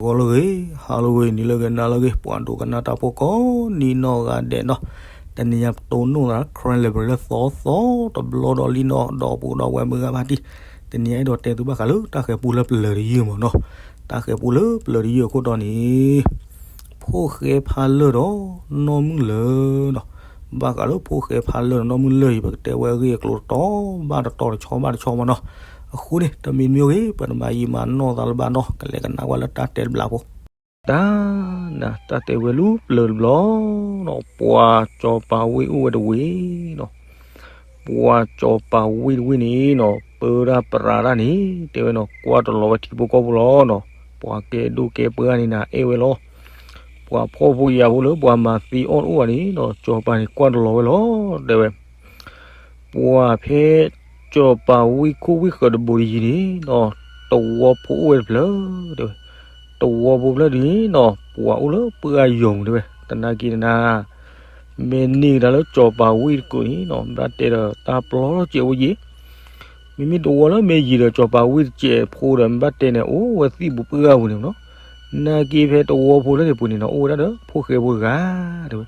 ဂီၤလၢအဂ့ၤ, ဟါလၢအဂ့ၤ, နံၤလၢအဂ့ၤ, နၤလၢအဂ့ၤ, ပှၤဒိကနၣ်တၢ်ဖိကိးနံၤနီၢ်ဂၤဒဲးနီၤ, တနံၤညါပတိၢ်နီၣ်သး Karen Library လၢသီသီတဘျီဒီးလံနီၤ, ဒီပုၢ်ဒီဝဲၢ်မုၢ်ဂၤဖါတံၢ်, တနံၤညါအဲၣ်ဒိးတဲသုဘၣ်ဃးလၢတၢ်ဃဲၤပူလၢပျၢၤတယုၢ်မးနီၤ, တၢ်ဃဲၤပူလၢပျၢၤတယုၢ်အခိၣ်တီန့ၣ် ဖိၣ်ဃဲဖးလၢာ်ဒီးနီၢ်မုၢ်လၢာ်နီၤ, ဘၣ်ဃးလၢဖိၣ်ဃဲဖးလၢာ်ဒီးနီၢ်မုၢ်လၢာ်အံၤ ပကတဲဝဲအဂ့ၢ်အကျိၤတတီၤဘၣ်တတီၤတဆီဘၣ်တဆီမးနီၤ, အဃိန့ၣ် တမံၤမံၤဂ့ၤ ပတမၤယံာ်မၤနီၢ်သးလၢၤဘၣ်နီၤ, ကလဲၤကနၣ်ဝဲလၢတၢ်တဲတဘျီဖိ တၢ်နၤ တၢ်တဲဝဲလၢပျၢၤတဘျီနီၤ, ပှၤစီၤပၤဝ့ၢ်အိၣ်ဝဲတဝ့ၢ်နီၤ, ပှၤစီၤပၤဝ့ၢ်တဝ့ၢ်န့ၣ်နီၤ, ပၢတၢ်ပြးတၢ်န့ၣ် တဲဝဲနီၤ, ကွၢ်တလီၤဝဲထံဖိကီၢ်ဖိလီၤနီၤ, ပှၤကဲဒိၣ်ကဲပှၢ်န့ၣ်နၤ အဲၣ်ဝဲလီၤ, ပှၤဖှီၣ်ဖိယာ်ဖိလၢပှၤမၤသံအီၣ်တအိၣ်ဘၣ်န့ၣ်နီၤ, စီၤပၤန့ၣ်ကွၢ်တလီၤဝဲလီၤ, တဲဝဲ ပှၤဖဲစီၤပၤဝ့ၢ်ခိၣ်ဝ့ၢ်ဃၢၤတဘိးတယံၤန့ၣ်နီၤ, တဝီဖိအိၣ်ဝဲတဖျၢၣ်, တဲဝဲ, တဝီဖိဖျၢၣ်ဒ်န့ၣ်နီၤ, ပှၤအိၣ်လၢပှၢ်ယီၤမူၤ တဲဝဲ, သနာ်က့န့ၣ်နၤ မ့ၢ်န့ၢ်ကဒါလၢစီၤပၤဝ့ၢ်တကုာ်န့ၣ်နီၤ, ဘၣ်တဲဒီးတၢ်ပျီထီၣ်စဲးဝဲယ့ၢ်, မ့မ့ၢ်တဝီလၢမ့ၢ်ယံၤဒီးစီၤပၤဝ့ၢ်တစဲးဖိဒီး မ့ၢ်ဘၣ်တဲန့ၣ် အိၣ်ဝဲသံၣ်ပူၤပှၢ်ဂၤပူၤန့ၣ်နီၤ, သနာ်က့ဖဲတဝီဖိလၢန့ၣ်ပူၤန့ၣ်နီၤ, အိၣ်ဝဲဒၣ်ဒီးဖိၣ်ဃဲဖိတဂၤ, တဲဝဲ,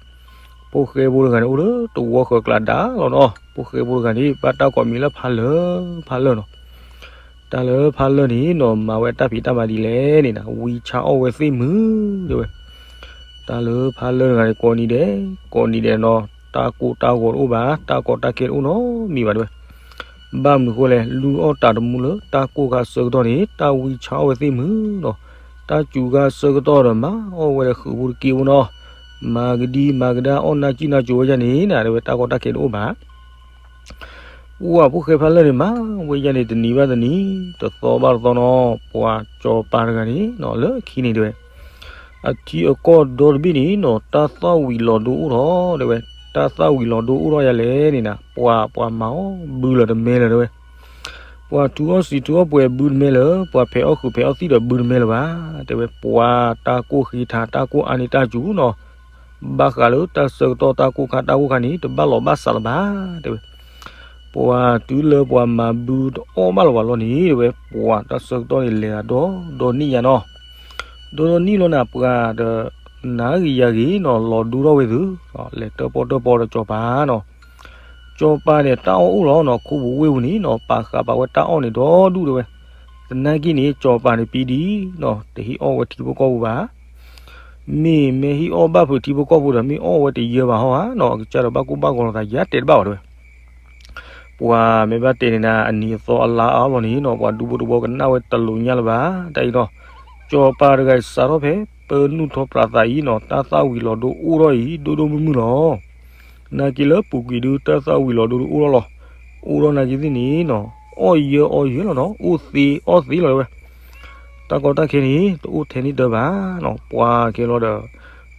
ဖိၣ်ဃဲဖိတဂၤန့ၣ် အိၣ်လၢတဝီဃၢၤကျးဒါလီၤနီၤ, ဖိၣ်ဃဲဖိတဂၤန့ၣ် ဘၣ်တၢ်ကိးမံၤလၢဖးလၢာ်, ဖးလၢာ်နီၤ တၢ်လၢဖးလၢာ်န့ၣ်နီၤ, မၤဝဲတၢ်ဖံးတၢ်မၤဒ်လဲၣ်န့ၣ်နၤ, ဝံဆါအီၣ်ဝဲသ့ၣ်မုာ်, တဲဝဲ, တၢ်လၢဖးလၢာ်တဂၤန့ၣ် ကိးနံၤဒဲး, ကိးနံၤဒဲးနီၤ, တၢ်ကိၢ်တၢ်ဂီၤတအိၣ်ဘၣ်, တၢ်ကီတၢ်ခဲတအိၣ်နီတမံၤဘၣ် တဲဝဲ, ဘၣ်မနုၤဃိလဲၣ်, လုၢ်အီၣ်တၢ်တမူလၢတၢ်ကိၢ်ခါဆၢကတီၢ်န့ၣ် တၢ်ဝံဆါအီၣ်ဝဲသ့ၣ်မုာ်နီၤ, တၢ်စူၤခါဆၢကတီၢ်ဒီး မၤအီၣ်ဝဲဒီးဃုာ်ဖိတက့ၢ်ဖိနီၤ, မၤကဒံမၤကဒါအီၣ်နၢ်ကံၣ်နၢ်ကၠိဝဲဒၣ်န့ၣ်နၤ, တဲဝဲ, တၢ်ကီတၢ်ခဲတအိၣ်ဘၣ် ပှၤဖိၣ်ဃဲဖးလၢာ်န့ၣ် မၤဝဲဒၣ်န့ၣ် တနံၤဘၣ်တနံၤ, တသီဘၣ်တသီနီၤ, ပှၤစီၤပၤတဂၤန့ၣ်နီၤ, လၢခံန့ၣ်တဲဝဲ, အထံအကီၢ်ဒီတဘ့ၣ်န့ၣ်နီၤ, တၢ်သၣ်ဝံၤလီၤဒိအိၣ်ထီၣ်, တဲဝဲ, တၢ်သၣ်ဝံၤလီၤဒိအိၣ်ထီၣ်ယၤလဲၣ်န့ၣ်နၤ, ပှၤ ပှၤမၤအီၣ်ဘုလၢၤတမဲလၢၤ တဲဝဲ, ပှၤထူအီၣ်စံာ်ထူအီၣ်ပှဲၤဘုတမဲလၢၤ, ပှၤဖဲးအီၣ်ဃုာ်ဖဲးအီၣ်သံၣ်ဒီးဘုတမဲလၢၤဘၣ်, တဲဝဲ, ပှၤတၢ်ကိၢ်ဃ့ထါ တၢ်ကိၢ်အါန့ၢ်တၢ်စူၤနီၤ, ဘၣ်ဃးလၢတၢ်ဆၢကတီၢ်တၢ်ကိၢ်ခါတၢ်ကိၢ်ခါန့ၣ် တဘၣ်လီၤဘၣ်စးလၢၤဘၣ်, တဲဝဲ, ပှၤတုၤလၢပှၤမၤဘုတအီၣ်ဘၣ်လၢၤဘၣ်လီၤန့ၣ် တဲဝဲ, ပှၤတၢ်ဆၢကတီၢ်န့ၣ်လဲၤသးဒီဒီနံၣ်ညါနီၤ, ဒီဒီနံၣ်လီၤနၤ, ပှၤဒီးနၤဂ့ၤယၤဂ့ၤနီၤ, လီၤဒိထီၣ်ဝဲသု, လဲၤတၢၣ်ပီၣ်တၢၣ်ပီဒီးစီၤပၤနီၤ, စီၤပၤန့ၣ် တၢ်အီၣ်အိၣ်လီၤနီၤ, ခိၣ်ပူၤဝ့ၢ်ပူၤန့ၣ်နီၤ, ပာ်ဃာ်ပာ်ဝဲတၢ်အီၣ်န့ၣ်ဒီဒူၣ် တဲဝဲ, သနာ်က့န့ၣ် စီၤပၤန့ၣ်ပံဒံနီၤ, တဟ့ၣ်အီၣ်ဝဲထံဖိကီၢ်ဖိဘၣ် မ့ၢ်မ့ၢ်ဟ့ၣ်အီၣ်ဘၣ်ဖုးထံဖိကီၢ်ဖိဒီး မ့ၢ်အီၣ်ဝဲတယၢဘၣ်ဟီဧါနီၤ, အကစၢ်ဒီးဘၣ်ကိၢ်ဘၣ်ဂီၤလိာ်သး ယတဲတဘၣ်ဘၣ် တဲဝဲ, ပှၤမ့ၢ်ဘၣ်တဲန့ၣ်နၤ, အနံၤအသီအလါအါလီၤန့ၣ်နီၤ, ပှၤဒူဖိတဝီကနၣ်ဝဲတလိၤညါလၢၤဘၣ်, တၢ်အံၤနီၤ, စီၤပၤတဂၤအံၤစးထီၣ်ဖဲ ပၢနုာ်ထီၣ်ပြးသးအံၤနီၤ, တၢ်သၣ်ဝံၤလီၤဒိအိၣ်ထီၣ်အံၤ ဒိၣ်ဒိၣ်မုၢ်မုၢ်လီၤ. နာ်က့လၢပူၤကွံာ်ဒု တၢ်သၣ်ဝံၤလီၤဒိအိၣ်ထီၣ်လီၤ. အိၣ်ထီၣ်နာ်က့သ့ၣ်န့ၣ်နီၤ, အီၣ်ယၢအီယၢလီၤနီၤ, အိၣ်သ့အီၣ်သ့လီၤတဲဝဲ. တၢ်ကီတၢ်ခဲန့ၣ် တအိၣ်ထဲန့ၣ်တၢ်ဘၣ်နီၤ, ပှၤကဲလီၤဒီး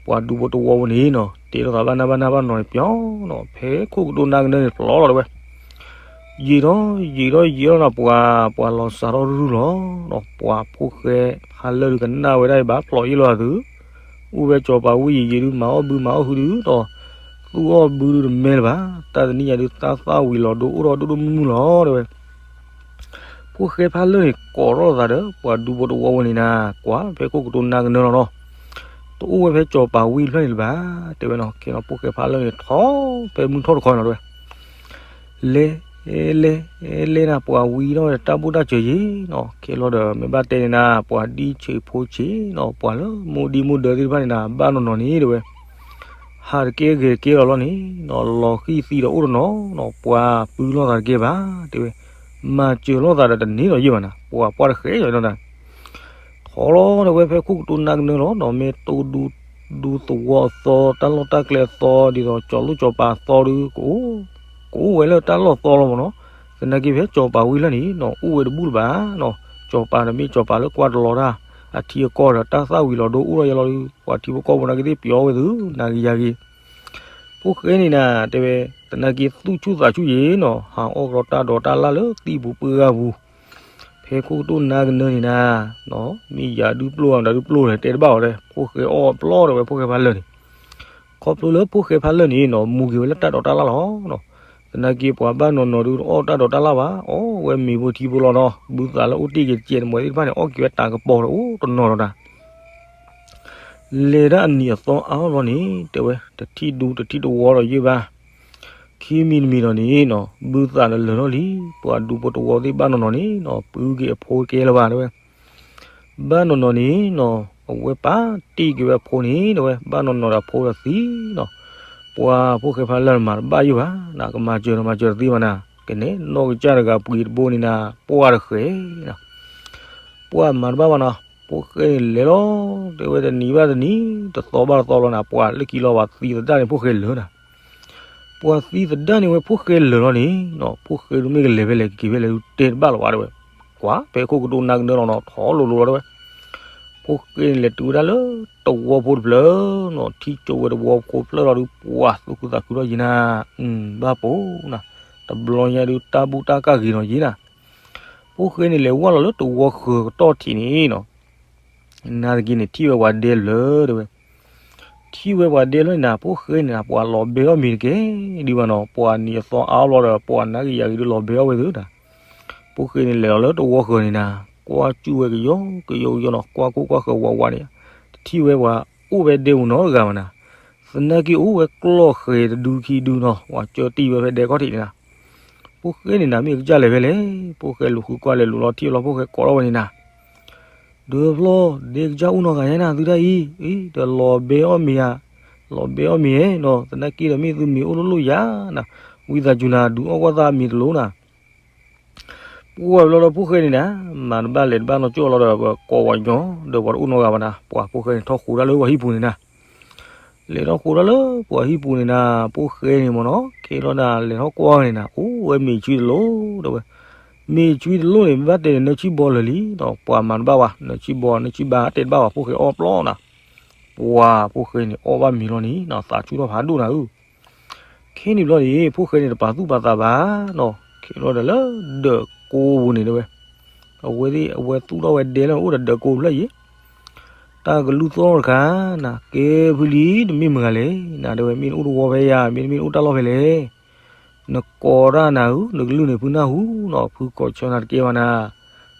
ပှၤဒူဖိတဝီဖိန့ၣ်နီၤ, တဲထီၣ်သးဘၣ်နၢ်ဘၣ်နၢ်ဘၣ်နီၤန့ၣ် ပျီနီၤ, ဖဲခိၣ်ကတိၤနါကနၢန့ၣ် ပျီလီၤတဲဝဲ. ယံာ်ထီၣ်ယံာ်ထီၣ်ယံာ်လီၤနီၤ, ပှၤ ပှၤလီၤစးထီၣ်ရုၢ်လီၤနီၤ, ပှၤဖိၣ်ဃဲဖးလၢာ်ဒုကနၣ်ဝဲဒၣ်အံၤဘၣ် ဖျိးယံာ်လီၤအသု, အိၣ်ဝဲစီၤပၤဝံယံာ်ယံာ်ဒု မၤအီၣ်ဘုမၤအီၣ်ဟုဒုဒီး သူၣ်အီၣ်ဘုဒုတမဲလၢၤဘၣ်, တၢ်တနံၣ်ညါဒု တၢ်သၣ်ဝံၤလီၤဒိအိၣ်ထီၣ်ဒိၣ်ဒိၣ်မုၢ်မုၢ်လီၤတဲဝဲ. ဖိၣ်ဃဲဖးလၢာ်န့ၣ် ကိးထီၣ်သးဒီး ပှၤဒူဖိတဝီဖိန့ၣ်နၤ, ကွၢ်ဖဲခိၣ်ကတိၤနါကနၢလီၤနီၤ, တအိၣ်ဝဲဖဲစီၤပၤဝံဖျၢၣ်န့ၣ်လၢၤဘၣ်, တဲဝဲနီၤ, ခဲလီၤဖိၣ်ဃဲဖးလၢာ်န့ၣ် ထီၣ်ဖဲမုၢ်ထီၣ်တခီနီၤတဲဝဲ. လဲၤ လဲၤ လဲၤနၤ ပှၤဝံထီၣ်ဝဲတၢ်ဘူၣ်တၢ်စၢၤယံၤနီၤ, ခဲလီၤဒီး မ့ၢ်ဘၣ်တဲန့ၣ်နၤ ပှၤဒံဆံးဖိဆံးနီၤ, ပှၤလၢမိၢ်ဒံမိၢ်ဒၢသ့ၣ်တဖၣ်န့ၣ်နၤ ဘၣ်နီၢ်နီၢ်န့ၣ်တဲဝဲ, ဟးတကဲဂဲၤတကဲလီၤလီၤန့ၣ်နီၤ, လီၤဃံၢ်သံဒီးအိၣ်တနီၤနီၤ, ပှၤပုလီၢ်သးတကဲဘၣ်တဲဝဲ, မၤစၢၤလီၤသးဒီးတန့ၢ်ဒီးယဲၢ်ဘၣ်နၤ, ပှၤပှၢ်တဃဲယီၤနီၤနၤ ထီလီၤတဲဝဲ ဖဲခိၣ်ကတိၤနါကနၢလီၤနီၤ, မ့ၢ်တိၢ်ဒူ ဒူသဝီအသီ တၢ်လီၢ်တၢ်ကျဲအသီ ဒ်သိးကၠီၤလိၣ်ကၠီၤပၤအသီဒု ကအိၣ်ဝဲလၢတၢ်လီၢ်သီလီၤမးနီၤ, သနာ်က့ဖဲစီၤပၤဝံလၢာ်န့ၣ်နီၤ အိၣ်ဝဲတဘူၣ်လၢၤဘၣ်နီၤ, စီၤပၤန့ၣ်မ့ၢ်စီၤပၤလၢကွၢ်တလီၤတၢ် အထံအကီၢ်ဒီး တၢ်သၣ်ဝံၤလီၤဒိအိၣ်ထီၣ်ယဲလီၤဒု ပှၤထံဖိကီၢ်ဖိနာ်က့သ့ၣ်ပျီဝဲသု နၤဂ့ၤယၤဂ့ၤ ဖိၣ်ဃဲန့ၣ်နၤ တဲဝဲ သနာ်က့သူၣ်ဆူၣ်သးဆူၣ်ယံၤနီၤ, ဟးအီၣ်ကဒီးတၢ်ဒိးတၢ်လၣ်လၢသံၣ်ပူၤပှၢ်ဂၤပူၤ, ဖဲခိၣ်ကတိၤနါကနၢန့ၣ်နၤ, မ့ၢ်ယၤဒုပျိၢ်အမတၤဒုပျိၢ်လဲၣ် တဲတဘၣ်အီၤဒီး ဖိၣ်ဃဲအီၣ်ပျီတဲဝဲ ဖိၣ်ဃဲဖးလၢာ်န့ၣ်, ခီဖျိလၢဖိၣ်ဃဲဖးလၢာ်န့ၣ်နီၤ မူက့ၤဝဲလၢတၢ်ဒိးတၢ်လၣ်လီၤနီၤ, သနာ်က့ပှၤဘၣ်နီၢ်နီၢ်ဒုတအီၣ်တၢ်ဒိးတၢ်လၣ်ဘၣ်, အီၣ်ဝဲမ့ၤဖိထံဖိလီၤနီၤ, ဘုသးလၢအိၣ်တ့ၢ်က့ၤတကဲးတမှဲၤသ့ၣ်တဖၣ်န့ၣ် အီၣ်က့ၤဝဲတၢ်ကပီၤဒီးအိၣ်တနီၤလီၤတၢ် လဲၤဒၣ်အနံၤအသီအါအီၤဘျီန့ၣ် တဲဝဲ တထံၣ်ဒူတထံၣ်တဝီဒီးယ့ၢ်ဘၣ်, ခံမံၤတမံၤဒီးန့ၣ်နီၤ ဘုသးဒီးလၢာ်ထီၣ်လံ, ပှၤဒူဖိတဝီသ့ၣ်ဘၣ်နီၢ်နီၢ်န့ၣ်နီၤ ပုက့ၤအဖိကဲလၢၤဘၣ် တဲဝဲ. ဘၣ်နီၢ်နီၢ်န့ၣ်နီၤ အဝဲပာ်တ့ၢ်က့ၤဝဲအဖိန့ၣ် တဲဝဲ ဘၣ်နီၢ်နီၢ်ဒီးအဖိဒီးသံနီၤ, ပှၤဖိၣ်ဃဲဖးလၢာ်န့ၣ်မၤတဘၣ်ယိၣ်ဘၣ်နီၤ, ကမၤစၢၤဒီးမၤစၢၤတသ့ဘၣ်နီၤ, ကနဲနီၢ်ကစၢ်တဂၤပှ့ၤတဘိန့ၣ်နီၤ ပှၢ်တဃဲၤနီၤ ပှၢ်မၤတဘၣ်ဘၣ်နီၤ, ဖိၣ်ဃဲန့ၣ်လဲၤလီၤ, တဲဝဲတနံၤဘၣ်တနံၤ တသီဘၣ်တသီလီၤနီၤ, ပှၤလၢခံလီၤ ပှၤသံသဒၣ်န့ၣ်ဖိၣ်ဃဲလၢာ်နီၤ ပှၤသံသဒၣ်န့ၣ်ဝဲဖိၣ်ဃဲလၢာ်လီၤန့ၣ်နီၤ, ဖိၣ်ဃဲဒုးမ့ၢ်ကလဲၤဖဲလဲၣ်ကက့ၤဖဲလဲၣ်ဒုးတဲတဘၣ်လီၤဘၣ် တဲဝဲ. ကွၢ်ဖဲခိၣ်ကဒိနါကနၢလီၤနီၤ ထီၣ်လိၤလိၤလီၤ တဲဝဲ. ဖိၣ်ဃဲန့ၣ်လဲၤတုၤဝဲဒၣ်လၢတဝီဖိတဖျၢၣ်နီၤ, ထံၣ်ကၠိဝဲတဝီဖိတဖျၢၣ်လီၤဒုး ပှၤသူၣ်ခုသးခုထီၣ်ယံၤနၤ, ဘၣ်ပိၤနီၤ, တဘျီညါဒုးတၢ်ဘူၣ်တၢ်ကၢ်ဂ့ၤနီၤယံၤနၤ. ဖိၣ်ဃဲန့ၣ်လဲၤဝဲလီၤလၢတဝီဃၢၤကတီၢ်ထံးန့ၣ်နီၤ နာ်သက့န့ၣ် ထံၣ်ဝဲပှၤဒဲဖျၢၣ်တဲဝဲ, ထံၣ်ဝဲပှၤဒဲဖျၢၣ်န့ၣ် ဖိၣ်ဃဲန့ၣ် ပှၤလီၤဘဲအီၣ်မ့ၤတကဲဒံးဘၣ်နီၤ, ပှၤနံၤအသီအါအီၤဘျီဒီး ပှၤနာ်က့ယၤက့ၤဒုးလီၤဘဲအီၣ်ဝဲသ့ၣ်နီၤ. ဖိၣ်ဃဲန့ၣ် လဲၤလီၤလၢတဝီဃၢၤန့ၣ်နၤ, ကွၢ်စူၣ်ဝဲကယီကယီကယီနီၤ, ကွၢ်ကိၣ်ကွၢ်ဃၢၤဝးဝးန့ၣ်, တထံၣ်ဝဲပှၤအိၣ်ဖဲဒဲပူၤနီတဂၤဘၣ်နၤ, သနာ်က့အိၣ်ဝဲကျီၢ်ဃဲၤတဒုခံဒုနီၤ, ပှၤကၢတံၢ်ဝဲဖဲဒဲခီၣ်ထံးန့ၣ်နၤ. ဖိၣ်ဃဲန့ၣ်နၤ မ့ၢ်ကစၢ်လဲၤဖဲလဲၣ်, ဖိၣ်ဃဲလူၤဃုကွၢ်လဲၤလူၤလီၤထံၣ်လီၤ ဖိၣ်ဃဲကိးထီၣ်ဝဲန့ၣ်နၤ ဒၢဖျီၣ် ဒဲကစၢ်အိၣ်နီတဂၤယါနၤ သုတၢ်အံၤ, အံၤ ဒီးလီၤဘဲအီၣ်မ့ၤဧါ, လီၤဘဲအီၣ်မ့ၤဧါနီၤ, သနာ်က့ဒီးမ့ၢ်သုမ့ၤအိၣ်လိၣ်လိၣ်ယါနၤ, ဝံသးစူၤနၤ ဒုးအီၣ်ကွၢ်သးမ့ၤတလိၤနၤ. ပှၢ်ဘျီဒီးဖိၣ်ဃဲန့ၣ်နၤ, မၤတဘၣ်လဲၤတဘၣ်နီၢ်ကၠိၣ်လီၤဒီး ပှၤကိးဝဲညီ, ဒီးပှၤတအိၣ်နီတဂၤဘၣ်နၤ, ပှၤဖိၣ်ဃဲန့ၣ်ထီၣ်ဃိးဒၣ်လၢပှၤဟံၣ်ပူၤန့ၣ်နၤ လဲၤထီၣ်ဃိးဒၣ်လၢပှၤဟံၣ်ပူၤန့ၣ်နၤ, ဖိၣ်ဃဲန့ၣ်မ့ၢ်နီၤ ခဲလီၤနၤ လဲၤထီၣ်ကွၢ်န့ၣ်နၤ အိၣ်ဝဲမ့ၤဆှံတလိၣ် တဲဝဲ. မ့ၤဆှံတလိၣ်န့ၣ် ဘၣ်တဲန့ၣ် နၢဆံဘီလၢာ်လံနီၤ, ပှၤမၤတဘၣ်ဝဲ, နၢဆံဘီ နၢဆံဘါတဲတဘၣ်ဝဲ ဖိၣ်ဃဲအီၣ်ပျီနၤ. ပှၤဖိၣ်ဃဲန့ၣ် အီၣ်ဘၣ်မ့ၤလီၤန့ၣ်နီၤ သးဆူၣ်ထီၣ်ဖးဒိၣ်နၤဧၢ ခဲန့ၣ်ဘျီန့ၣ် ဖိၣ်ဃဲန့ၣ် တပာ်သူၣ်ပာ်သးဘၣ်နီၤ, ခဲလီၤဒီးလၢဒၢးကိးပူၤန့ၣ်တဲဝဲ, အဝဲသ့ၣ် အဝဲသူၣ်ထီၣ်ဝဲဒဲလၢအိၣ်ဒီးဒၢးကိးဖျၢၣ်ယံၤ, တၢ်ကလုၢ်သီၣ်တခါနၤ, ကဲဖုလံ တမ့ၢ်မတၤဂၤလဲၣ်နၤ တဲဝဲ, မ့ၢ်နအိၣ်တဝီဖဲယၤ မ့တမ့ၢ်နအိၣ်တၢ်လီၢ်ဖဲလဲၣ် နကိးတၢ်နၤဧၢ, နကလုၢ်န့ၣ်ဖုနၢ်ဟူနီၤ, ဖုကိးဆၢနၤတကဲဘၣ်နၤ,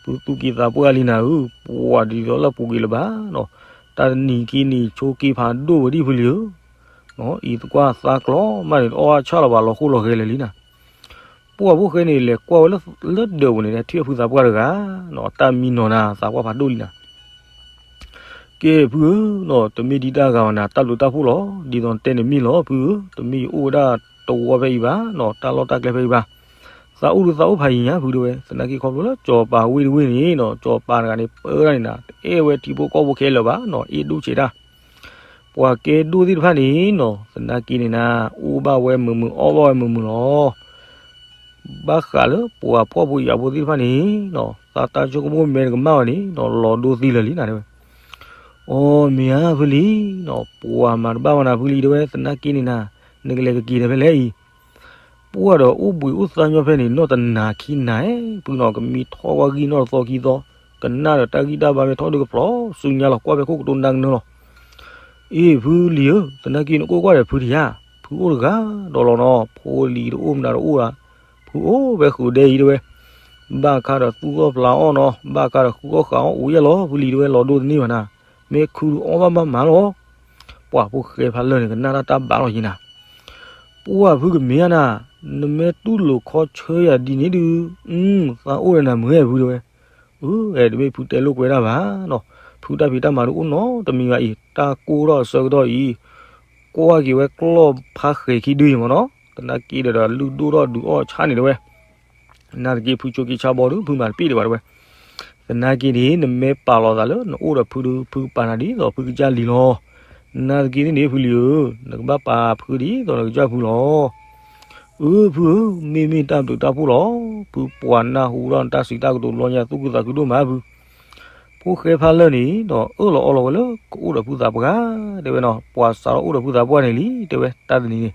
ဖုသူၣ်က့သးပှၢ်လံနၤဧၢ, ပှၤဒ်သိးလၢပူၤကွံာ်လၢၤဘၣ်နီၤ, တၢ်တနံၤခံနံၤဆိက့ဖးဒိၣ်ဝဲဒံၣ်ဖုလံဧၢ, အံၤသကွၢ်သးကျီမးန့ၣ် တအီၣ်ဆၣ်လီၤဘၣ် လီၤဃိလီၤဃဲၤလၢာ်လံနၤ. ပှၢ်ဖိၣ်ဃဲန့ၣ် လဲၤကွၢ်ဝဲလၢဒၢးပူၤန့ၣ် ထံၣ်ဝဲဖုသးပှၢ်တဂၤနီၤ, တၢ်မံနီၤနၤ သးပှၢ်ဖးဒိၣ်လံနၤ ကဲဖုဧၢနီၤ, တမ့ၢ်ဒ်တၢ်ဂၤဘၣ်နၤ, တၢ်ဘျုးတၢ်ဖှိၣ်လီၤ, ဒ်သိးနတဲန့ၣ်မ့ၢ်လီၤဖုဧၢ, တမ့ၢ်ယအိၣ်ဝဲဒၣ်တဝီဖဲအံၤဘၣ်နီၤ, တၢ်လီၢ်တၢ်ကျဲဖဲအံၤဘၣ်, သးအိၣ်ဒုးသးအိၣ်ဖးယံၤညါဖုတဲဝဲ, သနာ်က့ခီဖျိလၢစီၤပၤဝ့ၢ်တဝ့ၢ်န့ၣ်နီၤ, စီၤပၤတဂၤန့ၣ် ပၢတၢ်န့ၣ်နၤ, တအဲၣ်ဝဲထံဖိကီၢ်ဖိခဲလၢာ်ဘၣ်နီၤ, အ့ၣ်ဒိၣ်ဆံးတၢ် ပှၤကဲဒိၣ်သ့ၣ်တဖၣ်န့ၣ်နီၤ, သနာ်က့န့ၣ်နၤ, အိၣ်ဘၣ်ဝဲမုာ်မုာ် အီၣ်ဘၣ်ဝဲမုာ်မုာ်လီၤ. ဘၣ်ဃးလၢပှၤဖှီၣ်ဖိယာ်ဖိသ့ၣ်တဖၣ်န့ၣ်နီၤ, သးတၢ်ဆိကမိၣ်မဲာ်တကမၣ်ဝဲန့ၣ်နီၤ, လီၤဒိသံလၢာ်လံနၤတဲဝဲ. အိ မ့ၢ်ဧါဖုလံနီၤ, ပှၤမၤတဘၣ်ဝဲနၤဖုလံတဲဝဲ, သနာ်က့န့ၣ်နၤ, နကလဲၤကက့ၤဒီးဖဲလဲၣ်အံၤ ပှၢ်ဒီးအိၣ်ဘှံးအိၣ်သါညီဖဲန့ၣ် နီၢ်တနၤခံနၤဧၢ, ဖုနီၤ ကမံထီၣ်ဝဲဂံၢ်နီၢ်တသီခံသီ, ကနၣ်ဒီးတၢ်ဂံၢ်တၢ်ဘါမ့ၢ်ထီၣ်ဒုးကဖျီၣ်ဆူညါလီၤ, ကွၢ်ဖဲခိၣ်ကတိၤနါကနၢလီၤ. အ့ၣ် ဖုလံၤဧၢ, သနာ်က့နအိၣ်ကွၢ်ဒီးဖုတယါ, ဖုအိၣ်တဂၤဒီးလီၤနီၤ, ဖိလံၤတအိၣ်မနုၤတအိၣ်ဧါ, ဖုအိၣ်ဖဲဃုာ်ဒဲအံၤတဲဝဲ, ဘၣ်ခါဒီးသူၣ်အီၣ်ဖျးအီၣ်နီၤ, ဘၣ်ခါဒီးဃုအီၣ်ဃုအီၣ်အိၣ်ယဲၢ်လီၤ, ဖုလံၤတဲဝဲ လီၤဒိသန့ၢ်ဘၣ်နၤ, မ့ၢ်ခုဒုးအီၣ်ဘၣ်မးမးလီၤ. ပှၤဖိၣ်ဃဲဖးလၢာ်န့ၣ် ကနၣ်တၢ်တၢ်ဘၣ်လီၤယံၤနၤ ပှၢ်ဖုကမ့ၢ်ဧါနၤ, နမ့ၢ်တူၢ်လိာ်ခီဆၢယၤဒ်န့ၣ်ဒုး, သးအိၣ်ဒီးနၤမုာ်ဧဲဖုတဲဝဲ. အၢ အဲ တမ့ၢ်ဖုတဲလိာ်ကွဲတၢ်ဘၣ်နီၤ, ဖုတၢ်ဖံးတၢ်မၤဒုးအိၣ်နီတမံၤဘၣ်အံၤ, တၢ်ကိၢ်ထီၣ်အဆၢကတီၢ်အံၤ, ကွၢ်က့ၤဝဲကျီၢ်ဖးဃဲၤခံဒုအံၤမ့ၢ်နီၤ, သနာ်က့ဒီး လုၢ်ဒိၣ်ထီၣ်ဒုးအီၣ်ဆါန့ၣ်တဲဝဲ. နာ်သက့ဖုဆိက့ဆါဘီဒုး ဖုမၤတပ့ၢ်ဒံးဘၣ်တဲဝဲ. သနာ်က့န့ၣ် နမ့ၢ်ပာ်လီၤသးလၢနအိၣ်ဒီးဖုဒုး ဖုကပာ်နၤဒ်သိးဖုကစၢ်လံၤလီၤ. နာ်သက့န့ၣ် ဖုလံၤဧၢ, နကဘၣ်ပာ်ဖုဒ်သိးနကစၢ်ဖုလီၤ. အၢ ဖုဧၢ, မ့မ့ၢ်တၢ်ဘျုးတၢ်ဖှိၣ်လီၤ. ဖုပှၤနၢ်ဟူဒီးနတၢ်စံးတၢ်ကတိၤဘျီညါ သူၣ်ခုသးခုဒိၣ်မးဖု. ဖိၣ်ဃဲဖးလၢာ်န့ၣ်ဒီး အၢၣ်လီၤအီလီၤဝဲလၢကအိၣ်ဒီးဖုသးပှၢ် တဲဝဲနီၤ, ပှၤစးထီၣ်အိၣ်ဒီးဖုသးပှၢ်န့ၣ်လံ တဲဝဲ တၢ်တနံၤန့ၣ်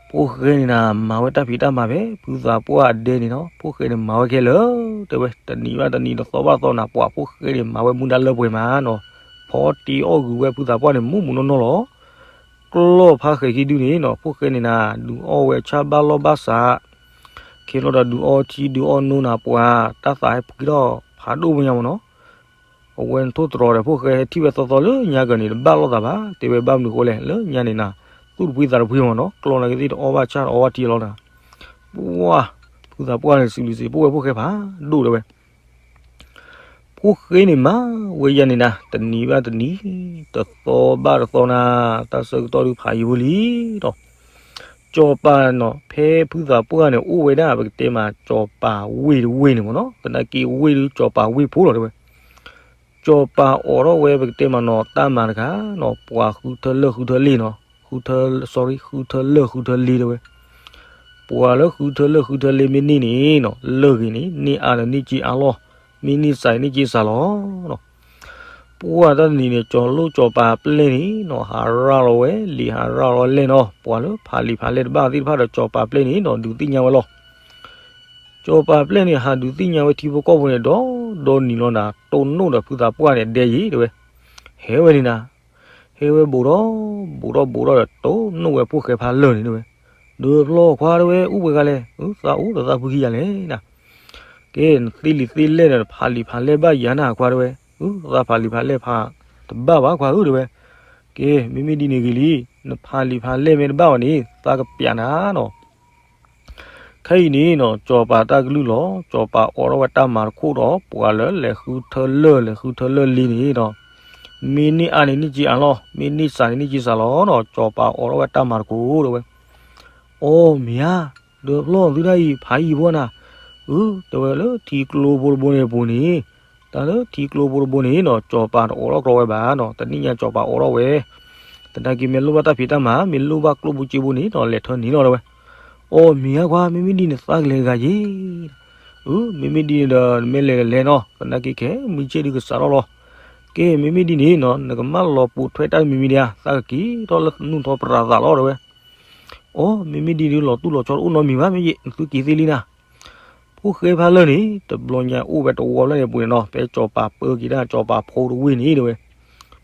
ဖိၣ်ဃဲန့ၣ်နၤ မၤဝဲတၢ်ဖံးတၢ်မၤဖဲ ဖုသးပှၢ်အဒဲန့ၣ်နီၤ, ဖိၣ်ဃဲန့ၣ်မၤဝဲခဲလၢာ် တဲဝဲ တနံၤဘၣ်တနံၤ တသီဘၣ်တသီနၤ ပှၤဖိၣ်ဃဲန့ၣ် မၤဝဲမူဒါလၢပှဲၤမးနီၤ, ဖီတ့အီၣ်ဂုာ်ဝဲဖုသးပှၢ်န့ၣ် မူးမူးနီၢ်နီၢ်လီၤ. ကျီၢ်ဖးဃဲၤခံဒုန့ၣ်နီၤ ဖိၣ်ဃဲန့ၣ်နၤ ဒုးအီၣ်ဝဲဆၣ်ဘၣ်လီၢ်ဘၣ်စး, ခဲလီၤဒီးဒုးအီထံဒုးအီနိနၤ ပှၤတၢ်သးဟဲပှ့ၤထီၣ်ဖးဒိၣ်မးညါမ့ၢ်နီၤ. အဝဲနထိၣ်တြီၤဒီး ဖိၣ်ဃဲဟဲထံၣ်ဝဲသီသီလၢညါကၢၤန့ၣ် တဘၣ်လိာ်သးဘၣ်, တဲဝဲဘၣ်မနုၤဃိလဲၣ်, လၢညါန့ၣ်နၤ, သူၣ်တဖှံသးတဖှံမ့ၢ်နီၤ, ကျီန့ၣ်ကသ့ၣ်တအီၣ်ဘၣ်ဆၣ်တအီဘၣ်ထံလီၤနၤ. ပှၢ်, ဖုသးပှၢ်န့ၣ် စံးဘျုးစံးဖှိၣ်ဝဲဖိၣ်ဃဲဖးဒိၣ်တဲဝဲ ဖိၣ်ဃဲန့ၣ်မၤဝဲယၤန့ၣ်နၤ, တနံၤဘၣ်တနံၤ, တသီဘၣ်တသီနၤ, တၢ်ဆၢကတီၢ်ဒုးဖးယံၤဖိလံဒီး, စီၤပၤနီၤ, ဖဲဖုသးပှၢ်န့ၣ် အိၣ်ဝဲဒၣ်ပကတဲမး စီၤပၤဝ့ၢ်တဝ့ၢ်န့ၣ်မ့ၢ်နီၤ, သနာ်က့ဝ့ၢ်ဒုးစီၤပၤဝ့ၢ်ဖိလီၤတဲဝဲ. စီၤပၤအိးထီၣ်ဝဲပကတဲမးနီၤ တၢ်မၤတခါနီၤ, ပှၤဃုထၢလၢၢ်ဃုထၢလ့ၢ်နီၤ, ဃုထၢ, sorry, ဃုထၢလၢၢ်ဃုထၢလ့ၢ်တဲဝဲ. ပှၤလၢဃုထၢလၢၢ်ဃုထၢလ့ၢ်မ့ၢ်န့ၢ်န့ၣ်နီၤ, လၢၢ်ဂ့ၤန့ၣ် န့ၢ်အါဒီးန့ၢ်က့အါလီၤ, မ့ၢ်န့ၢ်စးန့ၢ်က့စးလီၤ. ပှၢ်တၢ်တနံၤန့ၣ် စီၤလိၣ်စီၤပၤပျဲၢ်န့ၣ်နီၤ, ဟးရၣ်လီၤဝဲ, လံာ်ဟးရၣ်လီၤလဲၢ်နီၤ, ပှၤလၢဖးလံာ်ဖးလဲၢ်တဘၣ်သ့ၣ်တဖၣ်ဒီး စီၤပၤပျဲၢ်န့ၣ်နီၤ ဒုးသ့ၣ်ညါဝဲလီၤ. စီၤပၤပျဲၢ်န့ၣ် ဟးဒုးသ့ၣ်ညါဝဲထံဖိကီၢ်ဖိန့ၣ် ဒီးဒီနံၤလီၤနၤ, တိၢ်နီၣ်ဒီးဖုသးပှၢ်န့ၣ် ဒဲယံၤတဲဝဲ, ဟဲဝဲန့ၣ်နၤ, ဟဲဝဲဘူးထီၣ်, ဘူးထီၣ်ဘူးထီၣ်ဒီး တိၢ်နီၣ်ဝဲဖိၣ်ဃဲဖးလၢၢ်န့ၣ်တဲဝဲ, ဒီးဖျီခွါတဲဝဲ အူၣ်ပှဲၤဂၤလဲၣ်, သးအူတသးဖုခံဂၤလဲၣ်နၤ. ကဲ, နသ့လံာ်သ့လဲၢ်ဒီး နဖးလံာ်ဖးလဲၢ်ဘၣ်ယၤနၤခွါတဲဝဲ, သးဖးလံာ်ဖးလဲၢ်ဖးတဘၣ်ဘၣ်ခွါဧၢတဲဝဲ. ကဲ, မ့မ့ၢ်ဒ်န့ၣ်ဂ့ၤလံ, နဖးလံာ်ဖးလဲၢ်မ့ၢ်တဘၣ်ဘၣ်န့ၣ် သးကပျးနၤနီၤ. ခဲအံၤန့ၣ်နီၤ, စီၤပၤတၢ်ကလုၢ်လီၤ, စီၤပၤအိးထီၣ်ဝဲတၢ်မၤတခိၣ်ဒီး ပှၤလၢလဲၤဃုထၢလၢၢ် လဲၤဃုထၢလၢၢ်လံန့ၣ်ဒီး, မ့ၢ်န့ၢ်အါန့ၣ်န့ၢ်က့အါလီၤ, မ့ၢ်န့ၢ်စးန့ၣ်န့ၢ်က့စးလီၤနီၤ, စီၤပၤအိးထီၣ်ဝဲတၢ်မၤတခိၣ်တဲဝဲ. အိ မ့ၢ်ဧါ, ဒီးဖျီသုတၢ်အံၤ ဖးယံၤဖိနၤ, အု တဲဝဲလၢထံကျိဖိတဘိန့ၣ်အပူၤန့ၣ်, တၢ်လၢထံကျိဖိတဘိန့ၣ်နီၤ, စီၤပၤတအိးထီၣ်ကျီဝဲဘၣ်နီၤ, တနံၣ်ညါစီၤပၤအိးထီၣ်ဝဲ, သနာ်က့မ့ၢ်လိၣ်ဘၣ်တၢ်ဖံးတၢ်မၤ မ့ၢ်လိၣ်ဘၣ်ကျိၣ်ဖိစ့ဖိန့ၣ်နီၤ လဲၤထၢန့ၣ်လီၤတဲဝဲ. အိ မ့ၢ်ဧါခွါ, မ့မ့ၢ်ဒ်န့ၣ်သးကလဲၤဂၤယ့ၣ်, အု မ့မ့ၢ်ဒ်န့ၣ်ဒီး နမ့ၢ်လဲၤလဲၤနီၤ, သနာ်က့ခဲမုၢ်ဆ့ၣ်ဒုး ကစးထီၣ်လီၤ. ကဲ, မ့မ့ၢ်ဒ်န့ၣ်နီၤ, နကမၣ်လီၤပိာ်ထွဲတၢ်မံၤမံၤဒံးဧါ, သးကက့ၤထီၣ်လၢနူၢ်ထီၣ်ပြးသးလီၤတဲဝဲ. အိ မ့မ့ၢ်ဒ်န့ၣ် လီၤတူၢ်လီၤဆီတအိၣ်နီတမံၤဘၣ်, မ့ၢ်ယဲ နသုက့ၤသ့လံနၤ. ဖိၣ်ဃဲဖးလၢၢ်န့ၣ် တဘျီညါအိၣ်ဝဲတဝီဖျၢၣ်န့ၣ်အပူၤန့ၣ်နီၤ, ဖဲစီၤပၤပၢက့ၤတၢ် စီၤပၤဖိတဝ့ၢ်န့ၣ်တဲဝဲ.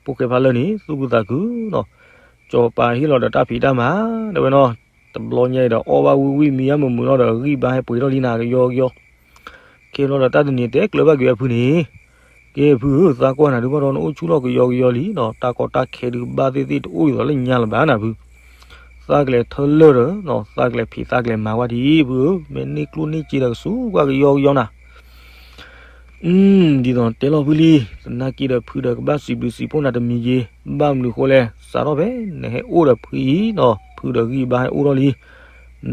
ဖိၣ်ဃဲဖးလၢၢ်န့ၣ် သူၣ်ခုသးခုနီၤ, စီၤပၤဟ့ၣ်လီၤဒီးတၢ်ဖံးတၢ်မၤတဲဝဲနီၤ, တဘျီညါအံၤဒီး အီၣ်ဘၣ်ဝံၣ်ဝံၣ် မံဘၣ်မုာ်မုာ်လီၤဒီး ဂံၢ်ဘါဟဲပှ့ၤထီၣ်လံနၤ ကယီကယီ. ခဲဘျီဒီးတၢ်တနံၤတဲကျၢၤဘၣ်က့ၤဝဲဖုန့ၣ်, ကဲဖုဧၢ, သးကွၢ်နၤဒုးဘၣ်ဒီး နအိၣ်ဆူၣ်ထီၣ်ကယီကယီလံနီၤ, တၢ်ကီတၢ်ခဲဒုးဘၣ်သ့ၣ်သ့ၣ်တအိၣ်ဒ်သိးလၢညါလၢၤဘၣ်နၤဖု. သးကလဲၤထၢလၢၢ်ဒီးနီၤ, သးကလဲၤဖံးသးကလဲၤမၤကွၢ်ထံဖုဧၢ, မ့ၢ်န့ၢ်ကျိၣ်န့ၢ်စ့ဒီးကစူးကွၢ်ကယီကယီနၤ. ဒ်သိးတဲလီၤဖုလံ, သနာ်က့ဒီးဖုဒီးကဘၣ်စံးဘျုးစံးဖှိၣ်နၤတမံၤက့ၤ, ဘၣ်မနုၤဃိလဲၣ်, စးထီၣ်ဖဲ နဟဲအိၣ်ဒီးဖုအံၤနီၤ, ဖုဒီးဂံၢ်ဘါဟဲအိၣ်ထီၣ်လံ.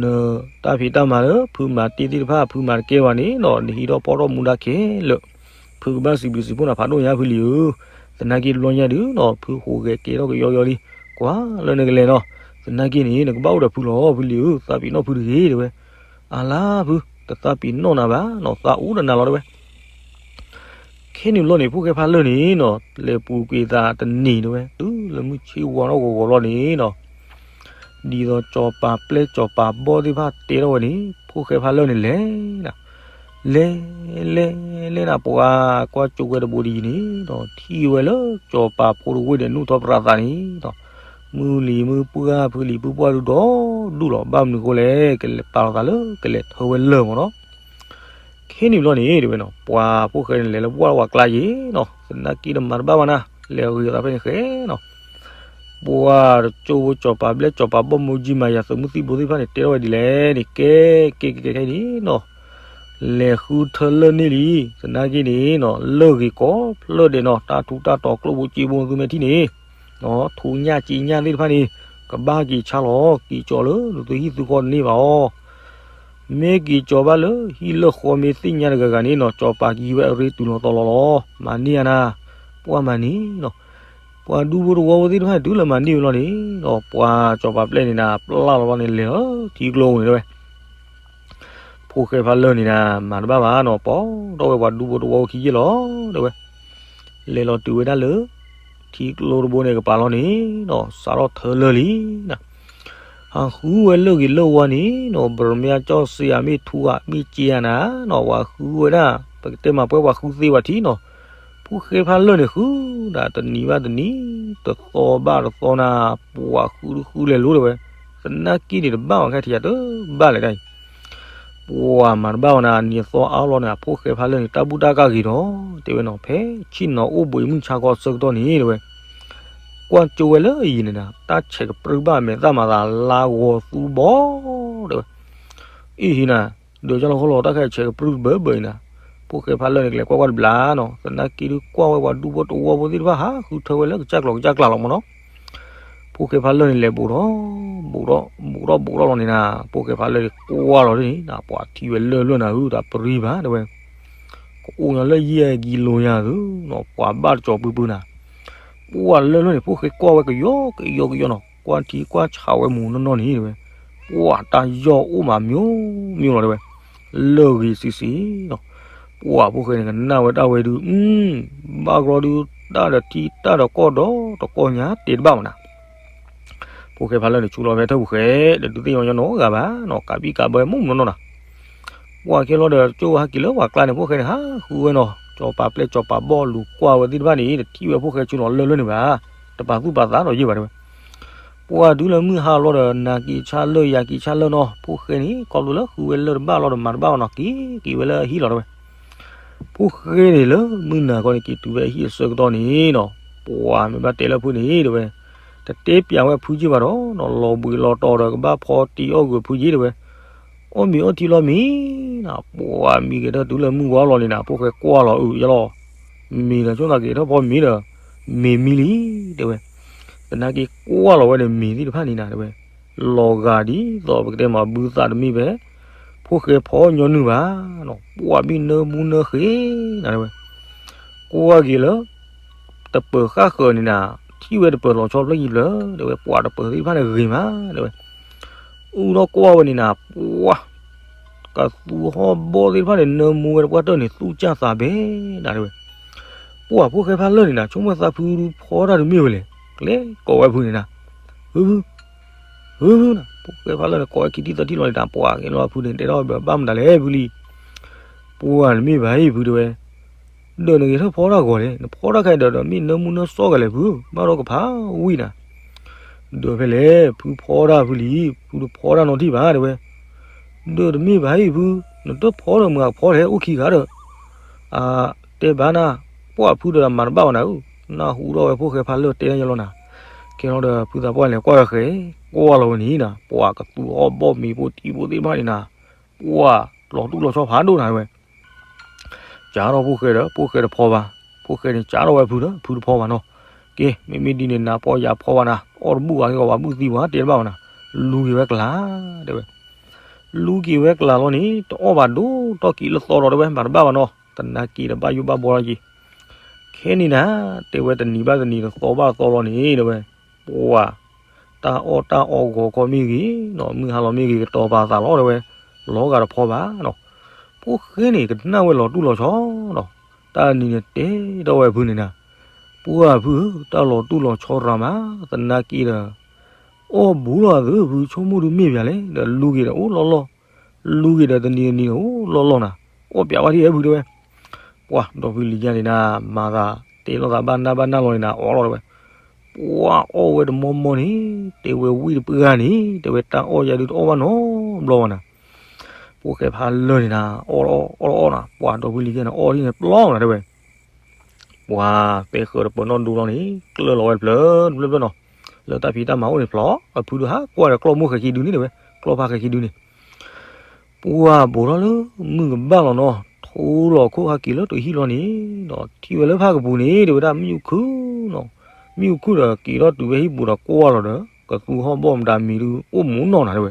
နတၢ်ဖံးတၢ်မၤလၢဖုမၤတ့ၢ်သ့ၣ်တဖၣ် ဖုမၤတကဲဘၣ်န့ၣ်နီၤ, နဟံးထီၣ်ဖီၣ်ထီၣ်မူဒါခဲလၢာ်, ဖုကဘၣ်စံးဘျုးစံးဖှိၣ်နၤဖးဒိၣ်ညါဖုလံဧၢ. သနာ်က့တဘျီညါဒုးနီၤ, ဖုဟူးဂဲၤကဲထီၣ်ကယီကယီလံ, ကွၢ်လၢနကလဲၤနီၤ. သနာ်က့န့ၣ် နကဘၣ်အိၣ်ဒီးဖုလီၤဖုလံဧၢ, သးပ့ၤနီၣ်ဖုတဂ့ၤတဲဝဲ. အလါဖု, တသးပ့ၤနီၣ်နၤဘၣ်နီၤ, သးအိၣ်ဒီးနၤလီၤတဲဝဲ. ခဲန့ၣ်ဘျီန့ၣ် ဖိၣ်ဃဲဖးလၢၢ်န့ၣ်နီၤ, လဲၤပူၤကွံာ်သးတန့ၢ်တဲဝဲ, တုၤလၢမုၢ်ဆ့ၣ်ဝါထီၣ်ဂီၤဂီၤလီၤန့ၣ်နီၤ, ဒ်သိးစီၤပၤပျဲၢ်စီၤပၤဘီၣ်သ့ၣ်တဖၣ်တဲထီၣ်ဝဲန့ၣ် ဖိၣ်ဃဲဖးလၢၢ်န့ၣ်လဲၤနၤ, လဲၤ လဲၤ လဲၤနၤ, ပှၤကွၢ်ကၠိဝဲတဘိဒ်အံၤန့ၣ်ဒီး ထံၣ်ဝဲလၢစီၤပၤဖိတဝ့ၢ်ဒီး နူၢ်ထီၣ်ပြးသးန့ၣ်ဒီး မုၢ်လံၤမုၢ်ပှၢ် ဖုလံၤဖုပှၢ်ဒုးဒီဒူၣ်လီၤ. ဘၣ်မနုၤဃိလဲၣ်, ကလဲၤပာ်လီၤသးလၢ ကလဲၤထၢဝဲလၢၢ်မ့ၢ်နီၤ. ခဲန့ၣ်ဘျီန့ၣ်တဲဝဲနီၤ, ပှၤဖိၣ်ဃဲန့ၣ် လဲၤလၢပှၢ်ဝဲကျါယ့ၣ်နီၤ, သနာ်က့ဒီးမၤတဘၣ်ဘၣ်နၤ, လဲၤဂ့ၤသးဖဲန့ၣ်ဃဲနီၤ. ပှၤတကၠိဖိစီၤပၤဘျဲၣ်စီၤပၤဘီၣ်မိၢ်ကၠံမၤယၤ သုးမုၢ်သံၣ်ဘိသ့ၣ်တဖၣ်န့ၣ် တဲထီၣ်ဝဲဒ်လဲၣ်န့ၣ်, ကဲ ကဲ ကဲ ခဲအံၤန့ၣ်နီၤ, လဲၤဃုထၢလၢၢ်န့ၢ်လံ, သနာ်က့န့ၣ်နီၤ လၢၢ်ဂ့ၤကိးဖျၢၣ်ဒဲးနီၤ, တၢ်ထူးတၢ်တီၤကျိၣ်ဖိစ့ဖိ သုမ့ၢ်ထံၣ်န့ၣ် ထူညၣ်စ့ညၣ်သ့ၣ်တဖၣ်န့ၣ် ကဘၣ်က့ၤဆါလီၤ, က့ၤကၠီလၢသုဟံၣ်သုဃီတန့ၢ်ဘၣ်အီၤ. မ့ၢ်က့ၤကၠီဘၣ်လၢဟံၣ်လၢၢ်ဃီမ့ၢ်သ့ၣ်ညါတဂၤဂၤန့ၣ်နီၤ, စီၤပၤကယံၤဝဲအရ့တုၤလီၤတီၤလီၤလီၤ, မၤန့ၢ်ဧါနၤ, ပှၤမၤန့ၢ်နီၤ. ပှၤဒူဖိတဝီဖိသ့ၣ်တဖၣ်န့ၣ် တုၤလၢမၤန့ၢ်ဝဲလီၤန့ၣ်နီၤ, ပှၤစီၤပၤပျဲၢ်န့ၣ်နၤ ပျၢ်လီၤလီၤန့ၣ် လဲၤလီၤထံကျိန့ၣ်တဲဝဲ. ဖိၣ်ဃဲဖးလၢၢ်န့ၣ်နၤ မၤတဘၣ်ဘၣ်နီၤ, ပိာ်ထီၣ်ဝဲပှၤဒူဖိတဝီဖိခံယ့ၢ်လီၤတဲဝဲ. လဲၤလီၤတုၤဝဲဒၣ်လၢ ထံကျိတဘိန့ၣ်ကပၤလီၤန့ၣ်နီၤ, စးထီၣ်ထၢလၢၢ်လံနၤ. ဟးဃုဝဲလၢၢ်ဂ့ၤလၢၢ်ဝါန့ၣ်နီၤ, ဘြမၠၣ်ကၠီၣ်စ့ဧါ မ့ၢ်ထူဧါ မ့ၢ်စ့ဧါနၤနီၤ, ပှၤဃုဝဲဒၣ် ပကတဲမးပှဲၤပှၤဃုသ့ဝဲထံနီၤ. ဖိၣ်ဃဲဖးလၢၢ်န့ၣ်ဃုဒၣ်တနံၤဘၣ်တနံၤ, တသီဘၣ်တသီနၤ, ပှၤဃုတဃုလဲၤလိၤတဲဝဲ. သနာ်က့န့ၣ်တဘၣ်ဘၣ်ခဲထံၣ်ယၤတဘၣ်လဲၣ်ဒၣ်အံၤ ပှၤမၤတဘၣ်ဝဲနၤ နံၤအသီအါလီၤန့ၣ် အဖိၣ်ဃဲဖးလၢာ်န့ၣ် တၢ်ဘူၣ်တၢ်ကၢ်ဂ့ၤဒီး တဲဝဲနီၤ ဖဲဆ့ၣ်နီၤအိၣ်ဘှံးမုၢ်ဆါခီအဆၢကတီၢ်န့ၣ် တဲဝဲ, ကွၢ်ကၠိဝဲလၢအယံၤန့ၣ်နၤ တၢ်ဆဲးကပြုၢ်ဘၣ်မဲာ်သၣ်မၤသးလါဂီၤသူဘီ တဲဝဲ, အံၤဟံၤနၤ ဒုးကၢ်လီၤခီလီၤ တၢ်ခဲဆဲးကပြုၢ်ဘၢဘၢအံၤနၤ, ဖိၣ်ဃဲဖးလၢာ်န့ၣ် ကလဲၤကွၢ်ကွၢ်တဘျီနီၤ သနာ်က့ဒုးကွၢ်ဝဲပှၤဒူဖိတဝီဖိသ့ၣ်တဖၣ် ဟးဃုထၢဝဲလၢကစၢ်ကျီၤကစၢ်ကျါလီၤမၢ်နီၤ ဖိၣ်ဃဲဖးလၢာ်န့ၣ် လဲၤဘူးထီၣ် ဘူးထီၣ် ဘူးထီၣ်ဘူးထီၣ်လီၤန့ၣ်နၤ ဖိၣ်ဃဲဖးလၢာ်န့ၣ်ကွၢ်လီၤန့ၣ်နၤ ပှၤထံၣ်ဝဲလၢာ်လၢာ်နၤဧၢ တၢ်ပရံဘၣ်တဲဝဲ, ကအိၣ်ညီလၢယဲၢ်ကံလိယၤသုနီၤ ပှၤဘၣ်တကၠီၤပူၤပူၤနၤ, ပှၤလၢာ်လၢာ်န့ၣ် ဖိၣ်ဃဲကွၢ်ဝဲကယီကယီကယီနီၤ ကွၢ်ထံကွၢ်ဆးဝဲမူးနီၢ်နီၢ်န့ၣ်တဲဝဲ, ပှၤတၢ်ယီၢ်အိၣ်မးမံၤမံၤလီၤတဲဝဲ, လၢာ်ဂ့ၤစံးစံးနီၤ ပှၤဖိၣ်ဃဲန့ၣ် ကနၣ်ဝဲတၢ်ဝဲဒုး ဘၣ်ကြီဒုး တၢ်ဒီးထံတၢ်ဒီးကီၢ်ဒီးတကီၢ်ညါတဲတဘၣ်မးနၤ, ဖိၣ်ဃဲဖးလၢာ်န့ၣ် ဆူလီၤဖဲထၢၣ်ပူၤဃဲ ဒီးဒုးသ့ၣ်ညါညီနီတဂၤဘၣ်နီၤ ကးဘံၣ်ကးဘၢမူးမူးနီၢ်နီၢ်နၤ, ပှၤခဲလီၤဒီးကၠိဝဲဟးက့ၤလၢပှၤကျါန့ၣ် ဖိၣ်ဃဲန့ၣ် ဟးဃုဝဲနီၤ ကၠီၤပၤပျဲၢ်ကၠီၤပၤဘီၣ်လူၤကွၢ်ဝဲသ့ၣ်တဖၣ်န့ၣ် တထံၣ်ဝဲဖိၣ်ဃဲဆူလီၤလၢာ်လၢာ်န့ၣ်ဘၣ်, တပာ်သူၣ်ပာ်သးဒီးယဲၢ်ဘၣ်တဲဝဲ ပှၤတုၤလၢမုၢ်ဟါလီၤဒီး နၤက့ၤဆါလၢာ် ယၤက့ၤဆါလၢာ်နီၤ ဖိၣ်ဃဲန့ၣ် ခီဖျိလၢဃုဝဲလၢာ်တဘၣ်လီၤဒီးမၤတဘၣ်ဘၣ်နီၤ က့ၤက့ၤဝဲလၢဟံၣ်လီၤတဲဝဲ, ဖိၣ်ဃဲန့ၣ်လၢမုၢ်နၤခီန့ၣ် က့ၤတုၤဝဲအဟံၣ်အဆၢကတီၢ်န့ၣ်နီၤ ပှၤမ့ၢ်ဘၣ်တဲလၢဖုန့ၣ်တဲဝဲ, တတဲပျးဝဲဖုက့ဘၣ်ဒီးနီၤ လီၤဘှံးလီၤတီၤဒီးကဘၣ်ဖီတံၢ်အီၣ်ဂုာ်ဖုက့တဲဝဲ, အီၣ်မ့ၤအီထံလီၤမံၤနၤ ပှၤမံၤက့ၤထၢၣ်တုၤလၢမုၢ်ဝါလီၤန့ၣ်နၤ ဖိၣ်ဃဲကွၢ်လီၤအုးယလီၤ, မ့ၤဒီးဆိသးက့ၤထၢၣ်ဖီမ့ၤဒီး မ့ၤမံလံတဲဝဲ, သနာ်က့ကွၢ်လီၤဝဲဒီးမ့ၤသ့ၣ်တဖၣ်န့ၣ်နၤတဲဝဲ, လီၤဂာ်ဒ်သိးပကတဲမးဘုသးတမ့ၢ်ဘၣ်, ဖိၣ်ဃဲဖီညီနုၢ်ဘၣ်နီၤ ပှၤဘံၣ်နၢမူနၢဃ့နၤတဲဝဲ, ကွၢ်က့ၤလၢ တပၢၤဃၣ်ဃၢၤန့ၣ်နၤ, ထံၣ်ဝဲတပၢၤလီၤဆီဖျၢၣ်ယံၤဖျၢၣ် တဲဝဲ ပှၤတပၢၤသ့ၣ်တဖၣ်န့ၣ်ဂ့ၤမး တဲဝဲ, အူထီၣ်ကွၢ်ဝဲန့ၣ်နၤ ပှၤ ကသူဟီၣ်ဘီၣ်သ့ၣ်တဖၣ်န့ၣ် နၢမူဝဲတပှၢ်တၢၢ်န့ၣ် သူၣ်ကၢ်သးဘဲနၤ တဲဝဲ, ပှၤဖိၣ်ဃဲဖးလၢာ်န့ၣ်နၤ ဆိကမိၣ်သးဖုဖီတၢ်တမ့ၢ်ဝဲလဲၣ်, ကလဲၤကိးဝဲဖုန့ၣ်နၤ, ဖုဖု ဖုဖုနၤ ဖိၣ်ဃဲဖးလၢာ်န့ၣ် ကိးဝဲခံထံၣ်သၢထံၣ်လီၤန့ၣ် တၢ်ပှၤက့ၤလီၤဖုန့ၣ် တဲထီၣ်ဘၣ်မတၤလဲၣ်ဖုလံ ပှၤတမ့ၢ်ဘၣ်အံၤဖုတဲဝဲ, ဒီးနဂဲၤထၢၣ်ဖီတၢ်ဂီၤလဲၣ်, နဖီတၢ်ခဲဒီး ဒီးမ့ၢ်နၢမူနၢစီၣ်ကလဲၣ်ဖု, ဘၣ်ဒီးကဖးဝံၤနၤ, ဒီးဖဲလဲၣ် ဖုဖီတၢ်ဖုလံ, ဖုတဖီတၢ်နီတထံၣ်ဘၣ်တဲဝဲ, ဒီးတမ့ၢ်ဘၣ်အံၤဖု, နတဖီဒီးမုၢ်ဂၤဖီလဲၣ် အိၣ်ခံဂၤဒီး, အတဲဘၣ်နၤ, ပှၤဖုဒီးမၤတဘၣ်ဝဲနၤဧၢ, နၢ်ဟူထီၣ်ဝဲဖိၣ်ဃဲဖးလၢာ်တဲယလီၤနၤ, ခဲလီၤဒီးဖုသးပှၢ်လဲၤကွၢ်ဒီးဃဲ, ကွၢ်လီၤဝဲန့ၣ်နၤ, ပှၤကသူဟီၣ်ဘီၣ်မ့ၤဖိတံၢ်ဖိသ့ၣ်တဖၣ်န့ၣ်နၤ, ပှၤလီၤတူၢ်လီၤဆီဖးဒိၣ်နၤတဲဝဲ ကးထီၣ်ဖိၣ်ဃဲဒီး ဖိၣ်ဃဲတဖီဘၣ်, ဖိၣ်ဃဲန့ၣ်ကးထီၣ်ဝဲဖုဒီး ဖုတဖီဘၣ်နီၤ, က့ မ့မ့ၢ်ဒ်န့ၣ် နၤဖီယၤဖီဘၣ်နၤ, အီၣ်တဘူၣ်ဘၣ်က့ၤ ပှၤဘုၣ်သံပှၤတဲတဘၣ်ဘၣ်နၤ, လူၤက့ၤဝဲကျါ, တဲဝဲ, လူၤက့ၤဝဲကျါလီၤန့ၣ် တအီၣ်ဘၣ်ဒိၣ်ထီၣ်က့ၤလၢသီဒီးတဲဝဲ မၤတဘၣ်ဘၣ်နီၤ, သနာ်က့ဒီးဘၣ်ယိၣ်ဘၣ်ဘှီထီၣ်က့ၤ, ခဲန့ၣ်နၤ, တဲဝဲတနံၤဘၣ်တနံၤတသီဘၣ်တသီလီၤန့ၣ် တဲဝဲ, ပှၤ တၢ်အီၣ်တၢ်အီဂီၤခီမ့ၢ်ဂ့ၤ, မုၢ်ဟါလီၤမ့ၢ်ဂ့ၤ ကတီၤပာ်သးလီၤတဲဝဲ, လီၤဂာ်တဖီဘၣ်နီၤ, ဖိၣ်ဃဲန့ၣ် ကနၣ်ဝဲလီၤတူၢ်လီၤဆီနီၤ, တၢ်နံၤန့ၣ်တဲထီၣ်ဝဲဖုန့ၣ်နၤ, ပှၤဖုဧၢ တၢ်လီၤတူၢ်လီၤဆီရၤမး, သနာ်က့ဒီး အီၣ်ဘူးလီၤသုဖု ဆိကမိၣ်ဒုးမ့ၢ်ပၠးလဲၣ်, ဒီးလူၤက့ၤဒီးအိၣ်လီၢ်လီၢ်, လူၤက့ၤဒီးတနံၤတနံၤန့ၣ်အိၣ်လီၢ်လီၢ်နၤ, အီၣ်ပၠးဝဲဒ်အံၤဖုတဲဝဲ ပှၤဒီဖုလံၤယါန့ၣ်နၤ မၤသးတဲလိာ်သးဘၣ်နၢ်ဘၣ်နၢ်လီၤန့ၣ်နၤ အီၣ်လီၤတဲဝဲ, ပှၤအီၣ်ဝဲတမီမီန့ၣ် တဲဝဲဝံၣ်တပှၢ်ဂၤန့ၣ် တဲဝဲတၢ်အီၣ်ယါဒုးတအီၣ်ဘၣ်နီတဘျီဘၣ်နၤ, ဖိၣ်ဃဲဖးလၢာ်န့ၣ်နၤ အီၣ်အီၣ်အီၣ်အီၣ်နၤ ပှၤဒီဖုလံၤယါန့ၣ် အီၣ်ဒ်န့ၣ်ပျီနၤတဲဝဲ ပှၤသဲဃၢၤတပၢၤနီၣ်ဒိလီၤန့ၣ် ကျၢၢ်လီၤဝဲတဖျၢၣ်တဖျၢၣ်တဖျၢၣ်နီၤ, လၢတၢ်ဖံးတၢ်မၤအိၣ်န့ၣ်ဖျီ, အဖုဒုးဟးကွၢ်ဒီးကျီၢ်မိၢ်ဃဲၤခံဒုန့ၣ်တဲဝဲ, ကျီၢ်ဖါဃဲၤခံဒုန့ၣ် ပှၤဘူးထီၣ်လၢမုၢ်ကဘၣ်လီၤနီၤ, ထိလီၤခိၣ်ဟးက့ၤလၢတဟံၣ်လီၤန့ၣ်ဒီး ထံၣ်ဝဲလၢဖးကပူၤန့ၣ် တဲဝဲဒၣ်မ့ၣ်အူခုၣ်နီၤ, မ့ၣ်အူခုၣ်ဒီးက့ၤထီၣ်တုၤဝဲဟံၣ်ပူၤဒီးကွၢ်လီၤဒီး ကသူဟီၣ်ဘီၣ်မတၤမံၤဒုးအိၣ်မူနီၢ်နၤတဲဝဲ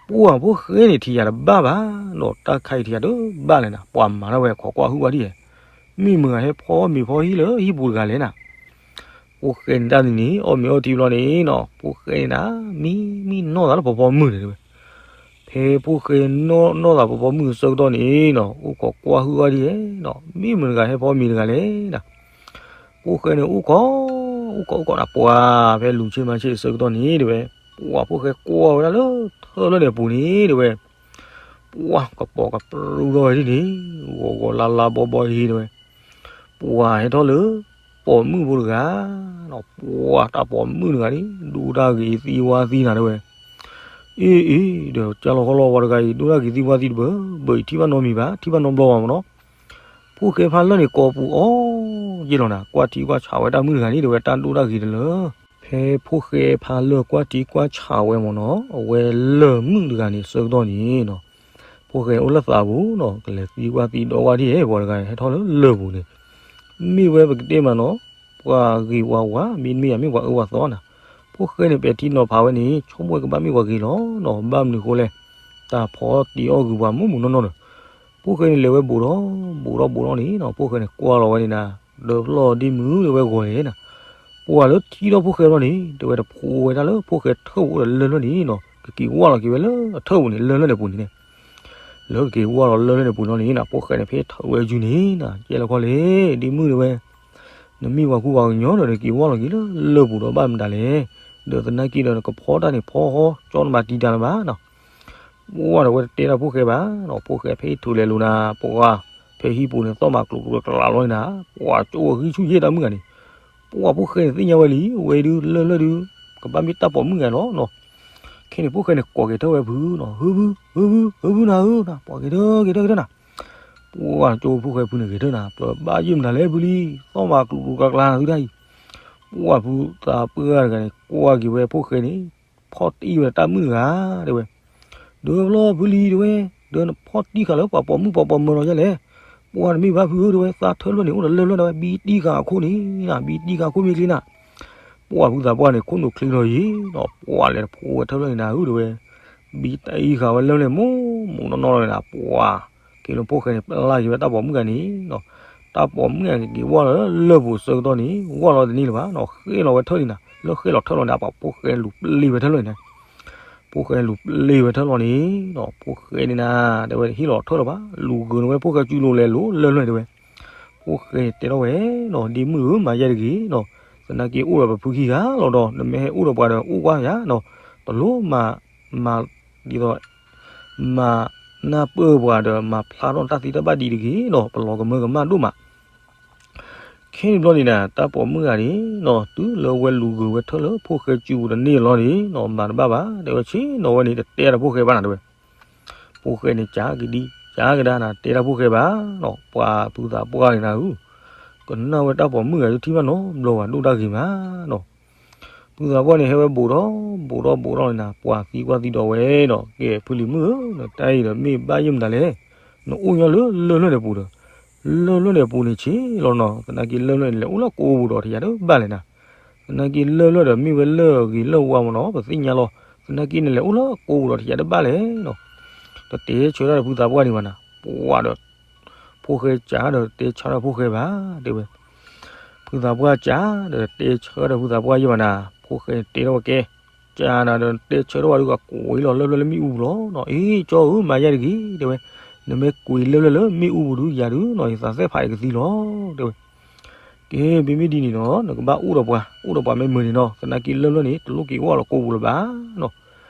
ပှၤဖိၣ်ဃဲန့ၣ်ထံၣ်ယၤတဘၣ်ဘၣ်, ဒီးတၢ်ခါအံၤထံၣ်ယၤတဘၣ်လဲၣ်နၤ, ပှၤမၤထီၣ်ဝဲခိးကွၢ်ဟုၣ်ဘၣ်ဒ်လဲၣ်, မ့ၢ်မတၤဂၤဟဲဖီမ့ၤဖီဟံၣ်လၢဟံၣ်ပူၤတဂၤလဲၣ်နၤ, ဖိၣ်ဃဲန့ၣ်တၢ်န့ၣ်န့ၣ် အီၣ်မ့ၤအီထံဘျီန့ၣ်နီၤ, ဖိၣ်ဃဲန့ၣ်နၤ မံမံနီၢ်သးလၢဖီဖီမုၢ်န့ၣ်တဲဝဲ, ဖဲဖိၣ်ဃဲနီၢ်သးဖီဖီမုၢ်အဆၢကတီၢ်န့ၣ်နီၤ အိၣ်ခိးကွၢ်ဟုၣ်ဘၣ်ဒ်လဲၣ်နီၤ, မ့ၢ်မတၤဂၤဟဲဖီမ့ၤတဂၤလဲၣ်နၤ ဖိၣ်ဃဲန့ၣ်အိၣ်ခိး, အိၣ်ခိးအိၣ်ခိးနၤ ပှၤဖဲလူၤဆ့မၤဆ့အဆၢကတီၢ်န့ၣ်တဲဝဲ, ပှၤဖိၣ်ဃဲကွၢ်ဝဲဒၣ်လၢထၢၣ်လၢန့ၣ်အပူၤန့ၣ်တဲဝဲ, ပှၤကပိာ်ကပြုထီၣ်ဝဲဒ်န့ၣ်, ဂီၤဂီၤလါလါဘီဘီဟ့ဟ့တဲဝဲ, ပှၤဟဲထီၣ်လၢ ပိာ်မုၣ်ဖိတဂၤ, ပှၤတၢ်ပိာ်မုၣ်တဂၤန့ၣ် ဒိၣ်တၢ်ဂ့ၤသံဝါသံနၤတဲဝဲ, အ့ၣ်အ့ၣ် ဒီးကၢ်လီၤဃီလီၤ ပှၤတဂၤအံၤ ဒိၣ်တၢ်ဂ့ၤသံဝါသံတဘၢဘၢအံၤ ထံၣ်ဘၣ်နီတမံၤဘၣ် ထံၣ်ဘၣ်နီတဘျီဘၣ်မ့ၢ်နီၤ. ဖိၣ်ဃဲဖးလၢၢ်န့ၣ် ကိးပူၤအီၤယ့ၢ်လီၤနၤ ကွၢ်ထံကွၢ်ဆးဝဲတၢ်မုၣ်တဂၤန့ၣ် တဲဝဲတၢ်ဒိၣ်တၢ်ဂ့ၤတလၢ ဖဲဖိၣ်ဃဲဖးလၢၢ်ကွၢ်ထံကွၢ်ဆးဝဲမ့ၢ်နီၤ အဝဲလၢၢ်မုၣ်တဂၤန့ၣ် ဆၢကတီၢ်န့ၣ်နီၤ ဖိၣ်ဃဲအိၣ်လၢသးပူၤနီၤ ကလဲၤသံကွၢ်သံဒီဝါဒ် ပှၤတဂၤဟဲထီၣ်လၢလၢၢ်ပူၤန့ၣ် မ့ၢ်ဝဲပကတဲမးနီၤ ပှၤဂ့ၤဝါဝါ မ့တမ့ၢ်ယၤမ့ၢ်ပှၤအၢပှၤသီနၤ. ဖိၣ်ဃဲန့ၣ် ပဲာ်ထံနီၤဖးဝဲန့ၣ် ဆိကမိၣ်ဝဲကဘၣ်မ့ၢ်ပှၤဂ့ၤလီၤနီၤ ဘၣ်မနုၤဃိလဲၣ် တၢ်ဖီတံၢ်အီၣ်ဂုၤပှၤမုၢ်မုၢ်နီၢ်နီၢ်ဒီး ဖိၣ်ဃဲန့ၣ် လဲၤဝဲဘူးဒီး ဘူးဒီးဘူးဒီးန့ၣ်နီၤ ဖိၣ်ဃဲန့ၣ် ကွၢ်လီၤဝဲန့ၣ်နၤ ဒီဖျီၣ်ဒ့မုၣ်တဲဝဲဂီၤလဲၣ်နၤ ပှၤလၢထံၣ်ထီၣ်ဖိၣ်ဃဲလီၤန့ၣ် တဲဝဲတဖိဝဲဒၣ်လၢဖိၣ်ဃဲထၢၣ်ပူၤအိၣ်ဒီးလၢၢ်လၢၢ်န့ၣ်နီၤ ကက့ၤဝၢ်လီၤက့ၤဝဲလၢအထၢၣ်ပူၤန့ၣ် လၢၢ်လၢၢ်န့ၣ်ပူၤန့ၣ်န့ၣ် လၢကက့ၤဝၢ်လီၤလၢၢ်လၢၢ်န့ၣ်ပူၤန့ၣ်န့ၣ် ဖိၣ်ဃဲန့ၣ် ဖဲထၢၣ်ဝဲအယုၢ်န့ၣ်နၤ ကဲလၢခီလဲၣ် ဒ့မုၣ်တဲဝဲ နမ့ၢ်ပှၤကူပှၤကညီဒီး နက့ၤဝၢ်လီၤက့ၤလၢလၢၢ်ပူၤဒီးဘၣ်မတၤလဲၣ် ဒီးသနာ်က့ဒီး နကဖီတၢ်န့ၣ်ဖီဃီ ကၠီနဘၣ်တံာ်တာ်လၢၤဘၣ်နီၤ ပှၤဒီးဝဲတတဲတၢ်ဖိၣ်ဃဲဘၣ်နီၤ ဖိၣ်ဃဲဖဲအံၤထူးလဲၤလိာ်နၤ ပှၤဖဲဟံၣ်ပူၤန့ၣ် သီၣ်မၤကျိၤကျိၤကျးလီၤန့ၣ်နၤ ပှၤကၠိဂံၢ်ဆူၣ်ယဲၢ်တၢ်မုၣ်ဂၤန့ၣ် ပှၤဖိၣ်ဃဲန့ၣ်သ့ၣ်ညါဝဲလံ ဝဲဒုးလၢၢ်လၢၢ်ဒုး ကဘၣ်မ့ၢ်တၢ်ပိာ်မုၣ်ဂၤလီၤနီၤ ခဲန့ၣ်ဖိၣ်ဃဲန့ၣ် ကိးက့ၤထၢၣ်ဝဲဖုနီၤ ဟုဖု ဟုဖု ဟုဖုနၤဧၢ ပှၤက့ၤထၢၣ်က့ၤထၢၣ်က့ၤထၢၣ်နၤ ပှၤကၠိဖိၣ်ဃဲဖုန့ၣ်က့ၤထၢၣ်နၤ ပဘၣ်ယုၢ်မတၤလဲၣ်ဖုလံ သီၣ်မၤကျိၤကျိၤကျးကျးနၤသုတၢ်အံၤ ပှၤဖုသးပှၢ်တဂၤန့ၣ် ကွၢ်က့ၤဝဲဖိၣ်ဃဲန့ၣ် ဖီၣ်တံၢ်ဝဲတၢ်မုၣ်တဂၤ တဲဝဲ ဒီးဖျီဖုလံတဲဝဲ ဒီးနဖီၣ်တံၢ်ဃာ်လၢပှၤပိာ်မုၣ်ပှၤပိာ်မၢၤလီၤယဲလဲၣ် ပှၤတမ့ၢ်ဘၣ်ဖုဧၢတဲဝဲ သးထၢၣ်လွဲၢ်န့ၣ် အိၣ်ဒီးလၢၢ်လွဲၢ်န့ၣ်ဝဲ ဘံတံၢ်ဃာ်အခိၣ်န့ၣ်နၤ ဘံတံၢ်ဃာ်အခိၣ်မ့ၢ်ချ့နၤ ပှၤဖုသးပှၢ်န့ၣ် ခိၣ်နူာ်ချ့လီၤယံၤနီၤ ပှၤလဲၤတဖိဝဲထၢၣ်လွဲၢ်န့ၣ်နၤဧၢတဲဝဲ ဘံတံၢ်ဃာ်ဝဲလၢၢ်လွဲၢ်မူမူနီၢ်နီၢ်လီၤန့ၣ်နၤ ပှၤ က့ၤလၢဖိၣ်ဃဲန့ၣ် ပျၢ်က့ၤဝဲတၢ်ပိာ်မုၣ်ဂၤန့ၣ်နီၤ တၢ်ပိာ်မုၣ်ဂၤက့ၤဝၢ်လီၤလၢလၢၢ်ပူၤဆၢကတီၢ်န့ၣ် ဝၢ်လီၤတန့ၢ်လၢၤဘၣ်နီၤ ဃဲလီၤဝဲထၢၣ်န့ၣ်နၤ လၢဃဲလီၤထၢၣ်လီၤန့ၣ် ပှၤဖိၣ်ဃဲလူၤပျ့ၤဝဲထၢၣ်လွဲၢ်န့ၣ် ဖိၣ်ဃဲလူၤပျ့ၤဝဲထၢၣ်လီၤန့ၣ်နီၤ ဖိၣ်ဃဲန့ၣ်နၤ တဲဝဲတဟ့ၣ်လီၤထၢၣ်လၢၤဘၣ် လူၤဂၢၢ်န့ၢ်ဝဲဖိၣ်ဃဲစုလိၤလဲၤလိၤလၢၢ်လွဲၢ်တဲဝဲ ဖိၣ်ဃဲန့ၣ်တဲထီၣ်ဝဲနီၤ ဒ့မုၣ်ဧၢ မၤယဲတဂ့ၤနီၤ သနာ်က့အိၣ်ဒီးပဖုခံဂၤလီၤဒီး နမ့ၢ်ဟဲအိၣ်ဒီးပှၤဒီးအိၣ်ကွၢ်ယၤနီၤ တလိၣ်မၤ မၤ ဒ်သိး မၤနၢ်ပၢၢ်ပှၤဒီး မၤဖျါထီၣ်တၢ်သ့တၢ်ဘၣ်ဒံးတဂ့ၤနီၤ ပလီၤကမၢကမၣ်ဒိၣ်မး ခဲန့ၣ်ဘျီန့ၣ်နၤ တၢ်ပိာ်မုၣ်ဂၤန့ၣ်နီၤ တုၤလၢဝဲလူၤဂၢၢ်ဝဲထၢၣ်လၢဖိၣ်ဃဲစုပူၤတန့ၢ်လီၤန့ၣ်နီၤ မၤတဘၣ်ဘၣ် တဲဝဲဆ့ၣ်နီၤဝဲန့ၣ် တတဲတၢ်ဖိၣ်ဃဲဘၣ်နၤတဲဝဲ ဖိၣ်ဃဲန့ၣ် ကးကဒံ ကးကဒါနၤ တဲတၢ်ဖိၣ်ဃဲဘၣ်နီၤ ပှၤဖုသးပှၢ်န့ၣ်နၤဧၢ ကနၣ်ဝဲတၢ်ပိာ်မုၣ်ဂၤဒုးထံၣ်ဘၣ်နီတဘျီဘၣ် ဒိၣ်တၢ်ဂ့ၤမးနီၤ ဖုသးပှၢ်န့ၣ် ဟဲဝဲဘူးဒီး ဘူးဒီးဘူးဒီးန့ၣ်နၤ ပှၤသံကွၢ်သံဒီးဝဲနီၤ ကဲဖုလံၤမုၣ်ဧၢ နတၢ်အံၤဒီးမ့ၢ်ဘၣ်ယုၢ်မတၤလဲၣ် နအိၣ်ညီလၢလၢၢ်လွဲၢ်န့ၣ်ပူၤဒီး လၢၢ်လွဲၢၢ်န့ၣ်ပူၤန့ၣ်ဆ့ၣ်လီၤနီၤ သနာ်က့လၢၢ်လွဲၢ်န့ၣ် လဲၤအိၣ်လၢကိးပူၤဒီးတယၤတဘၣ်လဲၣ်နၤ သနာ်က့လၢၢ်လွဲၢ်ဒီးမ့ၢ်ဝဲလၢၢ်ဂ့ၤလၢၢ်ဝါမ့ၢ်နီၤ ပသ့ၣ်ညါလီၤ သနာ်က့နလဲၤအိၣ်လၢကိးပူၤဒီးတယၤတဘၣ်လဲၣ်နီၤ တတဲဆၢတၢ်ဒီးဖုသးပှၢ်န့ၣ်ဘၣ်နၤ ပှၤဒီး ဖိၣ်ဃဲကးဒီးတဲဆၢတၢ်ဖိၣ်ဃဲဘၣ် တဲဝဲ ဖုသးပှၢ်ကးဒီးတဲဆၢဒီးဖုသးပှၢ်ယဲၢ်ဘၣ်နၤ ဖိၣ်ဃဲတဲထီၣ်ဝဲကဲ ကးနၤဒီးတဲဆၢထီၣ်ဝဲဒုးကကွံာ်လီၤလၢၢ်လွဲၢ်လၢမ့ၣ်အူပူၤလီၤနီၤ အ့ ကၠီဧၢ မၤယဲတဂ့ၤ တဲဝဲ နမ့ၢ်ကွံာ်လၢၢ်လွဲၢ်လၢမ့ၣ်အူပူၤဒုးယၤဒုးနီၤ ယသးသ့ၣ်ဖးယကသံလီၤ တဲဝဲ ကဲ မ့မ့ၢ်ဒ်န့ၣ်နီၤ နကဘၣ်အိၣ်ဒီးပှၤ အိၣ်ဒီးပှၤမ့ၢ်မုာ်န့ၣ်နီၤ သနာ်က့လၢၢ်လွဲၢ်န့ၣ် တလိၣ်က့ၤအိၣ်လၢကိးပူၤလၢၤဘၣ်နီၤ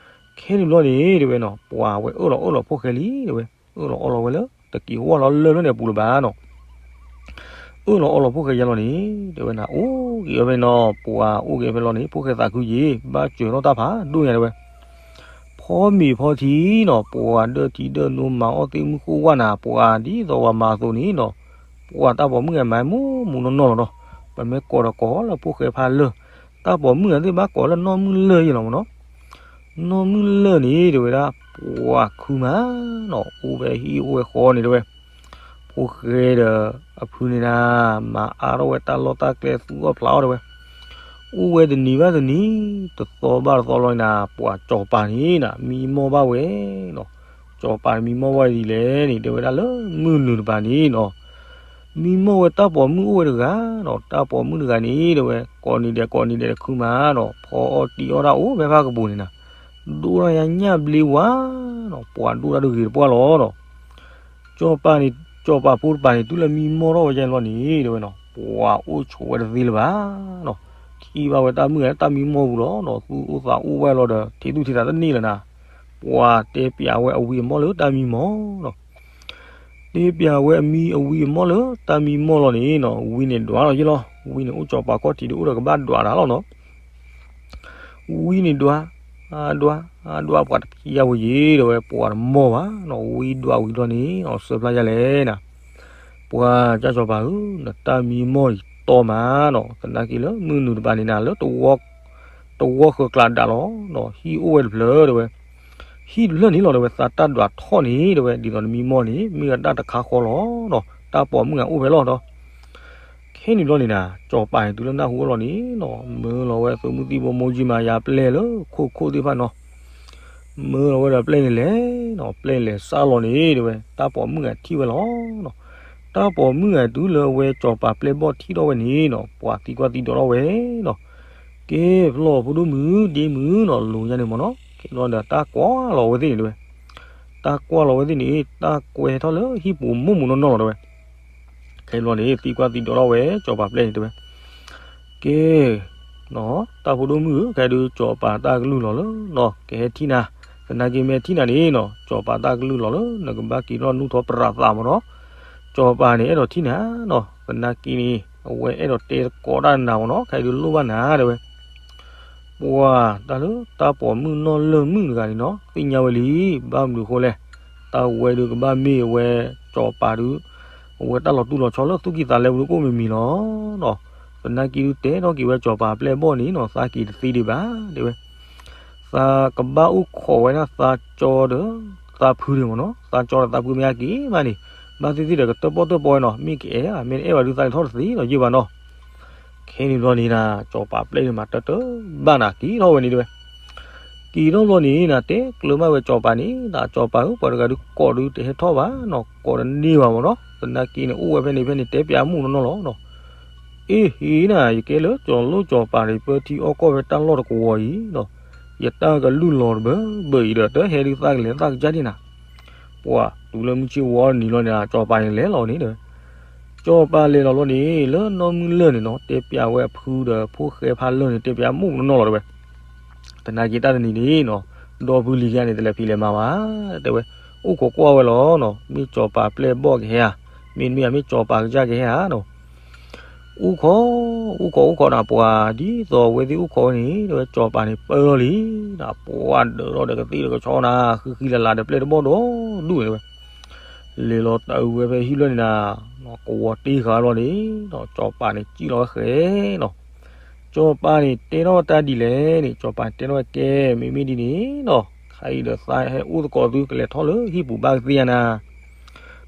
ခဲန့ၣ်ဘျီန့ၣ် တဲဝဲနီၤ ပှၤဝဲအၢၣ်လီၤအၢၣ်လီၤဖိၣ်ဃဲလံ တဲဝဲ အၢၣ်လီၤအီလီၤဝဲလၢ တက့ၤဝၢ်လီၤလၢၢ်လွဲၢ်န့ၣ်အပူၤလၢၤဘၣ်နီၤ အၢၣ်လီၤအီလီၤဖိၣ်ဃဲယါလီၤန့ၣ် တဲဝဲနၤ အိၣ်က့ၤအီၤဖဲနီၤ ပှၤအိၣ်က့ၤဖဲလီၤန့ၣ် ဖိၣ်ဃဲသးခုယံၤ ဘၣ်စၢၤထီၣ်တၢ်ဖးဒိၣ်ညါတဲဝဲ ဖီမ့ၤဖီထံနီၤ ပှၤဒၢထံဒၢနိမၤအီၣ်သ့ၣ်မုၢ်ဃိၣ်ဝၣ်နၤ ပှၤဒ်သိးပှၤမၤအသိးန့ၣ်နီၤ ပှၤတၢ်ပိာ်မုၣ်ဂၤမၤမူမူနီၢ်နီၢ်လီၤနီၤ ပမ့ၢ်ကိးဒီးကိးလၢဖိၣ်ဃဲဖးလၢၢ် တၢ်ပိာ်မုၣ်ဂၤသ့ၣ်ဘၣ်ကိးလၢနီၢ်မုၢ်လၢၢ်ယဲၢ်လီၤမ့ၢ်နီၤ နီၢ်မုၢ်လၢၢ်န့ၣ် တဲဝဲဒၣ် ပှၤခုမးနီၤ အိၣ်ဝဲဟံၣ်အိၣ်ဝဲဃီန့ၣ်တဲဝဲ ဖိၣ်ဃဲဒီးအဖုန့ၣ်နၤ မၤအါထီၣ်ဝဲတၢ်လီၢ်တၢ်ကျဲ သူၣ်အီၣ်ဖျးအီၣ်တဲဝဲ အိၣ်ဝဲတနံၤဘၣ်တနံၤ တသီဘၣ်တသီလီၤနၤ ပှၤစီၤပၤန့ၣ်နၤ မံမီၢ်ဘၣ်ဝဲနီၤ စီၤပၤန့ၣ်မံမီၢ်ဘၣ်ဝဲဒ်လဲၣ်န့ၣ် တဲဝဲဒၣ်လၢ မုၢ်နုာ်တပၤန့ၣ်နီၤ မံမီၢ်ဝဲတၢ်ပိာ်မုၣ်အိၣ်ဝဲတဂၤနီၤ တၢ်ပိာ်မုၣ်တဂၤန့ၣ် တဲဝဲ ကိးနံၤဒဲးကိးနံၤဒဲးတခုမးနီၤ ဖီအီၣ်တံၢ်အီၣ်တၢ်အိၣ်ဖဲဖးကပူၤန့ၣ်နၤ ဒိၣ်ထီၣ်ယါညၣ်ဘျ့ဝါနီၤ ပှၤဒိၣ်တၢ်ဒုးဂ့ၤတပှၢ်လီၤနီၤ စီၤပၤန့ၣ် စီၤပၤဖိတပၤန့ၣ် တုၤလၢမံမီၢ်ထီၣ်ဝဲယါန့ၣ်လီၤန့ၣ် တဲဝဲနီၤ ပှၤအိၣ်ဆိးဝဲတသ့လၢၤဘၣ်နီၤ ထံၣ်ဘၣ်ဝဲတၢ်မုၣ်ဂၤလၢတၢ်မံမီၢ်ပူၤလီၤနီၤ သူၣ်အိၣ်သးအိၣ်ဝဲလီၤဒီး ထံသူၣ်ထံသးတန့ၢ်လၢၤနၤ ပှၤတဲပျးဝဲအဝံအမီၢ်လၢတၢ်မံမီၢ်နီၤ တဲပျးဝဲအမံအဝံအမီၢ်လၢတၢ်မံမီၢ်လီၤန့ၣ်နီၤ ဝံန့ၣ်ဒွးလီၤယ့ၢ်လီၤ ဝံန့ၣ်အိၣ်စီၤပၤခီၣ်ထံးဒီးအိၣ်ဒီးကဘၣ်ဒွးတၢ်လီၤနီၤ ဝံန့ၣ်ဒွး ဒွး ဒွး ပှၤတဖံးယါဝဲယံၤ တဲဝဲ ပှၤတမီၢ်ဘၣ်နီၤ, ဝံဒွးဝံၤဒီးန့ၣ် အဆၢဖျါယါလဲၣ်နၤ, ပှၤကၢ်စီၤပၤဧၢ, နတၢ်မံမီၢ်အံၤတီမးနီၤ, သနာ်က့လၢမုၢ်နုာ်တပၤန့ၣ်နၤ လၢ တဝီဃၢၤကျးဒၣ်လီၤ, ဟံၣ်အိၣ်ဝဲတဖျၢၣ်တဲဝဲ, ဟံၣ်တဖျၢၣ်န့ၣ်လီၤတဲဝဲ သးတၢ်ဒွးထီၣ်န့ၣ်တဲဝဲ ဒ်သိးနမံမီၢ်န့ၣ် မ့ၢ်အတၢ်တခါဃီလီၤနီၤ, တၢ်ပိာ်မုၣ်ဂၤအိၣ်ဖဲလီၤဒီး ခဲန့ၣ်ဘျီန့ၣ်နၤ စီၤပၤန့ၣ်တုၤလၢနၢ်ဟူအလီၢ်န့ၣ်နီၤ မၢလီၤဝဲသုးမုၢ်သံၣ်ဘိ မိၢ်ကၠံမၤယၤ ပျဲၢ်လၢခိၣ်ခိၣ်သ့ၣ်တဖၣ်နီၤ, မၢလီၤဝဲဒီးပျဲၢ်န့ၣ်လဲၤနီၤ, ပျဲၢ်န့ၣ်လဲၤစးလီၤန့ၣ်တဲဝဲ တၢ်ပိာ်မုၣ်ဂၤထံၣ်ဝဲလီၤနီၤ, တၢ်ပိာ်မုၣ်ဂၤတုၤလၢအဝဲစီၤပၤပျဲၢ်ဘီၣ်ထံၣ်ထီၣ်ဝဲန့ၣ်နီၤ ပှၤသံကွၢ်သံဒိးထီၣ်ဝဲနီၤ, ကဲဖျီၣ်ဖိဒိၣ်မုၣ် ဒ့မုၣ်နီၤ လိၤညါန့ၣ်မ့ၢ်နီၤ, ခဲဘျီဒီးတၢ်ကွၢ်လီၤဝဲသ့ၣ်န့ၣ်တဲဝဲ တၢ်ကွၢ်လီၤဝဲသ့ၣ်န့ၣ် တၢ်ကွဲးထီၣ်လၢဟံၣ်ပူၤမိၢ်မိၢ်နီၢ်နီၢ်လီၤတဲဝဲ, ခဲဘျီန့ၣ် သံကွၢ်သံဒိးထီၣ်ဝဲ စီၤပၤပျဲၢ်န့ၣ်တဲဝဲ, ကဲ တၢ်ဖိဒိၣ်မုၣ်ဧၢ, ခဲဒုးစီၤပၤတၢ်ကလုၢ်လီၤလၢနီၤ ကဟဲထံၣ်နၤ, သနာ်က့မ့ၢ်ထံၣ်နၤန့ၣ်နီၤ စီၤပၤတၢ်ကလုၢ်လီၤလၢ နကဘၣ်က့ၤထီၣ်နူၢ်ထီၣ်ပြးသးမ့ၢ်နီၤ, စီၤပၤန့ၣ်အဲၣ်ဒိးထံၣ်နၤနီၤ, သနာ်က့န့ၣ် အဝဲအဲၣ်ဒိးတဲသကိးတၢ်နၤမ့ၢ်နီၤ, ခဲဒုးလိၣ်ဘၣ်နၤတဲဝဲ ပှၤတၢ်လၢတၢ်ပိာ်မုၣ်နီၢ်လၢၢ်မုၣ်တဂၤန့ၣ်နီၤ သ့ၣ်ညါဝဲလံ, ဘၣ်မနုၤဃိလဲၣ်, တၢ်ဝဲဒုးကဘၣ်မ့ၢ်အဝဲစီၤပၤဒုး, အဝဲတၢ်လီၤတူၢ်လီၤဆီလၢသူၣ်ကံၢ်သးလဲပူၤဒုးကအိၣ်မံၤမံၤလီၤနီၤ, သနာ်က့ဒုးတဲထီၣ်က့ၤဝဲစီၤပၤပျဲၢ်ဘီၣ်န့ၣ်နီၤ သးက့ၤတသ့ဒံးဘၣ်တဲဝဲ, သးကဘၣ်အိၣ်ခိးဝဲဒၣ်သးကၠီဒီး သးဖုဒံးမ့ၢ်နီၤ, သးကၠီဒီးသးဖုမ့ၢ်အက့ၤမးန့ၣ်, ဘၣ်သ့ၣ်သ့ၣ်ဒီးကတၢၣ်ပီၣ်တၢၣ်ပီဝဲနီၤ, မ့ၢ်ကအဲၣ်ဧါ မ့ၢ်နအဲၣ်ဘၣ်ဒုးသးလဲၤထီၣ်တသ့နီၤ ယဲၢ်ဘၣ်နီၤ ခဲန့ၣ်ဘျီန့ၣ်နၤ စီၤပၤပျဲၢ်န့ၣ်မၤတၢၢ်တၢၢ်ဘၣ်နၤ က့ၤထီၣ်ဝဲန့ၣ်တဲဝဲ, က့ၤထီၣ်ဘျီန့ၣ်နၤ တဲကျၢၤမးဝဲစီၤပၤန့ၣ် နၤစီၤပၤဧၢ ပှၤတဂၤဒုးကိးဒုးတဟဲထီၣ်ဘၣ်နီၤ, ကိးတန့ၢ်ဘၣ်မ့ၢ်နီၤ, သနာ်က့န့ၣ် အိၣ်ဝဲဖဲန့ၣ်ဖဲန့ၣ် တဲပျးမိၢ်နီၢ်နီၢ်လီၤနီၤ, အ့ဟ့နၤ ယကဲလၢကၠီၤလိၣ်ကၠီၤပၤန့ၣ် ပၢထံအီၣ်ကီၢ်ဖဲတၢ်လီၢ်တကဝီၤအံၤနီၤ, ယတၢ်ကလုၢ်လီၤတဘၢဘၢအံၤဒီး တဟဲဒုးသးကလဲၤသးကစၢ်ဒံးနၤ, ပှၤတုၤလၢမုၢ်ဆ့ၣ်ဝီနံၤလီၤန့ၣ် စီၤပၤန့ၣ်လဲၤလီၤန့ၣ်တဲဝဲ စီၤပၤလဲၤလီၤဘျီန့ၣ် လၢနီၢ်မုၢ်လၢၢ်န့ၣ်နီၤ တဲပျးဝဲအဖုဒီးဖိၣ်ဃဲဖးလၢာ်န့ၣ် တဲပျးမိၢ်နီၢ်နီၢ်လီၤတဲဝဲ, သနာ်က့တၢ်တနံၤန့ၣ်နီၤ ဒီဖုလံၤခံဂၤန့ၣ် တလဲၤဖံးလဲၤမၤဘၣ်တဲဝဲ, အိၣ်ခိးကွၢ်ဝဲလီၤနီၤ မ့ၢ်စီၤပၤပျဲၢ်ဘီၣ်ကဟဲဧါ, မ့တမ့ၢ်ဧါ မ့ၢ်စီၤပၤကစၢ်ကဟဲဧါနီၤ အိၣ်ခိး အိၣ်ခိးအိၣ်ခိးနၤ ပှၤဒ်သိးအဝဲသ့ၣ်အိၣ်ခိးဝဲန့ၣ် တဲဝဲစီၤပၤန့ၣ်ပၢလီၤလံ, ပှၤဒၢးထီၣ်ဒီးကသ့ၣ်ဒီးကဆီနၤ ဃံဃံလၤလၤဒီးပျဲၢ်တဘီၣ်ဒီဒူၣ်န့ၣ်တဲဝဲ, လဲၤလီၤတၢ်အုးဝဲဖဲဟံၣ်ဖျၢၣ်န့ၣ်နၤ, ကဝီၤတ့ၢ်ဃာ်ဘျီန့ၣ် စီၤပၤန့ၣ်စံၣ်လီၤဝဲဃဲနီၤ, စီၤပၤန့ၣ်တဲထီၣ်ဝဲတၢ်ဒ်လဲၣ်န့ၣ် စီၤပၤတဲထီၣ်ဝဲကဲ မ့မ့ၢ်ဒ်န့ၣ်နီၤ ခဲအံၤဒီးသးဟဲအိၣ်သကိးသု ကလဲၤထီၣ်လၢဟံၣ်ပူၤဘၣ်ကသ့ဧါနၤ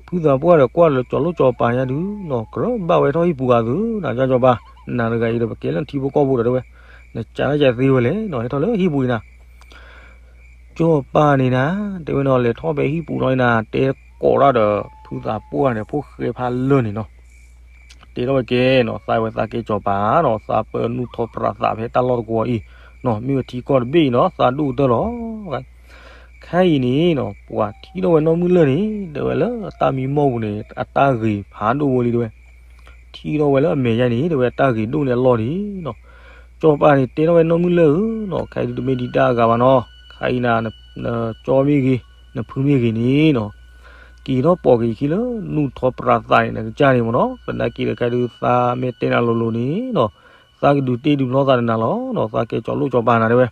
ဖုသးပှၢ်ဒီးကွၢ်လၢကၠီၤလိၣ်ကၠီၤပၤညါဒုးနီၤ ကြၢးဘၣ်ဝဲထီၣ်ဟံၣ်ပူၤဂၤသု နၤကၠီၤပၤ, နၤတဂၤအံၤဒီးပကဲလၢနထံဖိကီၢ်ဖိဒီးတဲဝဲ, နကးထီၣ်ကသ့ဝဲလဲၣ်နီၤ ဟဲထီၣ်လၢဟံၣ်ပူၤအံၤနၤ, ကၠီၤပၤန့ၣ်နၤ တဲဝဲနီၤ လဲၤထီၣ်ဖဲဟံၣ်ပူၤလီၤန့ၣ်နၤ တဲကိးတၢ်ဒီး ဖုသးပှၢ်န့ၣ် ဖိၣ်ဃဲဖးလၢာ်န့ၣ်နီၤ တဲထီၣ်ဝဲကဲနီၤ သးဝဲသးကဲကၠီၤပၤနီၤ သးပၢနူၢ်ထီၣ်ပြးသးဖဲတၢ်လီၢ်တကဝီၤအံၤနီၤ မ့ၢ်ဝဲထံကီၢ်တဘ့ၣ်အံၤနီၤ သးဒူၣ်ကတၢၢ်လီၤ ခဲအံၤန့ၣ်နီၤ ပှၤထံၣ်ထီၣ်ဝဲနီၢ်မုၢ်လၢၢ်န့ၣ် တဲဝဲလၢအတၢ်မံမီၢ်ပူၤန့ၣ် အတၢ်ဂ့ၤဖးဒိၣ်ဝဲလံတဲဝဲ, ထံၣ်ထီၣ်ဝဲလၢအမဲာ်ညါန့ၣ် တဲဝဲတၢ်ဂ့ၤဒိၣ်န့ၢ်အလီၢ်လံနီၤ, ကၠီၤပၤန့ၣ်တဲထီၣ်ဝဲနီၢ်မုၢ်လၢၢ်ဧၢနီၤ ခဲအံၤဒုးတမ့ၢ်ဒံးတၢ်အဂၤဘၣ်နီၤ ခဲအံၤနၤ နကၠီမ့ၢ်ဂ့ၤ နဖုမ့ၢ်ဂ့ၤန့ၣ်နီၤ က့ၤထီၣ်ပိာ်က့ၤခံလၢနူၢ်ထီၣ်ပြးသးန့ၣ် နကစၢ်န့ၣ်မ့ၢ်နီၤ သနာ်က့ဒီးခဲဒုးသးမ့ၢ်တဲနၤလိၤလိၤန့ၣ်နီၤ သးကဒုးတ့ဒုးဖျီသးနၤလီၤနီၤ သးကဲကၠီၤလိၣ်ကၠီၤပၤနၤတဲဝဲ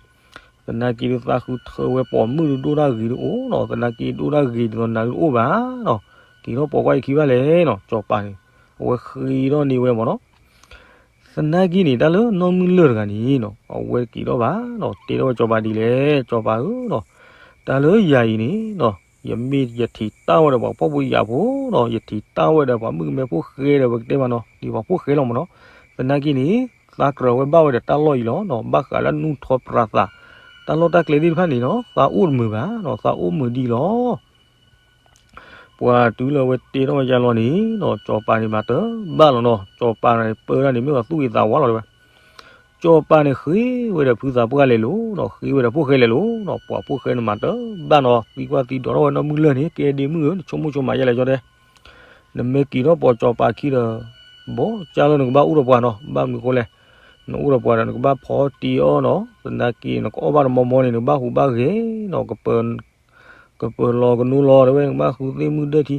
သနာ်က့ဒုးသးဃုထၢဝဲပိာ်မုၣ်ဒုးဒိၣ်တၢ်ဂ့ၤဒုးအိၣ်နီၤ သနာ်က့ဒိၣ်တၢ်ဂ့ၤဒ်သိးနၤဒုးအိၣ်ဘၣ်နီၤ က့ၤထီၣ်ပိာ်ကွၢ်အံၤခံဘၣ်လဲၣ်နီၤ ကၠီၤပၤန့ၣ် အဝဲဃ့ထီၣ်န့ၢ်ဝဲမ့ၢ်နီၤ သနာ်က့န့ၣ် တၢ်လၢနီၢ်မုၢ်လၢၢ်တဂၤန့ၣ်နီၤ အဝဲက့ၤထီၣ်ဘၣ်နီၤ တဲထီၣ်ဝဲကၠီၤပၤဒ်လဲၣ် ကၠီၤပၤဧၢနီၤ တၢ်လၢယၤအံၤန့ၣ်နီၤ ယမ့ၢ်ယထံးတၢ်ဝဲဒီးပှၤဖှီၣ်ဖိယာ်ဖိနီၤ ယထံးတၢ်ဝဲဒီးပှၤမုၣ်ကမဲဖိၣ်ဃဲဒီးပကတဲမးနီၤ ဒ်ပှၤဖိၣ်ဃဲလီၤမ့ၢ်နီၤ သနာ်က့န့ၣ် သးကြၢးဝဲဘၣ်ဝဲဒီးတၢ်လီၢ်အံၤလီၤနီၤ ဘၣ်ဃးလၢနူၢ်ထီၣ်ပြးသး တၢ်လီၢ်တၢ်ကျဲသ့ၣ်တဖၣ်န့ၣ်နီၤ သးအိၣ်တမုာ်ဘၣ်နီၤ သးအိၣ်မုာ်ဒံးလီၤ ပှၤတုၤလၢအဝဲတဲထီၣ်ဝဲယါလီၤန့ၣ်နီၤ ကၠီၤပၤန့ၣ်မၤတၢ်ဘၣ်လီၤနီၤ ကၠီၤပၤန့ၣ်ပၢတၢ်န့ၣ် မ့ၢ်ပှၤသူၣ်ဂ့ၤသးဝါလီၤတဲဝဲ ကၠီၤပၤန့ၣ်ဃ့ဝဲဒီးဖုသးပှၢ်လဲၤလိၤနီၤ ဃ့ဝဲဒီးဖိၣ်ဃဲလဲၤလိၤနီၤ ပှၤဖိၣ်ဃဲန့ၣ်မၤတၢ်ဘၣ်နီၤ သံကွၢ်သံဒိးထီၣ်ဝဲနီၢ်မုၢ်လၢၢ်န့ၣ် ကဲဒ့မုၣ်ဧၢ နဆိကမိၣ်ဆိကမးယါလဲၣ်ကၠီတဲ နမ့ၢ်က့ၤထီၣ်ပိာ်ကၠီၤပၤခံဒီး ဘီကၢ်လၢနကဘၣ်အိၣ်ဒီးပှၤနီၤ ဘၣ်မနုၤဃိလဲၣ် နအိၣ်ဒီးပှၤဒီးနကဘၣ်ဖီတံၢ်အီၣ်နီၤ သနာ်က့နကအီၣ်ဘၣ်တမီမီန့ၣ် နကဘၣ်ဟူးဘၣ်ဂဲၤနီၤ ကပၢၤလီၤကနိလီၤ တဲဝဲ နကဘၣ်ဃုသ့ၣ်မုၢ်ဒၢထံ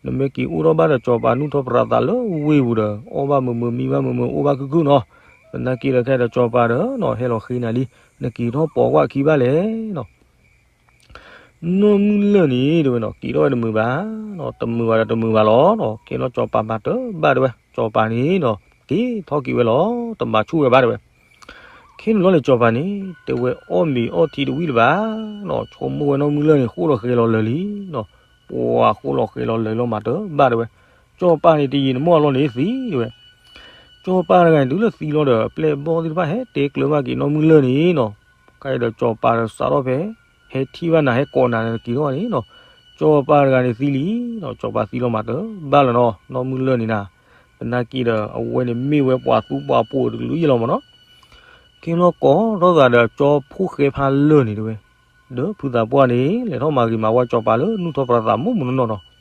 နမ့ၢ်က့ၤအိၣ်ထီၣ်ဘၣ်ဒီးကၠီၤပၤနူၢ်ထီၣ်ပြးသးလၢဝ့ၢ်ပူၤဒီး အီၣ်ဘၣ်မုာ်မုာ်မံဘၣ်မုာ်မုာ်အိၣ်ဘၣ်ခုၣ်ခုၣ်နီၤ သနာ်က့ဒီးခဲဒီးကၠီၤပၤဒီးနီၤ ဟဲလီၤဃ့နၤလံ နက့ၤထီၣ်ပိာ်ကွၢ်အခံဘၣ်လဲၣ်နီၤ. နီၢ်မုၢ်လၢၢ်န့ၣ်တဲဝဲနီၤ က့ၤထီၣ်ဝဲတမုာ်ဘၣ်နီၤ, တမုာ်ဘၣ်ဒီးတမုာ်ဘၣ်လီၤနီၤ. ခဲလီၤစီၤပၤမၤတဘၣ်တဲဝဲ, စီၤပၤန့ၣ်နီၤ က့ၤထီၣ်က့ၤဝဲလီၤ, တမၤဆူၣ်ဝဲဘၣ်တဲဝဲ. ခဲန့ၣ်လီၤန့ၣ် စီၤပၤန့ၣ် တဲဝဲအီၣ်မ့ၤအီထံတဝံၣ်လၢၤဘၣ်နီၤ, ဆိကမိၣ်ဝဲနီၢ်မုၢ်လၢၢ်န့ၣ် ဃိၣ်လီၤဃဲၤလီၤလၢာ်လံနီၤ. ပှၤဃိၣ်လီၤဃဲၤလီၤလၢာ်လီၤမၤတဘၣ်တဲဝဲ. စီၤပၤန့ၣ်တယံာ်တမီၢ်လီၤန့ၣ်သံတဲဝဲ. စီၤပၤတဂၤန့ၣ် တုၤလၢသံလီၤဒီး ပျဲၢ်ဘီၣ်သ့ၣ်တဖၣ်ဟဲတဲကျၢၤဘၣ်က့ၤနီၢ်မုၢ်လၢၢ်န့ၣ်နီၤ. ခဲအံၤဒီးစီၤပၤဒီးစးထီၣ်ဖဲ ဟဲထံၣ်ဘၣ်နၤ ဟဲကိးနၤန့ၣ်က့ၤထီၣ်န့ၣ်နီၤ. စီၤပၤတဂၤန့ၣ်သံလံနီၤ, စီၤပၤသံလီၤမၤတဘၣ်လၢၤနီၤ. နီၢ်မုၢ်လၢၢ်န့ၣ်နၤ သနာ်က့ဒီး အဝဲန့ၣ်မ့ၢ်ဝဲပှၤသူပှၤပိာ်တကလုာ်ယဲလီၤမးနီၤ. ခဲလီၤကိးထီၣ်သးဒီးကၠီဖိၣ်ဃဲဖးလၢာ်န့ၣ်တဲဝဲ, ဒီးဖုသးပှၢ်န့ၣ် လဲၤထီၣ်မၤဂ့ၤမၤဝါစီၤပၤလၢနူၢ်ထီၣ်ပြးသးမိၢ်မိၢ်နီၢ်နီၢ်နီၤ.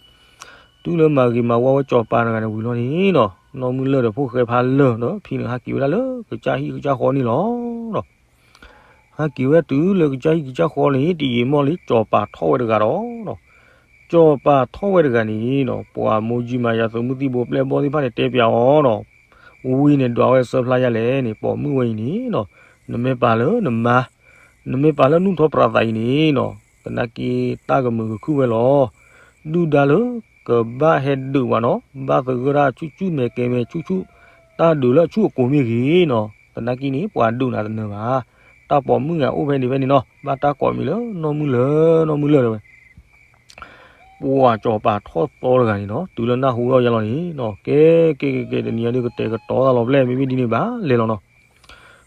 တုၤလၢမၤဂ့ၤမၤဝါဝဲစီၤပၤတဂၤန့ၣ်ဝံၤလီၤန့ၣ်နီၤ, နီၢ်မုၢ်လၢၢ်ဒီးဖိၣ်ဃဲဖးလၢာ်ဒီးဖံန့ၣ် ဟးက့ၤဝဲဒၣ်လၢကစၢ်ဟံၣ်ကစၢ်ဃီန့ၣ်လီၤ. ဟဲက့ၤဝဲတုၤလၢကစၢ်ဟံၣ်ကစၢ်ဃီန့ၣ် တယံာ်မီၢ်လံ စီၤပၤထီၣ်ဝဲတဂၤဒီးနီၤ. စီၤပၤထီၣ်ဝဲတဂၤန့ၣ်နီၤ ပှၤမိၢ်ယံမၤယၤသုးမုၢ်သံၣ်ဘိပျဲၢ်ဘီၣ်သ့ၣ်တဖၣ်န့ၣ် တဲပၠးအီၤနီၤ. ဝံၤန့ၣ်ဒွးဝဲဆၢဖျါယါလဲၣ်န့ၣ် ပိာ်မုၣ်ဝဲအံၤန့ၣ်နီၤ, နမ့ၢ်ပာ်လၢနမါ နမ့ၢ်ပာ်လၢနူၢ်ထီၣ်ပြးသးအံၤန့ၣ်နီၤ, သနာ်က့တၢ်ကမုာ်ကခုၣ်ဝဲလီၤ. ဒုၣ်ဒါလၢကဘၣ်ဟဲဒုးပှၤနီၤ, ဘၣ်သဂၢၢ်တၢ်ဆူၣ်ဆူၣ်မဲာ်ကဲမဲာ်ဆူၣ်ဆူၣ်, တၢ်ဒုးလၢအဆူၣ်အကိၤမ့ၢ်ဂ့ၤနီၤ, သနာ်က့န့ၣ် ပှၤဒုးနၤတနၢၤဘၣ်. တၢ်ပိာ်မုၣ်ဂၤအိၣ်ဖဲန့ၣ်ဖဲန့ၣ်နီၤ, ဘၣ်တၢ်ကိးမံၤလၢနီၢ်မုၢ်လၢၢ် နီၢ်မုၢ်လၢၢ်တဲဝဲ. ပှၤစီၤပၤထီၣ်သီတဂၤန့ၣ်နီၤ, တုၤလၢနၢ်ဟူထီၣ်ယါလီၤန့ၣ်နီၤ, ကဲ ကဲကဲကဲ တနံၤအံၤဒုးကတဲာ်ကတီၤသးလီၤပျဲၢ် မ့မ့ၢ်ဒ်န့ၣ်ဘၣ်လဲၤလီၤနီၤ.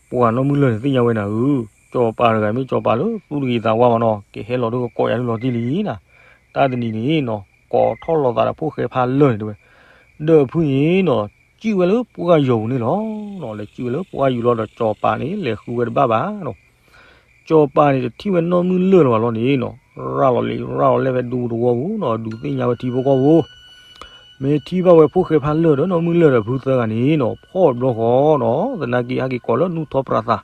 ပှၤနီၢ်မုၢ်လၢၢ်န့ၣ်သ့ၣ်ညါဝဲနၤဧၢ, စီၤပၤတဂၤမ့ၢ်စီၤပၤလၢသူၣ်တဂ့ၤသးဝါမးနီၤ, ကဟဲလီၤဒုးကကိးယၤဒုးလီၤတံၢ်လံနၤ. တၢ်တနံၤန့ၣ်နီၤ ကိးထီၣ်လီၤသးဒီးဖိၣ်ဃဲဖးလၢာ်န့ၣ်တဲဝဲ, ဒီးဖုန့ၣ်နီၤ စံၣ်ဝဲလၢပှၢ်ယီၤပူၤန့ၣ်လီၤ. လဲၤစံၣ်ဝဲလၢပှၢ်ယီၤလီၤဒီးစီၤပၤန့ၣ် လဲၤဃုဝဲတဘၣ်ဘၣ်နီၤ. စီၤပၤန့ၣ်တထံၣ်ဝဲနီၢ်မုၢ်လၢၢ်လၢၤဘၣ်လီၤန့ၣ်နီၤ, ရၤလီၤလံ ရၤလီၤလဲၣ်ဖဲဒူသဝီပူၤနီၤ, ဒုးသ့ၣ်ညါဝဲထံဖိကီၢ်ဖိ, မ့ၢ်ထံၣ်ဘၣ်ဝဲဖိၣ်ဃဲဖးလၢာ်ဒီးနီၢ်မုၢ်လၢၢ်ဒီးဖုသၢဂၤန့ၣ်နီၤ, ဖီၣ်ဘျီဃီနီၤ, သနာ်က့ဟဲက့ၤကိးလၢနူၢ်ထီၣ်ပြးသး,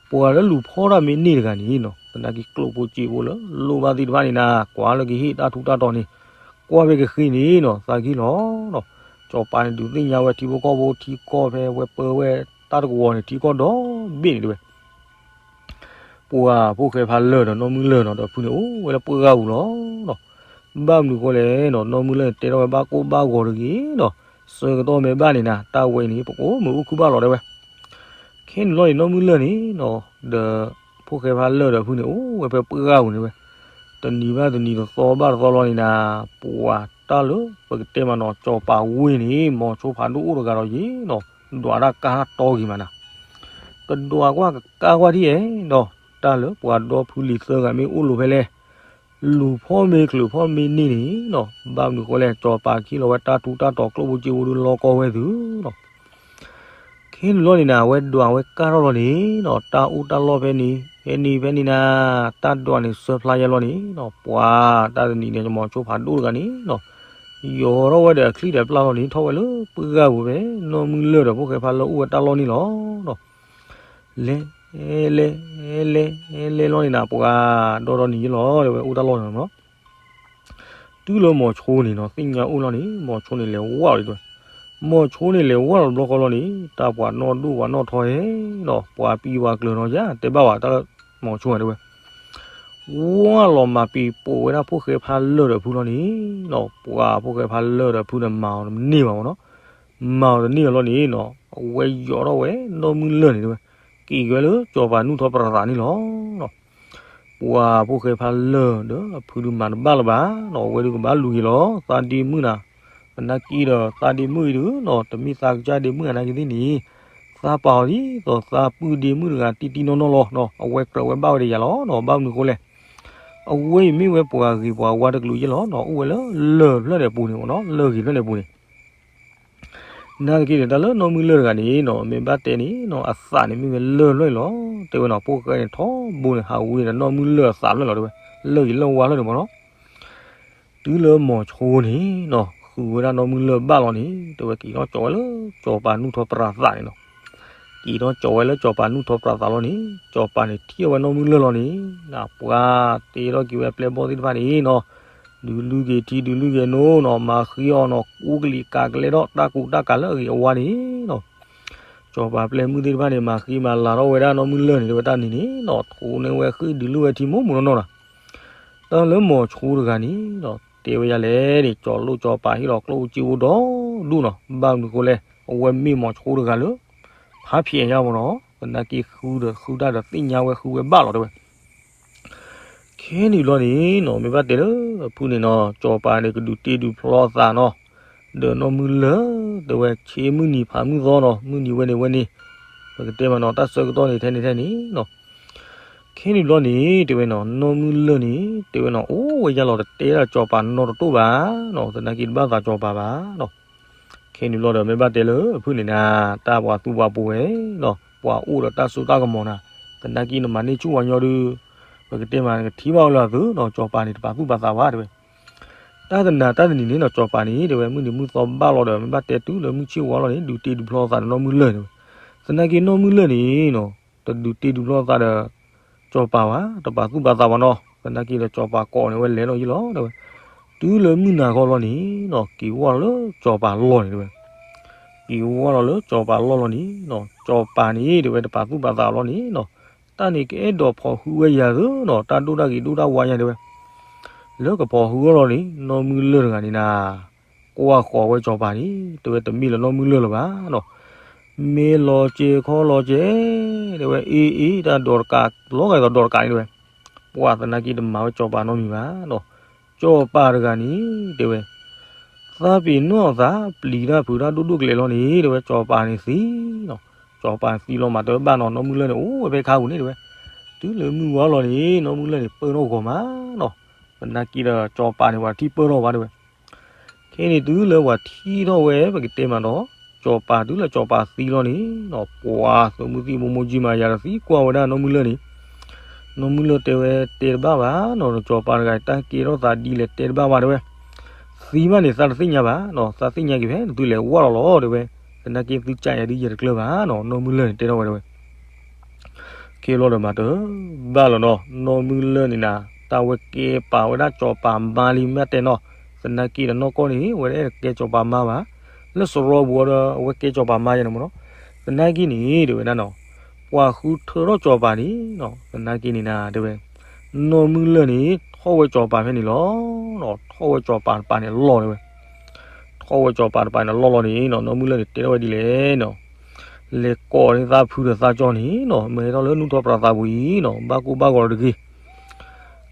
ပှၤလၢလူၤဖီၣ်တၢ်မ့ၢ်န့ၢ်တဂၤန့ၣ်နီၤ, သနာ်က့ကျိၣ်ဖိစ့ဖိလၢလိၣ်ဘၣ်သ့ၣ်တဖၣ်န့ၣ်နၤ, ကွၢ်လၢကဟ့ၣ်တၢ်ထူးတၢ်တီၤန့ၣ်, ကွၢ်ဖဲကဃ့န့ၣ်နီၤ, သးကဟ့ၣ်လီၤနီၤ. စီၤပၤန့ၣ်ဒုးသ့ၣ်ညါဝဲထံဖိကီၢ်ဖိ ထံကီၢ်ဖဲဝဲပၢဝဲတၢ်တကဝီၤန့ၣ် ထံကီၢ်ဒီဘ့ၣ်န့ၣ်တဲဝဲ. ပှၤဖိၣ်ဃဲဖးလၢာ်ဒီးနီၢ်မုၢ်လၢၢ်နီၤ ဒီးဖုန့ၣ်အိၣ်ဝဲလၢပှၢ်ဂၤပူၤလီၤနီၤ. ဘၣ်မနုၤဃိလဲၣ်နီၤ, နီၢ်မုၢ်လၢၢ်န့ၣ်တဲထီၣ်ဝဲဘၣ်ကိၢ်ဘၣ်ဂီၤတဂ့ၤနီၤ, ဆၢကတီၢ်မ့ၢ်ဘၣ်န့ၣ်နၤ, တၢ်ဝဲအံၤန့ၣ် ပကိးမုာ်အိၣ်ခုၣ်ဘၣ်လီၤတဲဝဲ. ခဲန့ၣ်လီၤန့ၣ် နီၢ်မုၢ်လၢၢ်န့ၣ်နီၤ, ဒီးဖိၣ်ဃဲဖးလၢာ်ဒီးဖုန့ၣ်အိၣ်ဝဲဖဲပှၢ်ဂၤပူၤန့ၣ်ဝဲ, တနံၤဘၣ်တနံၤ တသီဘၣ်တသီလီၤန့ၣ်နၤ, ပှၤတၢ်လၢပကတဲမးနီၤ စီၤပၤဝ့ၢ်န့ၣ် မိၤဆိဖးဒိၣ်အိၣ်တဂၤဒီးယ့ၤနီၤ, ဒွးတၢ်ကါတီဂ့ၤမးနၤ. ကဒွးကွၢ်ကါကွၢ်ထံၣ်အဲနီၤ, တၢ်လၢပှၤဒီဖုလံၤသၢဂၤမ့ၢ်အိၣ်လိၤဖဲလဲၣ်, လူၤဖီၣ်မ့ၢ်ချုးဖီၣ်မ့ၢ်န့ၢ်န့ၣ်နီၤ, ဘၣ်မနုၤဃိလဲၣ် စီၤပၤကဟ့ၣ်လီၤဝဲတၢ်ထူးတၢ်တီၤကျိၣ်ဖိစ့ဖိဒုးလီၤကီဝဲသုနီၤ. ခဲန့ၣ်လီၤန့ၣ်နၤ အဝဲဒွးဝဲကါထီၣ်လီၤန့ၣ်နီၤ, တၢ်အိၣ်တၢ်လီၢ်ဖဲန့ၣ် ဖဲန့ၣ်ဖဲန့ၣ်နၤ, တၢ်ဒွးန့ၣ်ဆၢဖျါယဲလီၤန့ၣ်နီၤ, ပှၤတၢ်တနံၤန့ၣ် မိၤဆိဖးဒိၣ်တဂၤန့ၣ်နီၤ, ယိးထီၣ်ဝဲဒီးအချံၣ်ဒီးပျၢ်လီၤန့ၣ် ထီၣ်ဝဲလၢပှၢ်ဂၤပူၤဖဲ နီၢ်မုၢ်လၢၢ်ဒီးဖိၣ်ဃဲဖးလၢာ်အိၣ်ဝဲတၢ်လီၢ်န့ၣ်လီၤနီၤ. လဲၤ လဲၤ လဲၤ လဲၤလီၤန့ၣ်နၤ ပှၤဒီဒီနံၤယဲလီၤ တဲဝဲအိၣ်တၢ်လီၢ်န့ၣ်နီၤ. တုၤလၢမိၤဆိန့ၣ်နီၤ သ့ၣ်ညါအိၣ်လီၤန့ၣ် မိၤဆိန့ၣ်လဲၤဝၢ်လီၤတဲဝဲ, မိၤဆိန့ၣ်လဲၤဝၢ်လီၤတဘျီဃီလီၤန့ၣ် တၢ်ပှၤနီၢ်ဒိၣ်ပှၤနီၢ်ထီဟဲနီၤ ပှၤပံၤပှၤကျၢၤနီၤ ယတဲဘၣ်ဝဲတၢ်လၢမိၤဆိတဲဝဲ ဝၢ်လီၤမၤပံၤပိာ်ဝဲဒၣ်ဖိၣ်ဃဲဖးလၢာ်ဒီးဖုလီၤန့ၣ်နီၤ, ပှၤဖိၣ်ဃဲဖးလၢာ်ဒီးဖုန့ၣ်မၤအီၤတန့ၢ်ဘၣ်မးနီၤ, မၤအီၤတန့ၢ်အီၤလီၤန့ၣ်နီၤ အဝဲယိးထီၣ်ဝဲနီၢ်မုၢ်လၢၢ်န့ၣ်တဲဝဲ, က့ၤက့ၤဝဲလၢစီၤပၤနူၢ်ထီၣ်ပြးသးန့ၣ်လီၤ. ပှၤဖိၣ်ဃဲဖးလၢာ်ဒီးအဖုဒုးမၤတဘၣ်လၢၤဘၣ်နီၤ, အဝဲဒုးကဘၣ်လူၤက့ၤလီၤ သးဒ့မုၣ်နၤ, သနာ်က့ဒီးသးဒ့မုၣ်အံၤဒုးနီၤ တမ့ၢ်သးကစၢ်ဒ့မုၣ်အနာ်က့သ့ၣ်န့ၣ်, သးပာ်အီၤဒ်သိးသးပုၢ်ဒ့မုၣ်တဂၤတံၢ်တံၢ်နီၢ်နီၢ်လီၤနီၤ, အဝဲကြၢးဝဲဘၣ်ဝဲဒီးယၤလီၤနီၤ, ဘၣ်မနုၤဃိလဲၣ် အဝဲအံၤမ့ၢ်ဝဲပှၤဂ့ၤပှၤဝါတကလုာ်ယဲလီၤနီၤ, အိၣ်ဝဲလၢလၢၢ်ဖျၢၣ်ဒဲးပူၤန့ၣ်မးနီၤ, လၢၢ်ဂ့ၤဖျၢၣ်ဒဲးပူၤန့ၣ် နာ်သက့န့ၣ် တၢ်လၢနီၢ်မုၢ်လၢၢ်တဂၤန့ၣ်နီၤ မ့ၢ်ဘၣ်တဲန့ၣ်နီၤ အသးန့ၣ်မ့ၢ်ဝဲလၢၢ်ဖျၢၣ်န့ၣ်လီၤ. တဲဝဲနီၤ ဖိၣ်ဃဲန့ၣ်ထီဘိန့ၣ် ဟးဝံၤဒီးနီၢ်မုၢ်လၢၢ်အသးဖျၢၣ်လီၤ တဲဝဲ, လၢၢ်ဂ့ၤလၢၢ်ဝါဖျၢၣ်န့ၣ်မးနီၤ. တုၤလၢမိၤဆိန့ၣ်နီၤ ဃုဝဲဒၣ်နီၢ်မုၢ်လၢၢ်ဘၣ်လီၤန့ၣ် တဲဝဲက့ၤထီၣ်ကၠီၤဝဲလၢ စီၤပၤနူၢ်ထီၣ်ပြးသးန့ၣ်နီၤ. က့ၤထီၣ်ကၠီၤဝဲလၢစီၤပၤနူၢ်ထီၣ်ပြးသးလီၤန့ၣ် စီၤပၤန့ၣ်ထံၣ်ဝဲနီၢ်မုၢ်လၢၢ်လီၤန့ၣ် ပှၤတ့ထီၣ်က့ၤဝဲပျဲၢ်ဘီၣ်သ့ၣ်တဖၣ်န့ၣ်နီၤ ဒုးလုၢ်ဂ့ၤထံဒုးလုၢ်ဂ့ၤနိနီၤ မၤဃ့အီၤနီၤ ကူကလံၤကၤကလဲထီၣ်တၢ်ကူတၢ်ကၤလၢအဂ့ၤအဝါန့ၣ်နီၤ. စီၤပၤပျဲၢ်မုၣ်သ့ၣ်တဖၣ်န့ၣ် မၤဃံမၤလၤထီၣ်ဝဲဒၣ်နီၢ်မုၢ်လၢၢ်န့ၣ် တဲဝဲတၢ်န့ၣ်န့ၣ်နီၤ ထိးန့ၢ်ဝဲဃ့ၢ်ဒုးလုၢ်ဝဲထံမိၢ်မိၢ်နီၢ်နီၢ်နီၤ. တၢ်လၢမိၤဆိတဂၤန့ၣ်နီၤ တဲဝဲယၤလဲၣ်န့ၣ် ကၠီၤလိၣ်ကၠီၤပၤဟ့ၣ်လီၤကျိၣ်စ့ဖိဒီဒူၣ်နီၤ ဘၣ်မနုၤဃိလဲၣ် အဝဲမ့ၢ်မိၤဆိတဂၤလၢ ဖးဖျဲးညါမ့ၢ်နီၤ သနာ်က့ဃုဒီးဃုတၢ်ဒီးသ့ၣ်ညါဝဲဃုဝဲဘၣ်လီၤတဲဝဲ ခဲနံၣ်ဘျီန့ၣ်နီၤ မ့ၢ်ဘၣ်တဲလၢအဖုၣ်န့ၣ်နီၤ ကၠီၤပၤန့ၣ်ကဒုးတ့ဒုးဖျီအသးနီၤ ဒီးနီၢ်မုၢ်လၢၢ်တဲဝဲ ဆ့မုၢ်နံၤဖးမုၢ်သီနီၤ မုၢ်နံၤဝဲန့ၣ်ဝဲန့ၣ် ပကတဲမးနီၤ တၢ်ဆၢကတီၢ်န့ၣ်ထဲန့ၣ်ထဲန့ၣ်နီၤ ခဲနံၣ်ဘျီန့ၣ် တဲဝဲနီၤ နီၢ်မုၢ်လၢၢ်န့ၣ် တဲဝဲနီၤ အိၣ်ဝဲယါလီၤတတဲဒၣ်ကၠီၤပၤနီတတိၢ်ဘၣ်နီၤ သနာ်က့တဘၣ်သးကၠီၤပၤဘၣ်နီၤ ခဲနံၣ်ဘျီဒီး မ့ၢ်ဘၣ်တဲလၢအဖုၣ်န့ၣ်နၤ တၢ်ပှၤသူပှၤပိၤဝဲနီၤ ပှၤအိၣ်ဒီးတၢ်စိတၢ်ကမီၤနၤ သနာ်က့နမၤန့ၢ်ဆူၣ်ဝဲညီဒုး ပကတဲမး နကထံၣ်ဘၣ်ဝဲလၢအသုနီၤ ကၠီၤပၤန့ၣ် တပာ်သူၣ်ပာ်သးဘၣ်တဲဝဲ တၢ်တနၤတၢ်တနံၤန့ၣ်နီၤ ကၠီၤပၤန့ၣ် တဲဝဲ မုၢ်နံၤမုၢ်သီဘၣ်လီၤဒီး မ့ၢ်ဘၣ်တဲတုၤလၢမုၢ်ဆ့ၣ်ဝါလီၤန့ၣ် ဒုးတ့ဒုးဖျီသးဒီးနီၢ်မုၢ်လၢၢ်န့ၣ်ဝဲ သနာ်က့နီၢ်မုၢ်လၢၢ်န့ၣ်နီၤ တဒုးတ့ဒုးဖျီသးဒီး ကၠီၤပၤဘၣ် တပာ်သူၣ်ပာ်သးဘၣ်နီၤ သနာ်က့ဒီးကၠီၤပၤကိးန့ၢ်ဝဲလဲၤလီၤယံၤလီၤတဲဝဲ တုၤလၢမုၢ်နၤခီလီၤန့ၣ်နီၤ က့ၤဝါလီၤလၢကၠီၤပၤလီၢ်န့ၣ်တဲဝဲ က့ၤဝါလီၤလၢကၠီၤပၤလီၢ်လီၤန့ၣ်နီၤ ကၠီၤပၤန့ၣ် တဲဝဲ တပာ်သူၣ်ပာ်သးလီၤန့ၣ်နီၤ တၢ်န့ၣ်ကအဲၣ်ဒိးဖီၣ်ဟုဝဲယၤသုနီၤ တၢ်ဒိၣ်တၢ်ဂ့ၤဒိၣ်တၢ်ဝါယါတဲဝဲ လၢကဖီၣ်ဟုအီၤလီၤန့ၣ် နီၢ်မုၢ်လၢၢ်တဂၤန့ၣ်နၤ ကွၢ်ဃီၤဝဲကၠီၤပၤန့ၣ် တဲဝဲ တမ့ၢ်လၢနီၢ်မုၢ်လၢၢ်လၢၤဘၣ်နီၤ မ့ၢ်လီၤစဲၤခီလီၤစဲၤ တဲဝဲ အ့အ့ တၢ်ဒိးတကး လီၤဂာ်ဒိးတကးန့ၣ်တဲဝဲ ပှၤသနာ်က့တမၤဝဲကၠီၤပၤနီတမံၤဘၣ်နီၤ ကၠီၤပၤတဂၤန့ၣ် တဲဝဲ သးပ့ၤနီၣ်သးပျံၤတၢ်ဖုးတၢ်ဒိၣ်ဒိၣ်ကလဲာ်လီၤန့ၣ် တဲဝဲ ကၠီၤပၤန့ၣ်သံနီၤ ကၠီၤပၤသံလီၤမးတဘၣ်နီၤ နီၢ်မုၢ်လၢၢ်န့ၣ် အိၣ်ဝဲဖဲခါပူၤန့ၣ်တဲဝဲ တုၤလၢမုၢ်ဝါလီၤန့ၣ် နီၢ်မုၢ်လၢၢ်န့ၣ် ပၢၢ်ထီၣ်ဂီၤမးနီၤ သနာ်က့ဒီးကၠီၤပၤန့ၣ် ပှၤထံၣ်ပၢၢ်ထီၣ်ဘၣ်တဲဝဲ ခဲန့ၣ်တုၤလၢပှၤထံၣ်ထီၣ်ဝဲ ပကတဲမးဒီး ကၠီၤပၤတုၤလၢကၠီၤပၤသံလီၤန့ၣ်နီၤ ပှၤသုးမုၢ်သံၣ်ဘိမိၢ်ကၠံမၤယၤဒီးသံကွၢ်ဝဲဒၣ်နီၢ်မုၢ်လၢၢ်န့ၣ် နီၢ်မုၢ်လၢၢ်တဲဝဲ တဲတဘၣ်ဘၣ်နီၤ ကၠီၤပၤတဂၤ တၢ်ကဲထီၣ်သးဒ်လဲၣ်တဲတဘၣ်ဘၣ်တဲဝဲ သံမးန့ၣ် သးတသ့ၣ်ညါဘၣ်နီၤ သးသ့ၣ်ညါက့ၤဖဲနသုလဲၤဝါလီၤလီၤတဲဝဲ သနာ်က့သုကးယၤဒ်ယဲတကျၢၤဘၣ်နီၤ နီၢ်မုၢ်လၢၢ်န့ၣ်တဲထီၣ်ဝဲတဲဝဲ ကဲလီၤဒီးမၤတဘၣ်လီၤနီၤ နီၢ်မုၢ်လၢၢ်န့ၣ်နၤ တၢ်ဝဲကဲပာ်ဝဲဒၣ်ကၠီၤပၤမါလံမ့ၢ်တဲနီၤ သနာ်က့ဒီးနီၢ်ကီၢ်န့ၣ် အဝဲဒၣ်ကဲကၠီၤပၤမါဘၣ် လၢစရီပူၤဒီး အဝဲကဲကၠီၤပၤမါယဲန့ၣ်မ့ၢ်နီၤ သနာ်က့န့ၣ် တဲဝဲဒၣ်နီၤ ပှၤဃုထၢထီၣ်ကၠီၤပၤန့ၣ်နီၤ သနာ်က့န့ၣ်နၤ တဲဝဲ နီၢ်မုၢ်လၢၢ်န့ၣ် ထီၣ်ဝဲကၠီၤပၤဖဲန့ၣ်လီၤ ထီၣ်ဝဲကၠီၤပၤတပၤန့ၣ်လီၢ်တဲဝဲ ထီၣ်ဝဲကၠီၤပၤတပၤန့ၣ်လီၢ်လီၤန့ၣ်နီၤ နီၢ်မုၢ်လၢၢ်န့ၣ်တဲထီၣ်ဝဲဒ်လဲၣ်နီၤ လဲၤကိးန့ၢ်သးဖုဒီးသးကၠီန့ၣ်နီၤ မ့ၢ်ဟဲထီၣ်လၢနူၢ်ထီၣ်ပြးသးပူၤအံၤနီၤ ဘၣ်ကိၢ်ဘၣ်ဂီၤတဂ့ၤ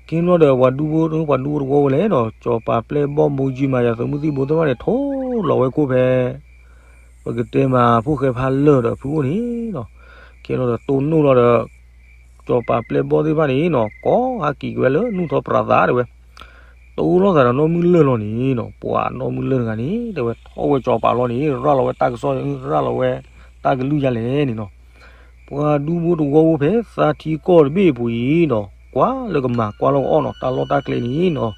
ကဲနီၤဒီးပှၤဒူဖိ ပှၤဒူဖိတဝီဝဲလဲၣ်နီၤ ကၠီၤပၤပျဲၢ်ဘီၣ်မိၢ်ကၠံမၤယၤသုးမုၢ်သံၣ်ဘိသ့ၣ်တဖၣ်န့ၣ် ထိၣ်လီၤဝဲခိၣ်ဖဲ ပကတဲမးဖိၣ်ဃဲဖးလၢာ်ဒီးဖုအိၣ်န့ၣ်နီၤ ကဲလီၤဒီးတိၢ်နီၣ်လီၤဒီး ကၠီၤပၤပျဲၢ်ဘီၣ်သ့ၣ်တဖၣ်န့ၣ်နီၤ ကိးဟးက့ၤက့ၤဝဲလၢနူၢ်ထီၣ်ပြးသးတဲဝဲ တိၢ်လီၤသးဒီးနီၢ်မုၢ်လၢၢ်လီၤန့ၣ်နီၤ ပှၤနီၢ်မုၢ်လၢၢ်တဂၤန့ၣ် တဲဝဲထီၣ်ဝဲကၠီၤပၤလီၤန့ၣ် ရၤလီၤဝဲတၢ်ကစီၣ် ရၤလီၤဝဲတၢ်ကလုၢ်ယါလဲၣ်န့ၣ်နီၤ ပှၤဒူဖိတဝီဖိဖဲသးထံကီၢ်တဘ့ၣ်အပူၤအံၤနီၤ ကွၢ်လၢကမၤကွၢ်လၢကအီၣ်နီၤ တၢ်လီၢ်တၢ်ကျဲန့ၣ်နီၤ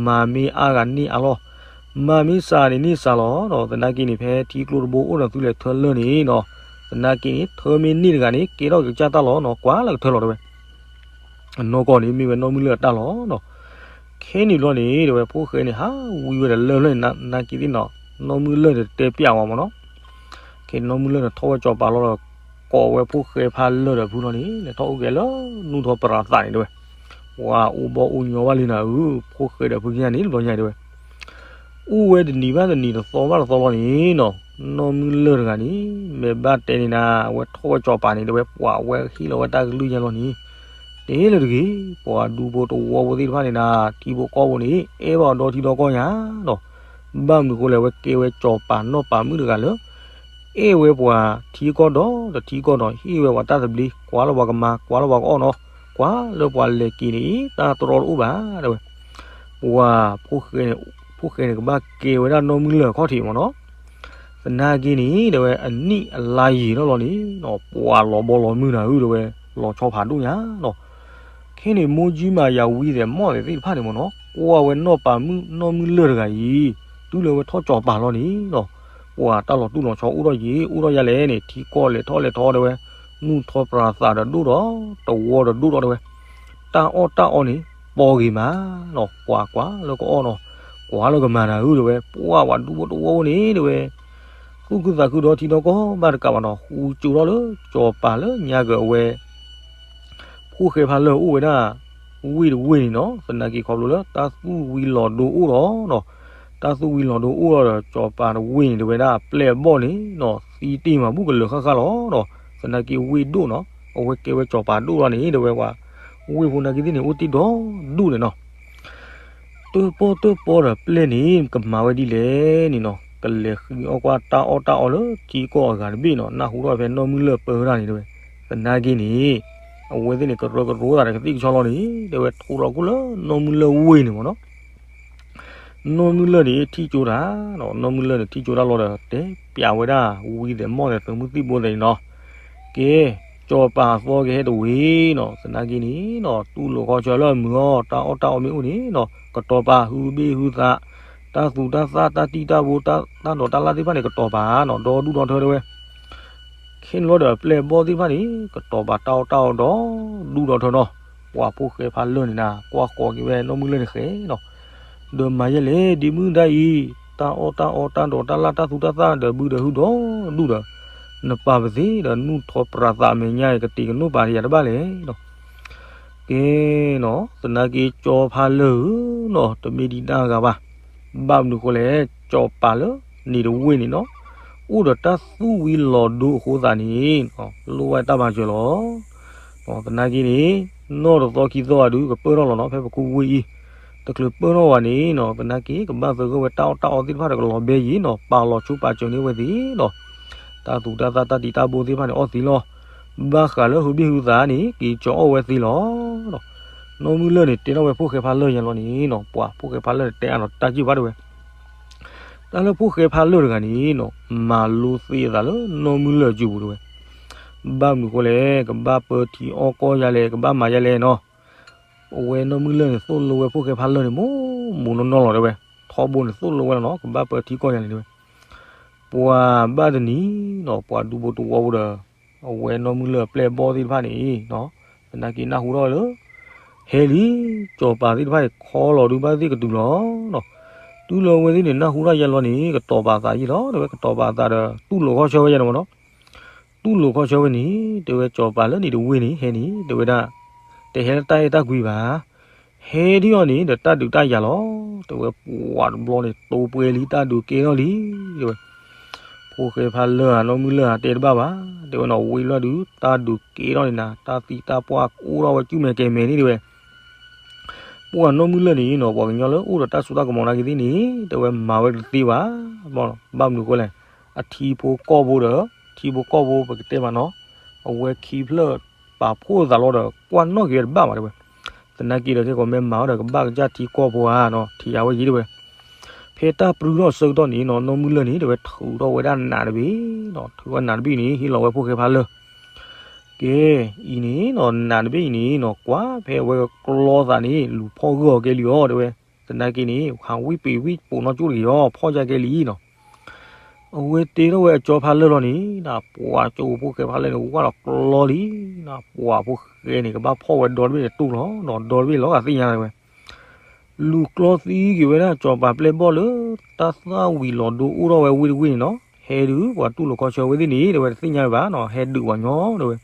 မၤမ့ၢ်အါဂၤန့ၢ်အါလီၢ် မၤမ့ၢ်စှၤန့ၣ်န့ၢ်စှၤလီၤနီၤ သနာ်က့န့ၣ် ဖဲထံကျိတဘိအိၣ်ဒီးသုလဲၤထၢလၢၢ်န့ၣ်နီၤ သနာ်က့န့ၣ် ထၢမ့ၢ်န့ၢ်တဂၤန့ၣ် ကဲထီၣ်ကစၢ်တၢ်လီၤနီၤ ကွၢ်လၢကထၢလီၤတဲဝဲ အနီၢ်ကီၢ်န့ၣ် မ့ၢ်ဝဲနီၢ်မုၢ်လၢၢ်အတၢ်လီၤနီၤ ခဲနံၣ်ဘျီန့ၣ် တဲဝဲ ဖိၣ်ဃဲန့ၣ် ဟးဝံဝဲဒီးလၢၢ်လၢၢ်န့ၣ် နာ်က့သ့ၣ်နီၤ နီၢ်မုၢ်လၢၢ်န့ၣ် တတဲပျးဝဲမ့ၢ်နီၤ ခဲနီၢ်မုၢ်လၢၢ်န့ၣ် ထီၣ်ဝဲကၠီၤပၤလီၤဒီး ကိးဝဲဖိၣ်ဃဲဖးလၢာ်ဒီးဖုလီၤန့ၣ် လဲၤထီၣ်အိၣ်က့ၤလၢနူၢ်ထီၣ်ပြးသးန့ၣ်တဲဝဲ ပှၤအိၣ်ဘီၣ်အိၣ်ညီဘၣ်လံနၤဧၢ ဖိၣ်ဃဲဒီးဖုကညါန့ၣ် တဘျီညါတဲဝဲ အိၣ်ဝဲတနံၤဘၣ်တနံၤ တသီဘၣ်တသီလီၤန့ၣ်နီၤ နီၢ်မုၢ်လၢၢ်တဂၤန့ၣ် မ့ၢ်ဘၣ်တဲန့ၣ်နၤ အဝဲထီၣ်ဝဲကၠီၤပၤန့ၣ် တဲဝဲ ပှၤအဝဲဟ့ၣ်လီၤဝဲတၢ်ကလုၢ်ညါလီၤန့ၣ် တဲလၢတဂ့ၤ ပှၤဒူဖိတဝီဖိသ့ၣ်တဖၣ်န့ၣ်နၤ ထံဖိကီၢ်ဖိန့ၣ် အဲၣ်ဘၣ်အီၤဒီထံဒီကီၢ်ညါနီၤ ဘၣ်မနုၤအဃိလဲၣ် အဝဲကဲဝဲကၠီၤပၤနီၢ်ပၤမုၣ်တဂၤလၢ အဲၣ်ဝဲပှၤထံကီၢ်ဒီးတထံကီၢ်နီၤ ဟ့ၣ်ဝဲပှၤတၢ်သဘျ့ ကွၢ်လၢပှၤကမၤ ကွၢ်လၢပှၤကအီၣ်နီၤ ကွၢ်လၢပှၤလဲၤက့ၤန့ၣ် တၢ်တြီတအိၣ်ဘၣ်တဲဝဲ ပှၤ ဖိၣ်ဃဲန့ၣ် ကဘၣ်ကဲဝဲဒၣ်နီၢ်မုၢ်လၢၢ်အခီၣ်ထံးမ့ၢ်နီၤ သနာ်က့န့ၣ် တဲဝဲ အနံၣ်အလါယံာ်ထီၣ်လီၤန့ၣ်နီၤ ပှၤလီၤဘီလီၤမုၢ်နၤဧၢ တဲဝဲ လီၤဆီဖးဒိၣ်ညါနီၤ ခဲန့ၣ် မိၢ်ကၠံမၤယၤဝံသဲးမီၢ်သဲးသ့ၣ်တဖၣ်န့ၣ်မ့ၢ်နီၤ ကွၢ်ဝဲနီၢ်ပၤမုၣ် နီၢ်မုၢ်လၢၢ်တဂၤအံၤ တုၤလၢဝဲထီၣ်ကၠီၤပၤလီၤန့ၣ်နီၤ ပှၤတၢ်လီၤတူၢ်လီၤဆီအိၣ်ထီၣ်ယံာ် အိၣ်ထီၣ်ယါလဲၣ်န့ၣ် ထံကီၢ်လဲၤထီၣ်လဲၤထီတဲဝဲ နူၢ်ထီၣ်ပြးသးဒီးဒိၣ်ဒီး တဝီဒီးဒိၣ်ဒီးတဲဝဲ တၢ်အီၣ်တၢ်အီန့ၣ် ပီဂ့ၤမးနီၤ ကွၢ်ကွၢ်လၢကအီၣ်နီၤ ကွၢ်လၢကမၤနၤဧၢ တဲဝဲ ပှၤပှၤဒူဖိတဝီဖိန့ၣ် တဲဝဲ သူၣ်ခုသးခုဒီးထံဒီးကီၢ်ဘၣ်တကးဘၣ်နီၤ, ဃူကၠိထီၣ်လၢစီၤပၤလၢညါကအဝဲ ဖိၣ်ဃဲဖးလၢာ်အိၣ်ဝဲဒၣ် ဝ့ၢ်တဝ့ၢ်န့ၣ်နီၤ, သနာ်က့ခီဖျိလၢတၢ်သူၣ်ဝံၤလီၤဒိအိၣ်ဒီးနီၤ, တၢ်သူၣ်ဝံၤလီၤဒိအိၣ်ဒီးဒီး စီၤပၤတဝ့ၢ်န့ၣ် တဲဝဲဒၣ်ပျဲၢ်အဘီၣ်န့ၣ်နီၤ, သံတ့ၢ်မၤဘူၣ်ကလၢာ်ဃၣ်ဃၣ်လီၤနီၤ, သနာ်က့ဝ့ၢ်ဒိၣ်နီၤ, အဝဲကဲဝဲစီၤပၤဒိၣ်လီၤန့ၣ် တဲဝဲပှၤ ဝ့ၢ်ဖိနာ်က့သ့ၣ်န့ၣ် အိၣ်တ့ၢ်ဒီဒူၣ်န့ၣ်နီၤ. တၢၣ်ပီၣ်တၢၣ်ပီဒီးပျဲၢ်န့ၣ် ကမၤဝဲဒ်လဲၣ်န့ၣ်နီၤ, ကလဲၤဃုအီၣ်ကွၢ်တၢ်အီၣ်တၢ်အီလၢထံကီၢ်အဂၤတဘ့ၣ်နီၤ, နၢ်ဟူထီၣ်ဖဲနီၢ်မုၢ်လၢၢ်ပၢဝဲဒၣ်န့ၣ်တဲဝဲ, သနာ်က့န့ၣ် အဝဲသ့ၣ်န့ၣ် ကရၢကရိသးဒီးကသ့ၣ်ကဆီလီၤန့ၣ် တဲဝဲ ထိးလီၤခိၣ်လၢနီၢ်မုၢ်လၢၢ်ဝ့ၢ်န့ၣ်မ့ၢ်နီၤ. နီၢ်မုၢ်လၢၢ်န့ၣ် ထံၣ်ကၠိတၢ်, နီၢ်မုၢ်လၢၢ်န့ၣ် ထံၣ်ကၠိတၢ်လီၤဒီး တဲပျးဝဲဒၣ်ဝံသဲးမီၢ်သဲး သုးမုၢ်သံၣ်ဘိသဲးန့ၣ်နီၤ, ကဲ စီၤပၤအသီကဟဲတဝ့ၢ်နီၤ, သနာ်က့န့ၣ်နီၤ တူၢ်လိာ်ခီဆၢလၢအမုာ်အီၤ တၢ်အီၣ်တၢ်အီမ့ၢ်အိၣ်န့ၣ်နီၤ ကတီၤပာ် ဟုဘ့ၣ်ဟုသး, တၢ်သူတၢ်သၣ် တၢ်တံၢ်တၢ်ဘိ တၢ်ဒီးတၢ်လၣ်သ့ၣ်တဖၣ်န့ၣ် ကတီၤပာ်နီၤ ဒီဒူၣ်ဒီထၢတဲဝဲ. ခဲန့ၣ်လီၤဒီး ပျဲၢ်ဘီၣ်သ့ၣ်တဖၣ်န့ၣ် ကတီၤပာ်တၢ်အီၣ်တၢ်အီဒီဒူၣ်ဒီထၢနီၤ. ပှၤဖိၣ်ဃဲဖးလၢာ်န့ၣ်နၤ ကွၢ်ဃီၤက့ၤဝဲနီၢ်မုၢ်လၢၢ်န့ၣ်ဃဲနီၤ, ဒီးမၤယဲလဲၣ် ဒ့မုၣ်ဒၣ်အံၤ, တၢ်အီၣ်တၢ်အီ တၢ်ဒီးတၢ်လၣ် တၢ်သူတၢ်သၣ်ဒီးဘုဒီးဟုဒီဒူၣ်ဒီး နပာ်ပသ့ဒီး နူၢ်ထီၣ်ပြးသးမဲာ်ညါအံၤ ကတံၤကနိးပာ်တယၤတဘၣ်လဲၣ်နီၤ. ကဲနီၤ သနာ်က့စီၤဖးလၢာ်ဧၢနီၤ တမ့ၢ်ဒံးတၢ်ဂၤဘၣ်. ဘၣ်မနုၤဃိလဲၣ် စီၤပၤလၢန့ၣ်တဝ့ၢ်န့ၣ်နီၤ အိၣ်ဒီးတၢ်သူၣ်ဝံၤလီၤဒိအဃိသးန့ၣ် လိၣ်ဝဲတၢ်မၤစၢၤလီၤ. သနာ်က့န့ၣ် နီၢ်တသီခံသီအဒုးကပၢၢ်ထီၣ်လီၤနီၤ ဖဲပခူဝ့ၢ်အံၤ တချုးပၢၢ်ထီၣ်ဘၣ်န့ၣ်နီၤ သနာ်က့ကဘၣ်သဂၢၢ်ဝဲတၢ်အီၣ်တၢ်အီသ့ၣ်တဖၣ်ဒီးကလီၤဘဲယံၤနီၤ ပာ်လီၤဆူပာ်စၢၤန့ၢ်ဝဲသ့ၣ်နီၤ တၢ်သူတၢ်သၣ်တၢ်တံၢ်တၢ်ဘိသ့ၣ်တဖၣ်န့ၣ် အီၣ်သ့လီၤ. ဘၣ်ဃးလၢဟုဘ့ၣ်ဟုသးန့ၣ် က့ၤကၠီအီၣ်ဝဲသ့လီၤ. နီၢ်မုၢ်လၢၢ်န့ၣ် တဲထီၣ်ဝဲဖိၣ်ဃဲဖးလၢာ်ညါလီၤန့ၣ်နီၤ ပှၤဖိၣ်ဃဲဖးလၢာ်န့ၣ် တဲအါနီၤတၢ်ကံၣ်ဘၣ်တဲဝဲ တၢ်လၢဖိၣ်ဃဲဖးလၢာ်တဂၤန့ၣ်နီၤ မၤလိသ့အသးလၢနီၢ်မုၢ်လၢၢ်အစုပူၤတဲဝဲ. ဘၣ်မနုၤဃိလဲၣ် ကဘၣ်ပၢထံအီၣ်ကီၢ်ယၤလဲၣ် ကဘၣ်မၤယၤလဲၣ်နီၤ. အဝဲနီၢ်မုၢ်လၢၢ်န့ၣ် သိၣ်လိဝဲဖိၣ်ဃဲဖးလၢာ်န့ၣ် မိၢ်မိၢ်နီၢ်နီၢ်လီၤတဲဝဲ. ထီဘိန့ၣ်သိၣ်လိဝဲလီၤနီၤ ကဘၣ်ပၢထံကီၢ်ယၤလဲၣ်တဲဝဲ. ပှၤဘၣ်တနံၤနီၤ ပှၤဒူဖိတဝီဖိဒီး အဝဲနီၢ်မုၢ်လၢၢ်အပျဲၢ်အဘီၣ်သ့ၣ်တဖၣ်န့ၣ်နီၤ သနာ်က့နၢ်ဟူထီၣ်ဝဲလၢ ဟဲလံ စီၤပၤသ့ၣ်တဖၣ်အံၤခီလီၤဒုးဘၣ်သ့ၣ်ကတုၤလီၤနီၤ. တုၤလၢအဝဲသ့ၣ်န့ၣ် နၢ်ဟူထီၣ်ယဲလီၤန့ၣ် ကတီၤပာ်သးယံၤလီၤတဲဝဲ ကတီၤပာ်သးဒီး တူၢ်လိာ်ခီဆၢဝဲယဲန့ၣ်မ့ၢ်နီၤ. တူၢ်လိာ်ခီဆၢဝဲန့ၣ် တဲဝဲစီၤပၤလၢန့ၣ်တဝ့ၢ်န့ၣ် ဟဲန့ၣ် တဲဝဲဒၣ် တဟဲလၢတၢ်အဲၣ်တၢ်ကွံဘၣ် ဟဲဒ်အံၤန့ၣ် ဒီးတၢ်ဒုးတၢ်ယၤလီၤ တဲဝဲ. ပှၤတဘျီန့ၣ် တိပှဲၤလံ တၢ်ဒုးကဲထီၣ်လံ တဲဝဲ. ဖိၣ်ဃဲဖးလၢာ်ဧါ နီၢ်မုၢ်လၢၢ်ဧါ တဲတဘၣ်ဘၣ် တဲဝဲနီၤ ဝံၤလီၤဒုး တၢ်ဒုးကဲထီၣ်န့ၣ်နၤ တၢ်သံတၢ်ပှၢ်အိၣ်ထီၣ်ဝဲ ကၠူၣ်မဲာ်ကဲၤမဲာ်န့ၣ်တဲဝဲ. ပှၤနီၢ်မုၢ်လၢၢ်န့ၣ်နီၤ ပှၤကညီလၢအိၣ်ဒီးတၢ်စိတၢ်ကမီၤနာ်က့သ့ၣ်န့ၣ် တဲဝဲမၤဝဲတသ့ဘၣ် ဘၣ်မနုၤဃိလဲၣ် အထံဖိကီၢ်ဖိဒီး ထံဖိကီၢ်ဖိပကတဲမးနီၤ အဝဲခံဖျၢၣ်ပာ်ဖှိၣ်သးလီၤဒီး ကွၢ်နီၣ်က့ၤဝဲတဘၣ်ဘၣ်တဲဝဲ. သနာ်က့ဒီး ခဲကိးမ့ၢ်မၤအီၤဒီး ကဘၣ်ကစၢ်ထံကီၢ်ဖိဧါနီၤ ထံၣ်ယၤဝဲယံၤတဲဝဲ. ဖဲတၢ်ပြူထီၣ်ဆၢကတီၢ်န့ၣ်နီၤ နီၢ်မုၢ်လၢၢ်န့ၣ် တဲဝဲထုးထီၣ်ဝဲဒၣ်နးတဘ့ၣ်နီၤ ထုးဝဲနးတဘ့ၣ်န့ၣ် ဟ့ၣ်လီၤဝဲဖိၣ်ဃဲဖးလၢာ် ကဲ အံၤန့ၣ်နီၤ နးတဘ့ၣ်အံၤန့ၣ်နီၤ ကွၢ်ဖဲအဝဲကကျီသးန့ၣ် လူၤဖီၣ်ဂၢၢ်အီၤကဲလံအီၤတဲဝဲ. သနာ်က့န့ၣ် ဟးဝံၣ်ပ့ၤဝံၣ်ပိာ်နီၢ်ကၠိတဂ့ၤအီၤ ဖီၣ်ယၤကဲလံနီၤ. အဝဲတ့ထီၣ်ဝဲအကၠီဖးလၢာ်လီၤန့ၣ် နပှၤကၠိဖိၣ်ဃဲဖးလၢာ်န့ၣ် ဝၢ်လီၤကျီလံ နပှၤဖိၣ်ဃဲန့ၣ် ကဘၣ်ဖီၣ်ဝဲဒီတဘ့ၣ်န့ၣ်တူၢ်လီၤနီၤ ဒီတဘ့ၣ်လီၤဂာ်သ့ၣ်ညါတဲဝဲ လူၤကျီသံက့ၤဝဲဒၣ်စီၤပၤပျဲၢ်ဘီၣ်လၢ တၢ်သၣ်ဝံၤလီၤဒိအိၣ်ထီၣ်ဝဲဝ့ၢ်တဝ့ၢ်န့ၣ်နီၤ ဟဲဒုးပှၤတူၢ်လိာ်ခီဆၢဝဲသ့ၣ်န့ၣ် တဲဝဲတသ့ၣ်ညါဝဲဘၣ်နီၤ ဟဲဒုးပှၤညီတဲဝဲ.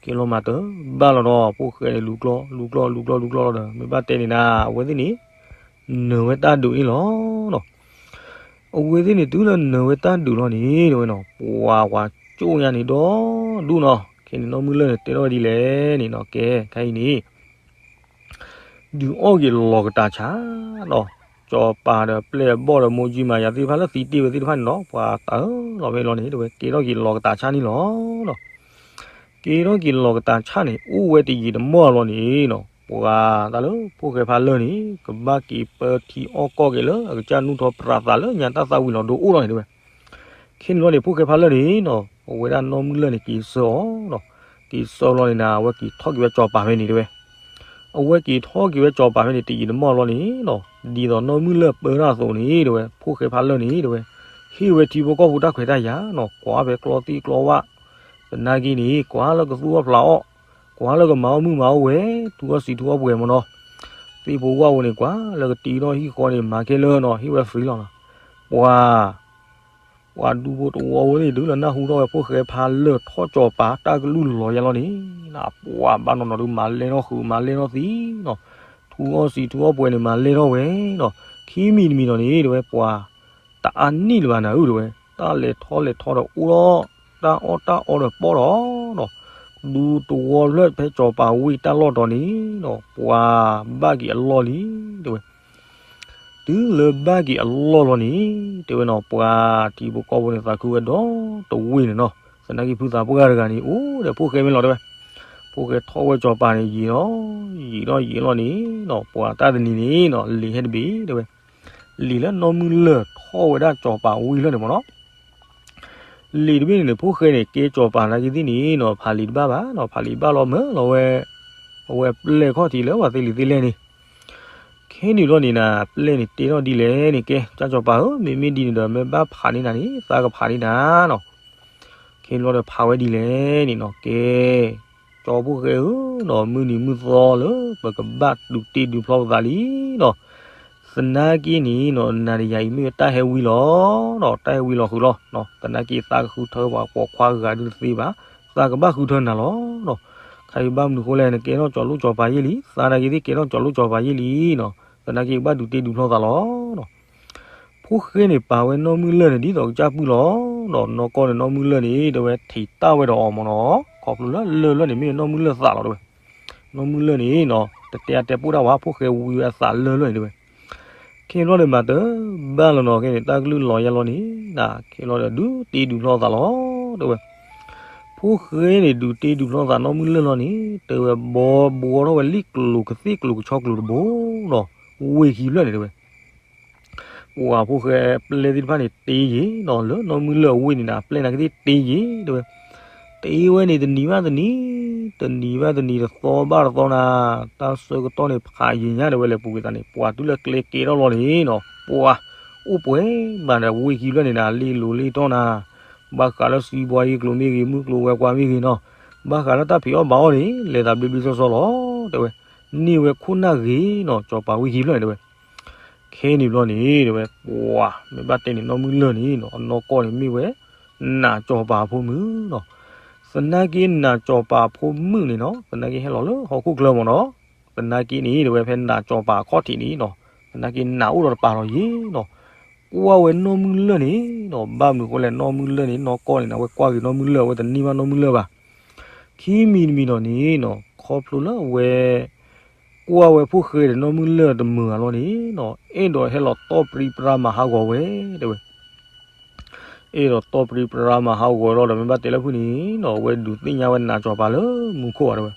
ကဲလီၤမၤတၢ်ဘၣ်လီၤဒီး ဖိၣ်ဃဲန့ၣ် လူၤကျီ လူၤကျီ လူၤကျီ လူၤကျီလီၤဒီး မ့ၢ်ဘၣ်တဲန့ၣ်နၤ အဝဲသ့ၣ်န့ၣ် နၢၤဝဲတၢ်ဒုးန့ၣ်လီၤနီၤ. အဝဲသ့ၣ်န့ၣ် တုၤလၢနၢၤဝဲတၢ်ဒုးလီၤန့ၣ် တဲဝဲနီၤ ပှၤပှၤကၠိညါန့ၣ်ဒီဒူၣ်နီၤ. ခဲန့ၣ်နီၢ်မုၢ်လၢၢ်န့ၣ် တဲထီၣ်ဝဲဒ်လဲၣ်န့ၣ်နီၤ ကဲ ခဲအံၤန့ၣ် ဒုးအီၣ်က့ၤလီၤကတၢ်ဆါနီၤ. စီၤပၤဒီးပျဲၢ်အဘီၣ်ဒီးမိၢ်ကၠံမၤယၤသ့ၣ်တဖၣ်လၢသံတ့ၢ်ဝဲသ့ၣ်တဖၣ်န့ၣ်နီၤ ပှၤတၢ်လီၤဝဲလီၤန့ၣ် တဲဝဲကဲထီၣ်က့ၤလီၤကတၢ်ဆါန့ၣ်လီၤနီၤ. ကဲထီၣ်က့ၤလီၤကတၢ်ဆါန့ၣ် အိၣ်ဝဲတယံာ်တမီၢ်လီၤန့ၣ်နီၤ ပှၤတၢ်လၢဖိၣ်ဃဲဖးလၢာ်န့ၣ် ကဘၣ်က့ၤပၢထံအီၣ်ကီၢ်က့ၤလၢအကစၢ်နူၢ်ထီၣ်ပြးသးလၢညါတၢ်သၣ်ဝံၤလီၤဒိအိၣ်လီၤန့ၣ်တဲဝဲ. ခဲန့ၣ်လီၤန့ၣ် ဖိၣ်ဃဲဖးလၢာ်န့ၣ်နီၤ အဝဲဒၣ်နီၢ်မုၢ်လၢၢ်န့ၣ် က့ၤဆၢအီၤနီၤ. က့ၤဆၢလီၤန့ၣ်နၤ အဝဲက့ၤထီၣ်က့ၤဝဲစီၤပၤဖဲန့ၣ်တဲဝဲ. အဝဲက့ၤထီၣ်က့ၤဝဲစီၤပၤဖဲန့ၣ် တယံာ်တမီၢ်လီၤန့ၣ်နီၤ ဒ်သိးနီၢ်မုၢ်လၢၢ်ပၢတၢ်အသိးန့ၣ်တဲဝဲ ဖိၣ်ဃဲဖးလၢာ်န့ၣ်တဲဝဲ ဟ့ၣ်ဝဲထံဖိကီၢ်ဖိတၢ်ခွဲးတၢ်ယာ်နီၤ ကွၢ်ဖဲကျီသံကျီဝၣ် သနာ်က့န့ၣ် ကွၢ်လၢကသူၣ်အီၣ်ဖျးအီၣ် ကွၢ်လၢကမၤအီၣ်မုၢ်မၤအီၣ်ဝဲ ထူအီၣ်စံာ်ထူအီၣ်ပှဲၤမ့ၢ်နီၤ. သ့ၣ်ဖိဝၣ်ဖိန့ၣ် ကွၢ်လၢကတံထီၣ်ဟံၣ်ဃီန့ၣ် မၤခဲလၢာ်နီၤ ဟ့ၣ်ဝဲ free လီၤနီၤ. ပှၤ ပှၤဒူဖိတဝီဖိသ့ၣ် တုၤလၢနၢ်ဟူထီၣ်ဝဲဖိၣ်ဃဲဖးလၢာ်ထီၣ်စီၤပၤ တၢ်ကလုၢ်လီၤယါလီၤန့ၣ်, ပှၤဘၣ်နီၢ်နီၢ်ဒုး မၤလဲၢ်ထီၣ်ဃုာ် မၤလဲၢ်ထီၣ်သံနီၤ, ထူအီၣ်စံာ်ထူအီၣ်ပှဲၤန့ၣ် မၤလဲၢ်ထီၣ်ဝဲနီၤ, ခံမံၤတမံၤနီၤန့ၣ် တဲဝဲပှၤ တအါနံၣ်လၢၤဘၣ်နၤဧၢ တဲဝဲ, တၢ်လဲၤထီၣ်လဲၤထီဒီးအိၣ်ဒီး တၢ်အီၣ်တၢ်အီဒီးပီၣ်ဒီးနီၤ, ဒူသဝီဖျၢၣ်ဖဲစီၤပၤဝ့ၢ်တၢ်လီၢ်တီၤန့ၣ်နီၤ ပှၤဘၣ်က့ၤအလီၢ်လံ တဲဝဲ. တုၤလၢဘၣ်က့ၤအလီၢ်လီၤန့ၣ် တဲဝဲနီၤ ပှၤထံဖိကီၢ်ဖိန့ၣ် သးခုဝဲဒီတဝ့ၢ်န့ၣ်နီၤ, သနာ်က့ဖုသးပှၢ်တဂၤန့ၣ် အိၣ်ဒီးဖိၣ်ဃဲမ့ၢ်လီၤ တဲဝဲ, ဖိၣ်ဃဲထီၣ်ဝဲစီၤပၤန့ၣ် ယံာ်လီၤ, ယံာ်လီၤယံာ်လီၤန့ၣ်နီၤ ပှၤတၢ်တနံၤန့ၣ်နီၤ လံာ်ဟဲတဘ့ၣ် တဲဝဲ, လံာ်လၢနီၢ်မုၢ်လၢၢ်ထီၣ်ဝဲဒၣ်စီၤပၤဝ့ၢ်ဖျၢၣ်န့ၣ်မ့ၢ်နီၤ လံာ်တဘ့ၣ်န့ၣ်န့ၣ် ဖိၣ်ဃဲန့ၣ် ကဲစီၤပၤသနာ်က့သ့ၣ်န့ၣ်နီၤ ဖးလံာ်တဘၣ်ဘၣ်နီၤ, ဖးလံာ်ဘၣ်လီၤမၢလီၤဝဲ, အဝဲပျဲၢ်ခီၣ်ထံးလၢပှၤသ့လံာ်သ့လဲၢ်န့ၣ်, ခဲန့ၣ်ဘျီန့ၣ်နၤ ပျဲၢ်န့ၣ်တဲထီၣ်ဒ်လဲၣ်န့ၣ် ကဲ ကၠၢ်စီၤပၤဧၢ, မ့မ့ၢ်ဒ်န့ၣ်ဒီး မ့ၢ်ဘၣ်ဖးန့ၢ်နၤန့ၣ် သးကဖးန့ၢ်နၤနီၤ, ခဲန့ၣ်ဘျီဒီးဖးဝဲဒ်လဲၣ်န့ၣ်နီၤ ကဲ ကၠီဖိၣ်ဃဲဧၢနီၤ, မုၢ်နံၤမုၢ်သီလၢပကဘၣ်ဒုးတ့ဒုးဖျီပသးလံနီၤ, သနာ်က့န့ၣ်နီၤ နၤဒီးယၤအံၤမ့ၢ်တၢ်ဟဲဝံလီၤနီၤ, တၢ်ဟဲဝံလီၤဃုာ်လီၤ, သနာ်က့သးကဃုထၢပှၤပိာ်ခွါဂၤဒုတသ့ဘၣ်, သးကဘၣ်ဃုထၢနၤလီၤနီၤ, ခါအံၤဘၣ်မနုၤဃိလဲၣ် နကဲထီၣ်ကၠီၤလိၣ်ကၠီၤပၤယ့ၢ်လံ, သးနာ်က့သ့ၣ်ကဲထီၣ်ကၠီၤလိၣ်ကၠီၤပၤယ့ၢ်လံနီၤ, သနာ်က့ကဘၣ်ဒုးတ့ဒုးဖျီသးလီၤနီၤ ဖိၣ်ဃဲန့ၣ်ပာ်ဝဲနီၢ်မုၢ်လၢၢ်န့ၣ် ဒ်သိးကစၢ်ပုၢ်လီၤ, ဒီးနီၢ်ကီၢ်န့ၣ်နီၢ်မုၢ်လၢၢ်န့ၣ် တဲဝဲထံးတၢ်ဝဲဒီးအီၤမ့ၢ်နီၤ, ခီဖျိလၢလၢၢ်လၢၢ်န့ၣ် မ့ၢ်နီၢ်မုၢ်လၢၢ်သးလီၤတဲဝဲ, နီၢ်မုၢ်လၢၢ်န့ၣ်နီၤ တတဲအတဲပိၢ်တၢ်ဝဲ ဖိၣ်ဃဲဝံဝဲအသးလၢၢ်လၢၢ်န့ၣ်တဲဝဲ, ခဲဘျီဒီးမၤတဘၣ်လီၤနီၤ ခဲန့ၣ် တၢ်ကလုၢ်လီၤယါလီၤန့ၣ် နၤ ခဲဘျီဒီးဒုးတ့ဒုးဖျီသးလီၤတဲဝဲ ဖိၣ်ဃဲန့ၣ် ဒုးတ့ဒုးဖျီသးနီၢ်မုၢ်လၢၢ်လီၤန့ၣ် တဲဝဲဘီဘှီထီၣ်ဝဲလံာ်ကျိၤကသ့ၣ်ကျိၤကဆီကျိၤတဘိနီၤ, ဝ့ၢ်ခံဖျၢၣ်န့ၣ်တဲဝဲ, ပှၤဖိၣ်ဃဲပျဲၢ်သ့ၣ်တဖၣ်န့ၣ်တ့ယံာ်နီၤ လၢနီၢ်မုၢ်လၢၢ်အဝ့ၢ်န့ၣ်နၤ ပျဲၢ်နာ်က့သ့ၣ်တ့ယံာ်တဲဝဲ, တ့ဝဲန့ၣ်တနံၤဘၣ်တနံၤ, တနံၤဘၣ်တနံၤ တသီဘၣ်တသီနၤ, တၢ်ဆၢကတီၢ်န့ၣ်ဖးယံာ်ညါတဲဝဲ လဲၤပူၤကွံာ်သးန့ၣ် ပှၤတုၤလၢကျဲကဲထီၣ်လီၤန့ၣ်နီၤ ပှၤ အိၣ်ပှဲၤဘၣ်ဒီးဝ့ၢ်ခံဖျၢၣ်န့ၣ်နၤ လ့လိၤလ့တီၢ်နၤ, ဘၣ်ဃးလၢစံးဘှါယ့ကျိၤမ့ၢ်ဂ့ၤ မုၢ်ကျိၤဝဲၤကွာ်မ့ၢ်ဂ့ၤနီၤ, ဘၣ်ဃးလၢတၢ်ဖံးအီၣ်ဘၣ်အီၣ်န့ၣ် လဲၤသးဘျ့ဘျ့ဆှီဆှီလီၤတဲဝဲ, န့ၢ်ဝဲခိၣ်နၢ်ဂ့ၤနီၤ စီၤပၤဝ့ၢ်ခံဖျၢၣ်န့ၣ်တဲဝဲ, ခဲန့ၣ်ဘျီန့ၣ်တဲဝဲ ပှၤ မ့ၢ်ဘၣ်တဲန့ၣ်နီၢ်မုၢ်လၢၢ်န့ၣ်နီၤ အနီၢ်ကီၢ်န့ၣ်မ့ၢ်ဝဲ နးစီၤပၤအဖိမုၣ်နီၤ, သနာ်က့နးစီၤပၤအဖိမုၣ်န့ၣ်နီၤ သနာ်က့ဟဲလီၤလၢဟီၣ်ခိၣ်ချၢမ့ၢ်နီၤ, သနာ်က့န့ၣ်တဲဝဲ ဖဲနးစီၤပၤအခီၣ်ထံးန့ၣ်နီၤ သနာ်က့နးအိၣ်ဒီးတပၤလီၤယံာ်နီၤ, ကွၢ်ဝဲနီၢ်မုၢ်လၢၢ်န့ၣ်နီၤ ဘၣ်မနုၤဃိလဲၣ် နီၢ်မုၢ်လၢၢ်န့ၣ် နီၢ်ကီၢ်န့ၣ်နၤ အဝဲကွၢ်ဂ့ၤနီၢ်မုၢ်လၢၢ် အဝဲတန့ၢ်ဘၣ်နီၢ်မုၢ်လၢၢ်ဘၣ် ခံမံၤတမံၤဒီးန့ၣ်နီၤ ခီဖျိလၢအဝဲ ကွၢ်ဝဲဖိၣ်ဃဲဒီးနီၢ်မုၢ်လၢၢ်တမုာ်အလီၢ်န့ၣ်နီၤ အဲၣ်ဒိးဟဲလီၤတီၢ်ပြံပြါမၤဟးဂီၤဝဲ တဲဝဲ, အဲၣ်ဒိးတီၢ်ပြံပြါမၤဟးဂီၤလီၤဒီး မ့ၢ်ဘၣ်တဲလၢဖုၣ်န့ၣ်နီၤ အဝဲဒုးသ့ၣ်ညါဝဲနးစီၤပၤလၢမူခိၣ်ဘၣ်တဲဝဲ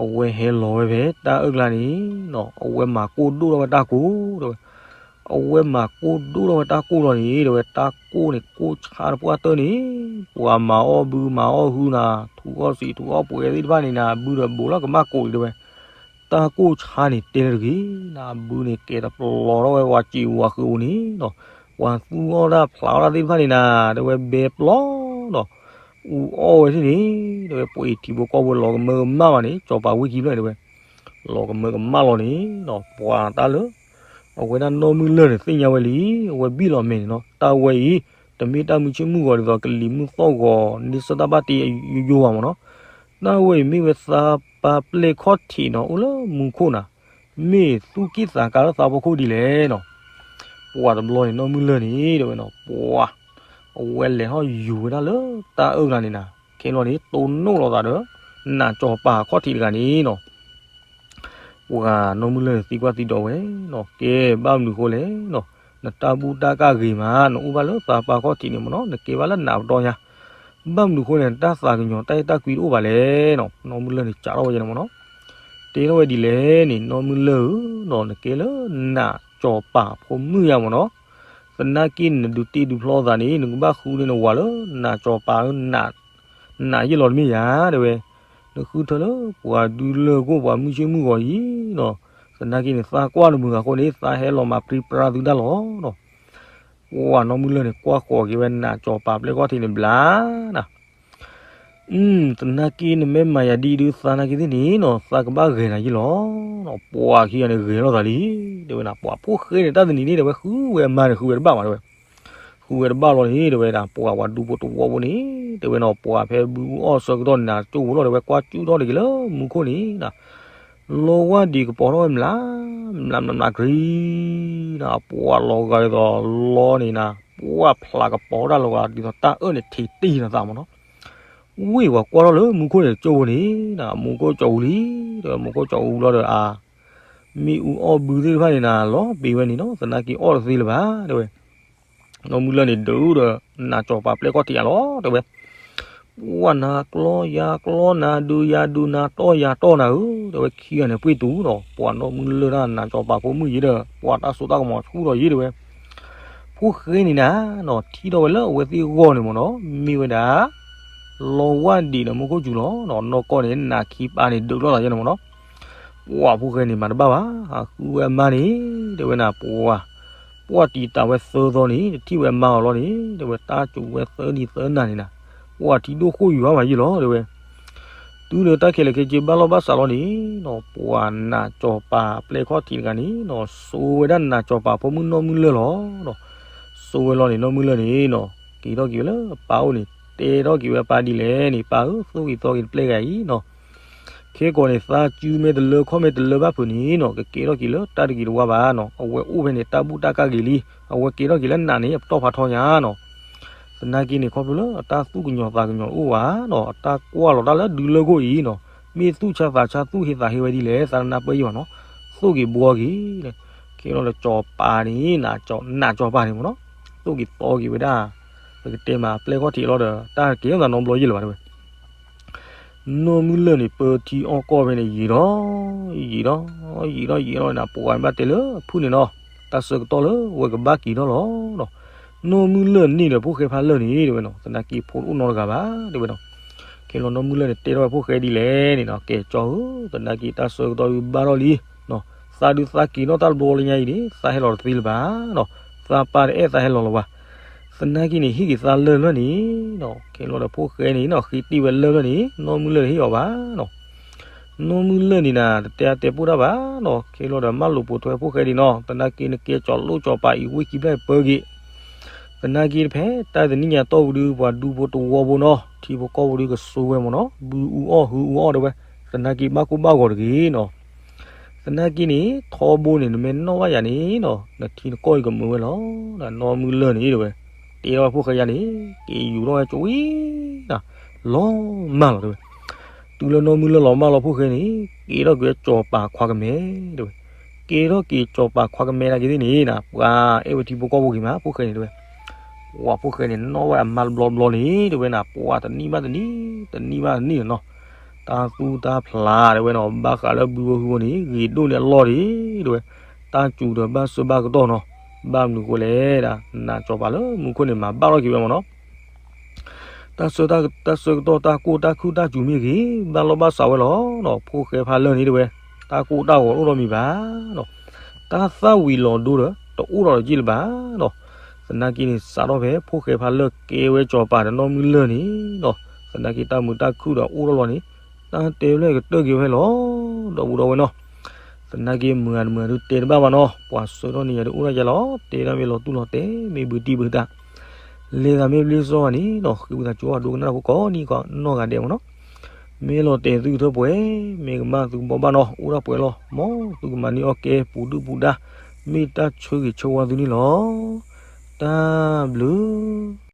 အဝဲဟဲလီၤဝဲဖဲတၢ်အၢၣ်ကျါန့ၣ်နီၤ အဝဲမၤကိၢ်ဒိၣ်ထီၣ်ဝဲတၢ်ကိၢ်တဲဝဲ, အဝဲမၤကိၢ်ဒိၣ်ထီၣ်ဝဲတၢ်ကိၢ်လီၤန့ၣ် တဲဝဲ တၢ်ကိၢ်န့ၣ် ကိၢ်ဆါတပှၢ်တၢၢ်န့ၣ် ပှၤမၤအီၣ်ဘုမၤအီၣ်ဟုနၤ ထူအီၣ်စံာ်ထူအီၣ်ပှဲၤသ့ၣ်တဖၣ်န့ၣ်နၤ ဘုဒီးဘိးလၢကမၣ်ကိၢ်လံတဲဝဲ, တၢ်ကိၢ်ဆါန့ၣ်တဲတဂ့ၤနၤ ဘုန့ၣ်ကဲတပျီထီၣ်ဝဲပှၤစံာ်ဝၤဃုာ်အိၣ်န့ၣ်နီၤ ပှၤသူၣ်အီၣ်တၢ်ဖျးအီၣ်တၢ်သ့ၣ်တဖၣ်န့ၣ်နၤ တဲဝဲဘဲပျီနီၤ အူအီၣ်ဝဲသ့ၣ်န့ၣ် တဲဝဲ ပှၤအံၤထံဖိကီၢ်ဖိလီၤကမၢကမၣ်ဘၣ်န့ၣ် စီၤပၤဝ့ၢ်ခံဖျၢၣ်န့ၣ်တဲဝဲ လီၤကမၢကမၣ်လီၤန့ၣ်နီၤ ပှၤတၢ်လၢ အဝဲဒၣ်နီၢ်မုၢ်လၢၢ်န့ၣ်သ့ၣ်ညါဝဲလံ အဝဲဘံၣ်လီၤမဲာ်န့ၣ်နီၤ တၢ်ဝဲအံၤ တမ့ၢ်တၢ်မုာ်ဆ့ၣ်မုာ်ဂီၤဒ်သိးကလံၤမုၢ်သီၣ်ဂီၤန့ဆၢၣ်တၢ်ဘၣ်တ့ယိယိဘၣ်မ့ၢ်နီၤ တၢ်ဝဲအံၤမ့ၢ်ဝဲသးပှၢ်ပျဲၢ်ခီၣ်ထံးနီၤ အိၣ်လၢမူခိၣ်နၤ မ့ၢ်သူၣ်ကံၢ်သးကါလၢသးဖီခိၣ်ဒ်လဲၣ်နီၤ ပှၤတဘျီန့ၣ် နီၢ်မုၢ်လၢၢ်န့ၣ် တဲဝဲနီၤ ပှၤ အဝဲလဲၤထီၣ်ယူၤဝဲဒၣ်လၢတၢ်အၢၣ်ကျါန့ၣ်နၤ ခဲဘျီန့ၣ် တိၢ်နီၣ်လိာ်သးဒီး နးစီၤပၤခီၣ်ထံးတဂၤန့ၣ်နီၤ ပှၤနီၢ်မုၢ်လၢၢ်န့ၣ်သံကွၢ်သံဒိးဝဲနီၤ ကဲ ဘၣ်မနုၤဃိလဲၣ်နီၤ နတၢ်ဘူၣ်တၢ်ကၢ်ဂ့ၤမး နအိၣ်ဘၣ်လၢသးပှၢ်ခီၣ်ထံးန့ၣ်မ့ၢ်နီၤ နကဲဘၣ်လၢနးပတီၢ်ညါ ဘၣ်မနုၤဃိန့ၣ် နတၢ်သးကညီၤတၢ်အဲၣ်တၢ်ကွံတအိၣ်ဘၣ်လဲၣ်နီၤ နီၢ်မုၢ်လၢၢ်န့ၣ်စးထီၣ်ဝဲယဲန့ၣ်မ့ၢ်နီၤ တဲထီၣ်ဝဲဒ်လဲၣ်န့ၣ် နီၢ်မုၢ်လၢၢ်ဧၢနီၤ နကဲလၢနးစီၤပၤဖိမုၣ်ယါမ့ၢ်နီၤ သနာ်က့န့ၣ် နဒုးတ့ဒုးဖျီသးန့ၣ် နကဘၣ်ဃုန့ၢ်နဝၤလၢနးစီၤပၤလၢ နးယဲၢ်လီၤတမ့ၢ်ယါ တဲဝဲ, နဃုထၢလၢပှၤဒုလၢၢ်ကိၢ်ပှၤမုၢ်ဆ့ၣ်မုၢ်ဂီၤအံၤနီၤ, သနာ်က့န့ၣ် သးကွၢ်တမုာ်အဃိန့ၣ် သးဟဲလီၤမၤပြံပြါသုဒၣ်လီၤနီၤ. ပှၤနီၢ်မုၢ်လၢၢ်န့ၣ် ကွၢ်ဃီၤက့ၤဝဲနးစီၤပၤပျဲၢ်ခီၣ်ထံးန့ၣ်ဘျါနၤ သနာ်က့နမ့ၢ်မၤယၤဒ်အံၤဒုး သးနာ်က့သ့ၣ်န့ၣ်နီၤ သးကဘၣ်ဂဲၤနၤယဲၢ်လီၤ. ပှၤခံဂၤန့ၣ်ဂဲၤလိာ်သးလံ, တဲဝဲနၤ ပှၤဖိၣ်ဃဲန့ၣ် တၢ်တနံၤန့ၣ် တဲဝဲ ဃုဝဲအမါန့ၣ် ဃုဝဲတဘၣ်ဘၣ် တဲဝဲ, ဃု ဃုဝဲတဘၣ်လီၤန့ၣ် တဲဝဲဒၣ် ပှၤပှၤဒူဖိတဝီဖိန့ၣ် တဲဝဲနီၤ ပှၤဖဲဘုအူအီၣ်ဆၢကတီၢ်န့ၣ် နၤကၠိဖိလီၤ တဲဝဲ ကွၢ်ကၠူထီၣ်တဂ့ၤလၢမူခိၣ်န့ၣ် လီဝၢ်ဒံးကပီၤထီၣ်ဝဲမျး မျးမျးမျးကရံ ပှၤလီၤဂာ်ဒ်သိးလီန့ၣ်နၤ ပှၤဖျးကပီၤတၢ်လီၤဂာ်ဒ်သိးတၢ်အၢၣ်န့ၣ်ထံးတံၢ်နသးမ့ၢ်နီၤ ဝ့ၢ်ပှၤကွၢ်ထီၣ်လၢမူခိၣ်န့ၣ်ကၠိဖိန့ၣ် မူခိၣ်ကၠီအူလံ တဲဝဲ မူခိၣ်ကၠီအူလီၤဒီးအ မ့ၣ်အူအီၣ်ဘုသ့ၣ်တဖၣ်န့ၣ်နၤ လီၤပံာ်ဝဲန့ၣ်နီၤ သနာ်က့အီၣ်တသ့လၢၤဘၣ် တဲဝဲ နီၢ်မုၢ်လၢၢ်န့ၣ်ဒုးဒီး နးကၠီၤပၤပျဲၢ်ခီၣ်ထံးအလီၤ တဲဝဲ ပှၤနၤကျီယၤကျီနၤ ဒုးယၤဒုးနၤ တီၢ်ယၤတီၢ်နၤဧၢ တဲဝဲ ခံဂၤန့ၣ်ပှ့ၢ်တူာ်နီၤ ပှၤနီၢ်မုၢ်လၢၢ်ဒၣ်နးကၠီၤပၤဖိမုၣ်ယံၤဒီး ပှၤတၢ်စိတၢ်ကမီၤဆူၣ်ထီၣ်ယံၤ တဲဝဲ ဖိၣ်ဃဲန့ၣ်နၤနီၤ ထံၣ်ထီၣ်ဝဲလၢအဝဲသ့ၣ်ဂီၢ်န့ၣ်မ့ၢ်နီၤ မ့ၢ်ဝဲဒၣ် လီဝၢ်ဒံးဒီးမူခိၣ်စူၤလီၤနီၤ နီၢ်ကီၢ်န့ၣ် နးခံပၤန့ၣ်ဒုးလိာ်သးယဲန့ၣ်မ့ၢ်နီၤ ပှၤဖိၣ်ဃဲန့ၣ်မၤတဘၣ်ဘၣ် ဃုဝဲအမါန့ၣ် တဲဝဲနၤ ပှၤ ပှၤတံာ်တာ်ဝဲသၢသီန့ၣ် တထံၣ်ဝဲအမါအီၤလီၤန့ၣ် တဲဝဲ တၢ်စူၤဝဲသၢနံၤသၢနၤန့ၣ်နၤ ပှၤထံဒိၣ်ဃိၣ်ယွၤမးယံၤလီၤ တဲဝဲ တုၤလၢတၢ်ခဲလၢာ်ခဲဆ့ဘၣ်လီၢ်ဘၣ်စးလီၤန့ၣ်နီၤ ပှၤနးကၠီၤပၤပျဲၢ်ခီၣ်ထံးတဂၤန့ၣ်နီၤ စိဝဲဒၣ်နးကၠီၤပၤဖိမုၣ်နီၢ်မုၢ်လၢၢ်လီၤနီၤ စိဝဲလီၤန့ၣ် နီၢ်မုၢ်လၢၢ်န့ၣ်နီၤ က့ၤထီၣ်က့ၤဝဲလၢအပၢ်အိၣ်န့ၣ် တဲထီၣ်က့ၤဝဲအပၢ်ဒ်လဲၣ်န့ၣ် ပၢ်ဧၢ သိၣ်ဂ့ၤသီဂ့ၤတပျဲၢ်ဂၤအံၤနီၤ ခဲကိာ်န့ၣ် သးစုမဲာ်တလၢခီၣ်မဲာ်တလၢဘၣ်ဖုးန့ၣ်နီၤ ကကဲထီၣ်က့ၤလၢတၢ်တဂ့ၤတဝါဘၣ်နီၤ အဝဲအိၣ်ဖဲန့ၣ် တၢ်ဘူၣ်တၢ်ကၢ်ဂ့ၤလံ အဝဲကဲထီၣ်က့ၤလၢနးန့ၣ် အပတီၢ်ဖးထီညါနီၤ သနာ်က့န့ၣ် ခီဖျိလၢအတၢ်သူၣ်ကညီၤသးကညီၤအိၣ်ဘၣ်နီၤ အတၢ်ကွၢ်လီၤတၢ်လၢဒုးလၢခိၣ်အံၤနီၤ မ့ၢ်သူၣ်ဆါသးဆါသူၣ်ဟ့သးဟ့ဝဲဒ်လဲၣ် သးတနၢ်ပၢၢ်ယံၤဘၣ်နီၤ သိၣ်က့ၤဘှီက့ၤ ခဲလီၤဒီးကၠီၤပၤန့ၣ် နးကၠီၤပၤန့ၣ်မ့ၢ်နီၤ သိၣ်က့ၤသီက့ၤဝဲဒၣ် ပကတဲမးပျဲၢ်ခီၣ်ထံးအလီၢ်ဒီး တၢ်ကဲထီၣ်သးနီတဘျီယံၤလၢၤဘၣ်တဲဝဲ နီၢ်မုၢ်လၢၢ်န့ၣ် ပၢထံအီၣ်ကီၢ်ဖဲန့ၣ် ယံာ်ဒီး ယံာ်ဒီး ယံာ်ဒီး ယံာ်ဒီးနၤ ပှၤဘၣ်တဲလၢဖုၣ်န့ၣ်နီၤ တၢ်ဆၢကတီၢ်လၢဝဲကဘၣ်က့ၤထီၣ်လီၤနီၤ နီၢ်မုၢ်လၢၢ်န့ၣ်ဒီးဖိၣ်ဃဲဖးလၢၢ်န့ၣ် တဲဝဲနီၤ သနာ်က့ဖိတအိၣ်နီတဂၤဘၣ် တဲဝဲနီၤ ခဲလီၤနီၢ်မုၢ်လၢၢ်န့ၣ် တဲထီၣ်ဝဲဖိၣ်ဃဲဒ်လဲၣ်န့ၣ်နီၤ ကဲကၠီဧၢ သနာ်က့တၢ်ဆၢကတီၢ်ဒုးဘၣ်ထီၣ်လံ သးဒုးသးက့ၤထီၣ်တၢ်တဘျီလၢညါအံၤန့ၣ် သးဟဲလီၤတသ့လၢၤဘၣ်နီၤ သးပၢ်တအဲၣ်သးဟဲလီၤလၢၤဘၣ် သနာ်က့န့ၣ် ဟ့ၣ်က့ၤသးလၢၢ်လၢၢ်န့ၣ်နီၤ ခဲလီၤဒီးဖိၣ်ဃဲန့ၣ်နီၤ ဃ့တ့ၢ်ဝဲလၢၢ်လၢၢ်န့ၣ် နီၢ်မုၢ်လၢၢ်တဟ့ၣ်အီၤဘၣ်နီၤ နီၢ်မုၢ်လၢၢ်န့ၣ်နၤ တတဲအါတဲပိၢ်တၢ်ဘၣ်နီၤ ခဲလီၤဒီးမၢလိာ်ပိာ်ထွဲဖိၣ်ဃဲဒံးနီၤ သနာ်က့နကဲကၠီၤလိၣ်ကၠီၤပၤအံၤ ဝ့ၢ်ခံဖျၢၣ်ပၢက့ၤ သနာ်က့တဖဲ တၢ်တနံၣ်ညါတီၢ်ပူၤဒုး ပှၤဒူဖိတဝီဖိနီၤ ထံဖိကီၢ်ဖိဒုးကစိဝဲမ့ၢ်နီၤ ဘုအူအီၣ်ဟုအူအီၣ်တဲဝဲ သနာ်က့ဘၣ်ကိၢ်ဘၣ်ဂီၤတဂ့ၤနီၤ သနာ်က့န့ၣ် ထီဘိန့ၣ် နမ့ၢ်နီၣ်ဘၣ်ယၤန့ၣ်နီၤ နထံနကီၢ်အံၤကမုာ်ဝဲလီၤ နီၢ်မုၢ်လၢၢ်န့ၣ်တဲဝဲ တဲထီၣ်ဝဲဖိၣ်ဃဲယါန့ၣ် က့ၤယူၤထီၣ်ဝဲကၠီဝံၤနီၤ လီၤမၢ်လီၤတဲဝဲ တုၤလၢနီၢ်မုၢ်လၢၢ်လီၤမၢ်လီၤဖိၣ်ဃဲန့ၣ် က့ၤထီၣ်က့ၤဝဲကၠီၤပၤခွါကမဲတဲဝဲ က့ၤထီၣ်က့ၤကၠီၤပၤခွါကမဲနာ်က့သ့ၣ်န့ၣ် ပှၤအဲၣ်ဝဲထံဖိကီၢ်ဖိဂ့ၤမး ဖိၣ်ဃဲန့ၣ်တဲဝဲ ပှၤဖိၣ်ဃဲန့ၣ် နီၣ်ဝဲအမါတဘျီဘျီန့ၣ် တဲဝဲနၤ ပှၤတနံၣ်ဘၣ်တနံၣ် တနံၣ်ဘၣ်တနံၣ်နီၤ တၢ်သူၣ်တၢ်ဖျးတဲဝဲနီၤ ဘၣ်ဃးလၢဘုဖိဟုဖိန့ၣ် ဂ့ၤဒိၣ်န့ၢ်အလီၢ်ဒံး တဲဝဲ တၢ်စူၤဒီးဘၣ်ဆၢဘၣ်ကတီၢ်နီၤ ဘၣ်မနုၤဃိလဲၣ်ဒၣ် နးကၠီၤပၤလၢမူခိၣ်န့ၣ် မၤဘၣ်ထီၣ်က့ၤဝဲမ့ၢ်နီၤ တၢ်ဆၢ တၢ်ဆၢကတီၢ် တၢ်ကိၢ်တၢ်ခုၣ်တၢ်စူၤမ့ၢ်ဂ့ၤ ဘၣ်လီၢ်ဘၣ်စးဝဲလီၤနီၤ ဖိၣ်ဃဲဖးလၢၢ်န့ၣ်တဲဝဲ တၢ်ကိၢ်တၢ်ဂီၤတအိၣ်ဒီးမံၤဘၣ်နီၤ တၢ်သၣ်ဝံၤလီၤဒိဒီး တအိၣ်ဒီးတယ့ၢ်လၢၤဘၣ်နီၤ သနာ်က့န့ၣ် စးထီၣ်ဖဲဖိၣ်ဃဲဖးလၢၢ်ကဲဝဲကၠီၤပၤဒီးနီၢ်မုၢ်လၢၢ်န့ၣ်နီၤ သနာ်က့တၢ်မုာ်တၢ်ခုၣ်ဒီးအိၣ်ထီၣ်လီၤန့ၣ် တၢ်တဲဖျၢၣ်ကတၢၢ်က့ၤဝဲလီၤ ဒီပုၢ်ဒီဝဲၢ်နီၤ သနာ်က့မုာ်ဂ့ၤတမုာ်ဂ့ၤဒုးတဲတဘၣ်ဘၣ်နီၤ ပှၤဆှၢထီၣ်န့ၢ်ယၤဒုးအိၣ်ဒၣ်ယဲလီၤ တဲဒၣ်မ့ၢ်လီၤတူၢ်လီၤတဲာ် မ့ၢ်ဘုတံၢ်ဘုတၢ် လဲၤသးမ့ၢ်ဘျ့စီဂၤန့ၣ်နီၤ ဃ့ဝံသးစူၤအီၤဒိကနၣ်ဖိကိးနံၤကိးနီၢ်ဂၤဒဲးမ့ၢ်နီၤ မ့ၢ်လီၤတဲာ်သုကထၢၣ်ပှဲၤ မ့ၢ်ကမၣ်သုကဘှီဘၣ်နီၤ အိၣ်ဒၣ်ပှဲၤလီၤ မ်သုကမၤန့ၢ်အီၣ်ကဲပူၤဒုၣ်ပူၤဒါ မ့ၢ်တၢ်ဆၢဂ့ၤဆၢဝါသုန့ၣ်လီၤ တၢ်ဘျုး